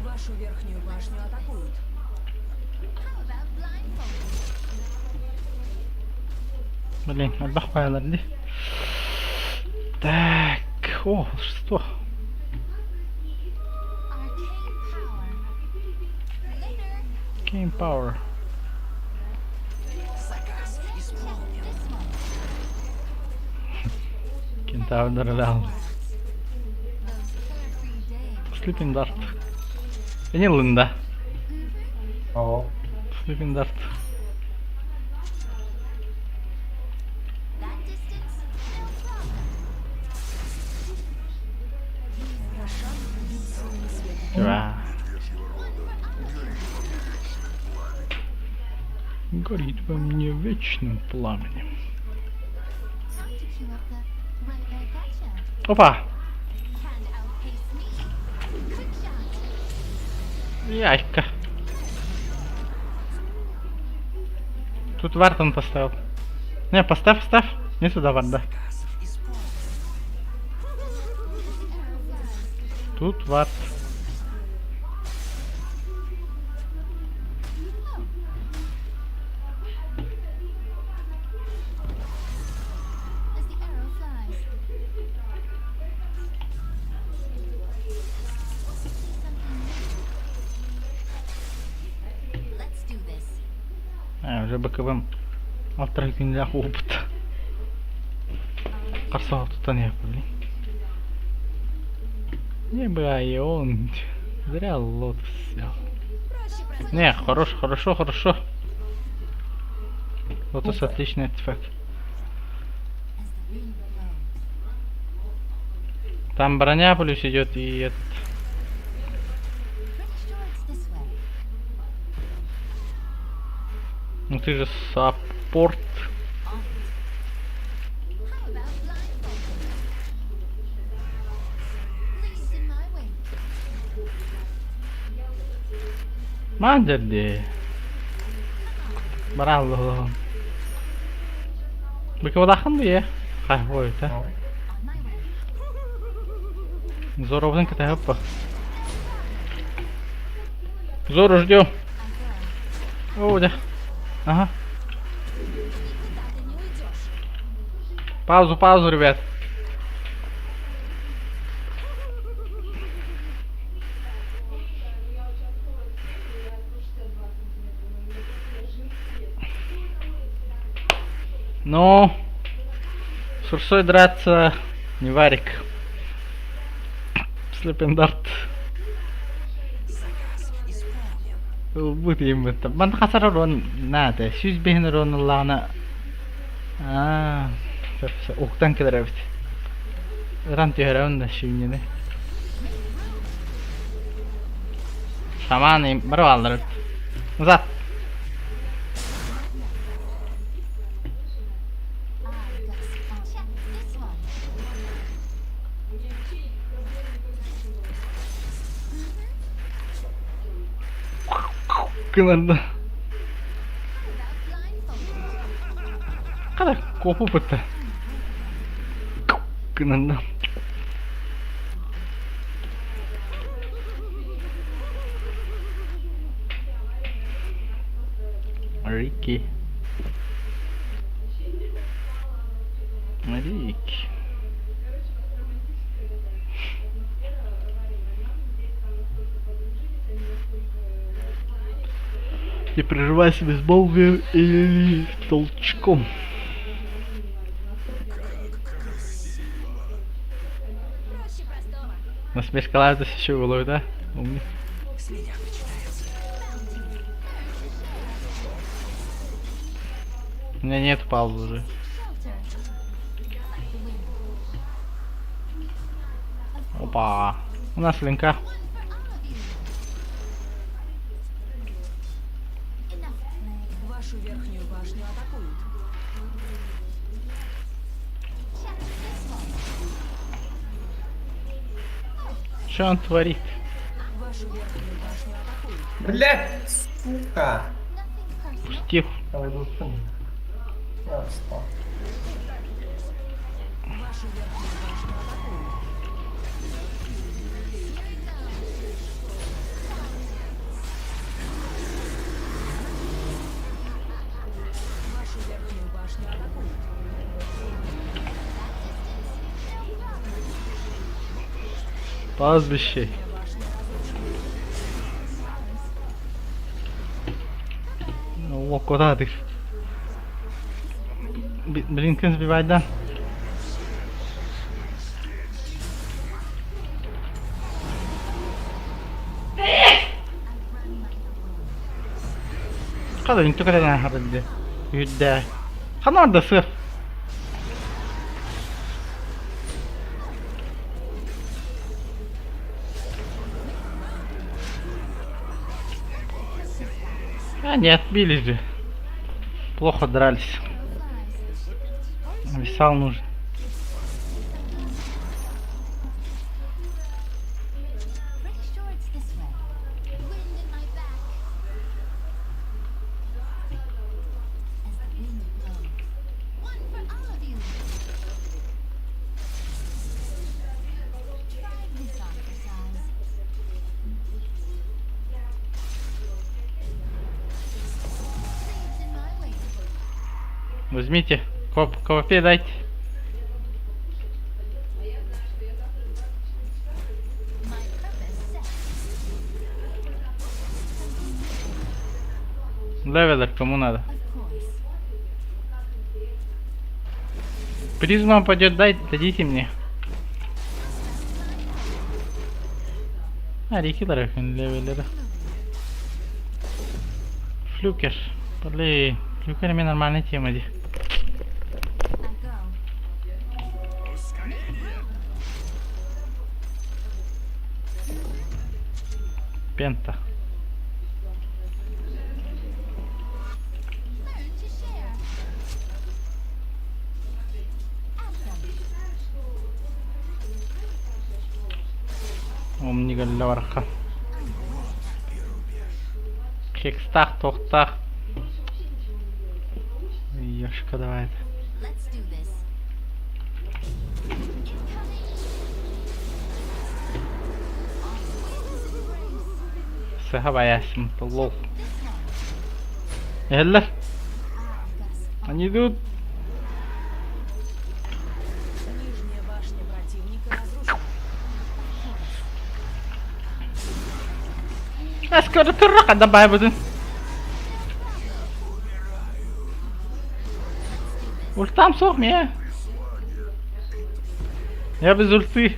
Вашу верхнюю башню атакуют. Блин, отдохнули. Так, о, что? Game power. Заказ исполнен. Кентавр реал. Sleeping Dart. Не лында. О. Sleeping Dart. Горит во мне вечным пламенем. Опа! Яйка. Тут Вартон поставил. Не, поставь, поставь. Не сюда, Варда. Тут вард. Э, уже БКБ алтарар күннээх опыт. Харсаҕа тутан иһэппин. Не бы он зря лотос взял. Не, хорош, хорошо, хорошо. Лотос отличный артефакт. Там броня плюс идет и этот. Ну ты же саппорт. Маан дии. Барааллаһын. Быкыбалааххын дии. Хайбойта. Зоровын кэтэһэппэ. Зору ждем. О, да. Ага. Паузу, паузу, ребят. Ну, с Урсой драться не варик. Слепендарт. Ылбыт ииммит. Манна хасар урон наада. Сүүс биһин урон ыллаҕына аа уктан кэлэр эбит. Ыран түһэрэбин да сүүнньэни. Шаман бары бааллар эбит. Назад. Гынарда. Хата куоппуппут да. Гынарда. Рики. Рики. Не прерывайся безмолвием или толчком. Насмешка Лардос еще уловит, да? Умник. У меня нет паузы уже. Опа. У нас линка. Вашу верхнюю башню атакуют. Что он творит? Вашу верхнюю башню атакуют. Блять, сука! Пустил. Давай, достань. Я встал. Вашу верхнюю башню атакуют. Вашу верхнюю башню атакуют. Пастбище. О, куда ты? Блин, сбивать, да? Хата үнтү кэлэн ааһар Үрдээ. Ханна барда сыр? А, не отбили же. Плохо дрались. Висал нужен. Pretty sure it's this way. Wind in my back. As the wind blows. One for all of you. Try this on for size. Leaves in my wake. Возьмите. Коп, копе дайте. My purpose set. Leveler кому надо. Of course. Призма пойдет, дай, дадите мне. А, рекилер левелера. Флюкер. Блин, флюкер мне нормальная тема, ди. I go. Пента. Learn to share. At them. Омнигалларха. Хекстах, тохтах. Ёшка, давай это. Let's do this. Incoming. Wings embrace. Сахабаясим, лол. This one. Эллер, I've got a spot. они идут. Нижняя башня противника разрушена. А скоро тураха добавим. Ультам сох меня. Я без ульты.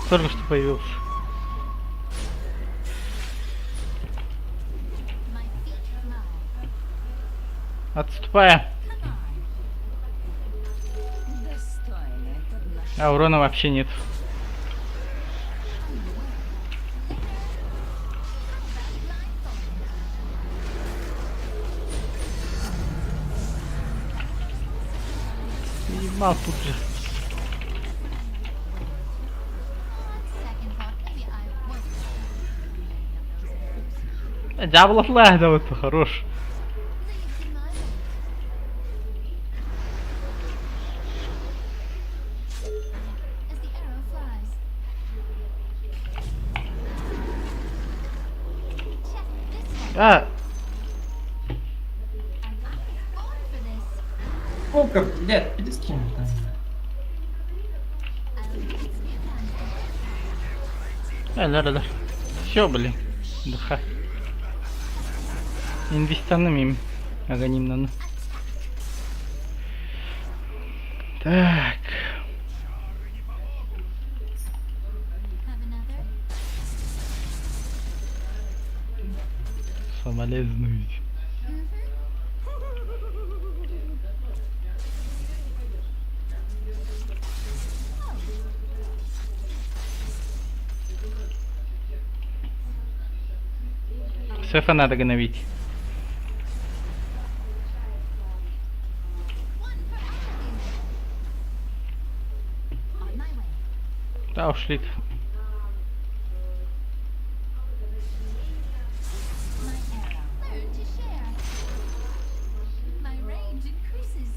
Только что появился. My feet fly. Отступаем. Come on. Достойное подношение. А урона вообще нет. Ебал тут же. On second thought, maybe I won't. Дьявола флаг, да вот хорош. Leaves in my wake. As the arrow flies. Check this one. А, I was born for this. Сколько, блядь, иди скинь там. I'll it's new time. да, да, да. Все, блин. Дыха. Инвестанным им. Аганимнаны. Так. Have another? Соболезную. Сефа надо гнобить. One for all of you. On my way. Да, ушли. My arrow. Learn to share. My range increases.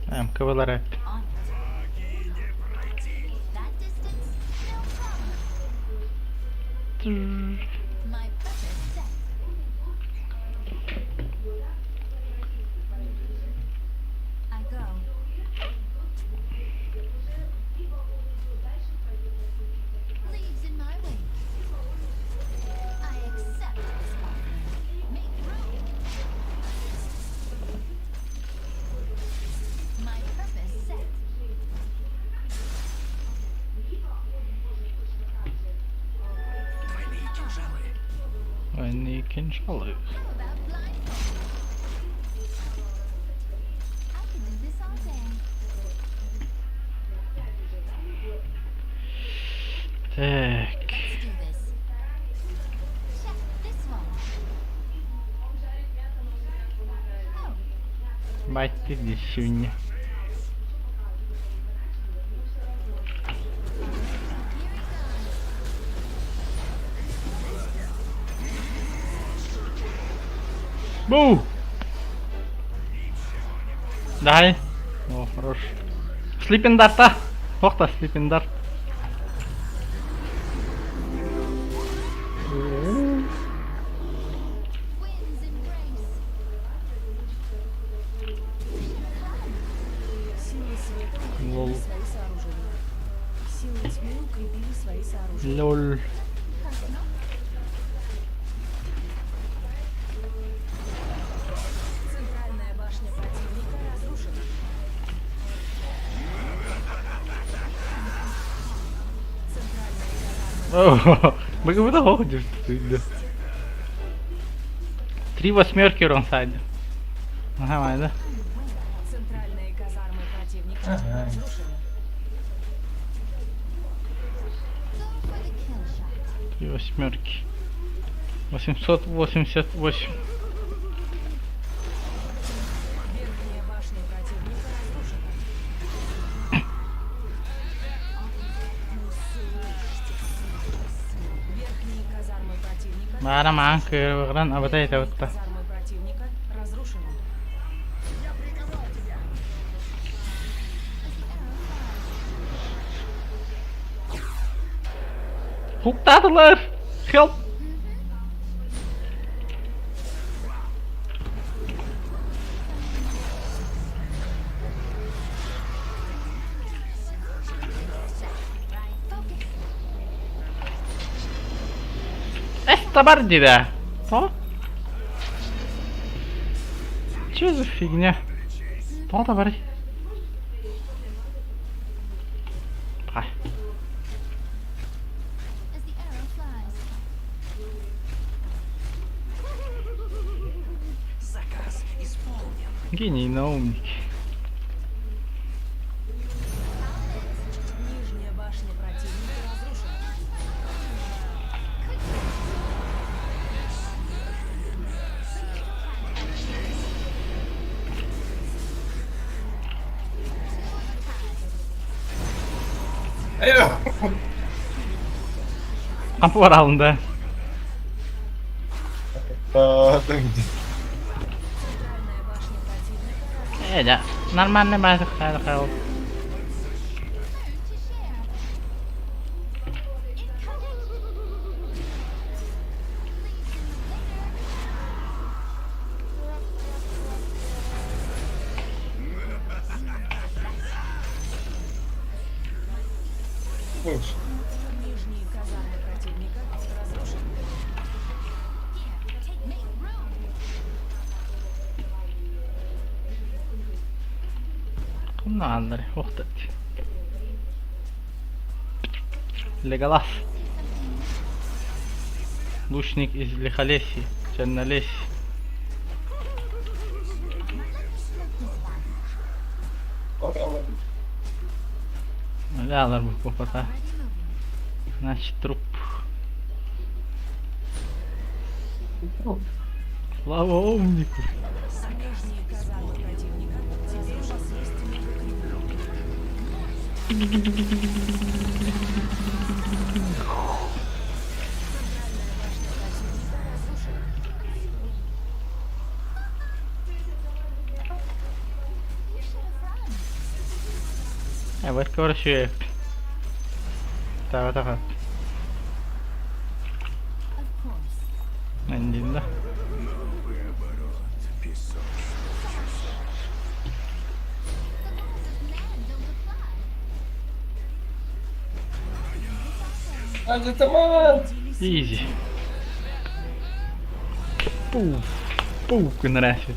А, МКВЛР. On it. That distance, no problem. My purpose set. I go. Leaves in my wake. I accept this offering. Make room. My purpose set. Двойные кинжалы. How about blindfold? I can do this all day. Так. Let's do this. Check this one. Байтты дешевне. Бу! Дай. О, хорош. Sleeping Dart-а. Туох Sleeping Dart. Лол. Лол. Мы как будто ходишь. Три восьмерки ронсайд. Ага, да. Центральные казармы противника Ага. разрушены. Три восьмерки. 888. Верхняя башня противника разрушена. Верхние казармы противника. Баара маан кыырыгыран абатай табытта. Казармы противника разрушены. Хуктаатылар! Help! Эс табар да. О? Че за фигня? Тоҕо табарый? Пай. As the arrow flies. Заказ исполнен. Гений наумники. Нижняя башня противника разрушена. Айо! Кампы бар алында. Центральная башня противника разрушена. Э, да. Нормальный база хайда. Learn to share. Incoming. Leave you later. Слушай. Нижние казармы противника разрушены. Here, take make room. Кумнааннар, охтат. Леголас. Лучник из Лихолесья, Чернолесья. Лялар бу попата. Значит, труп. Слава умнику. Нижние казармы противника теперь у вас есть мегакрип. Центральная башня противника разрушена. You should have run. Evet, короче. Так, так. Of course. Эндинда. Новый оборот. Песочный. The laws of man don't apply. Ажитаман! Изи. Пуф. Пуф, нравится.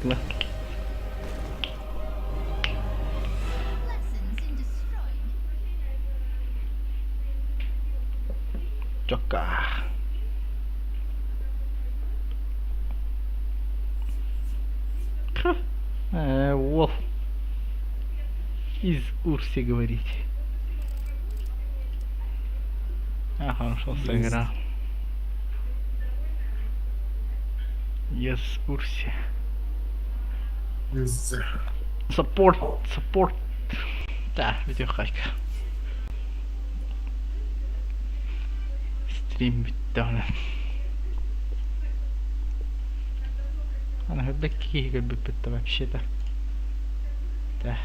Lessons in destroying. Чока. Wolf. Из Урси говорите. А, хорошо сыграл. Yes, Урси. Из. Support, support. Да, бүтүөххэ. Стрим бүттэҕинэ. Аны элбэх киһи көрбүппүт да вообще-то. Да.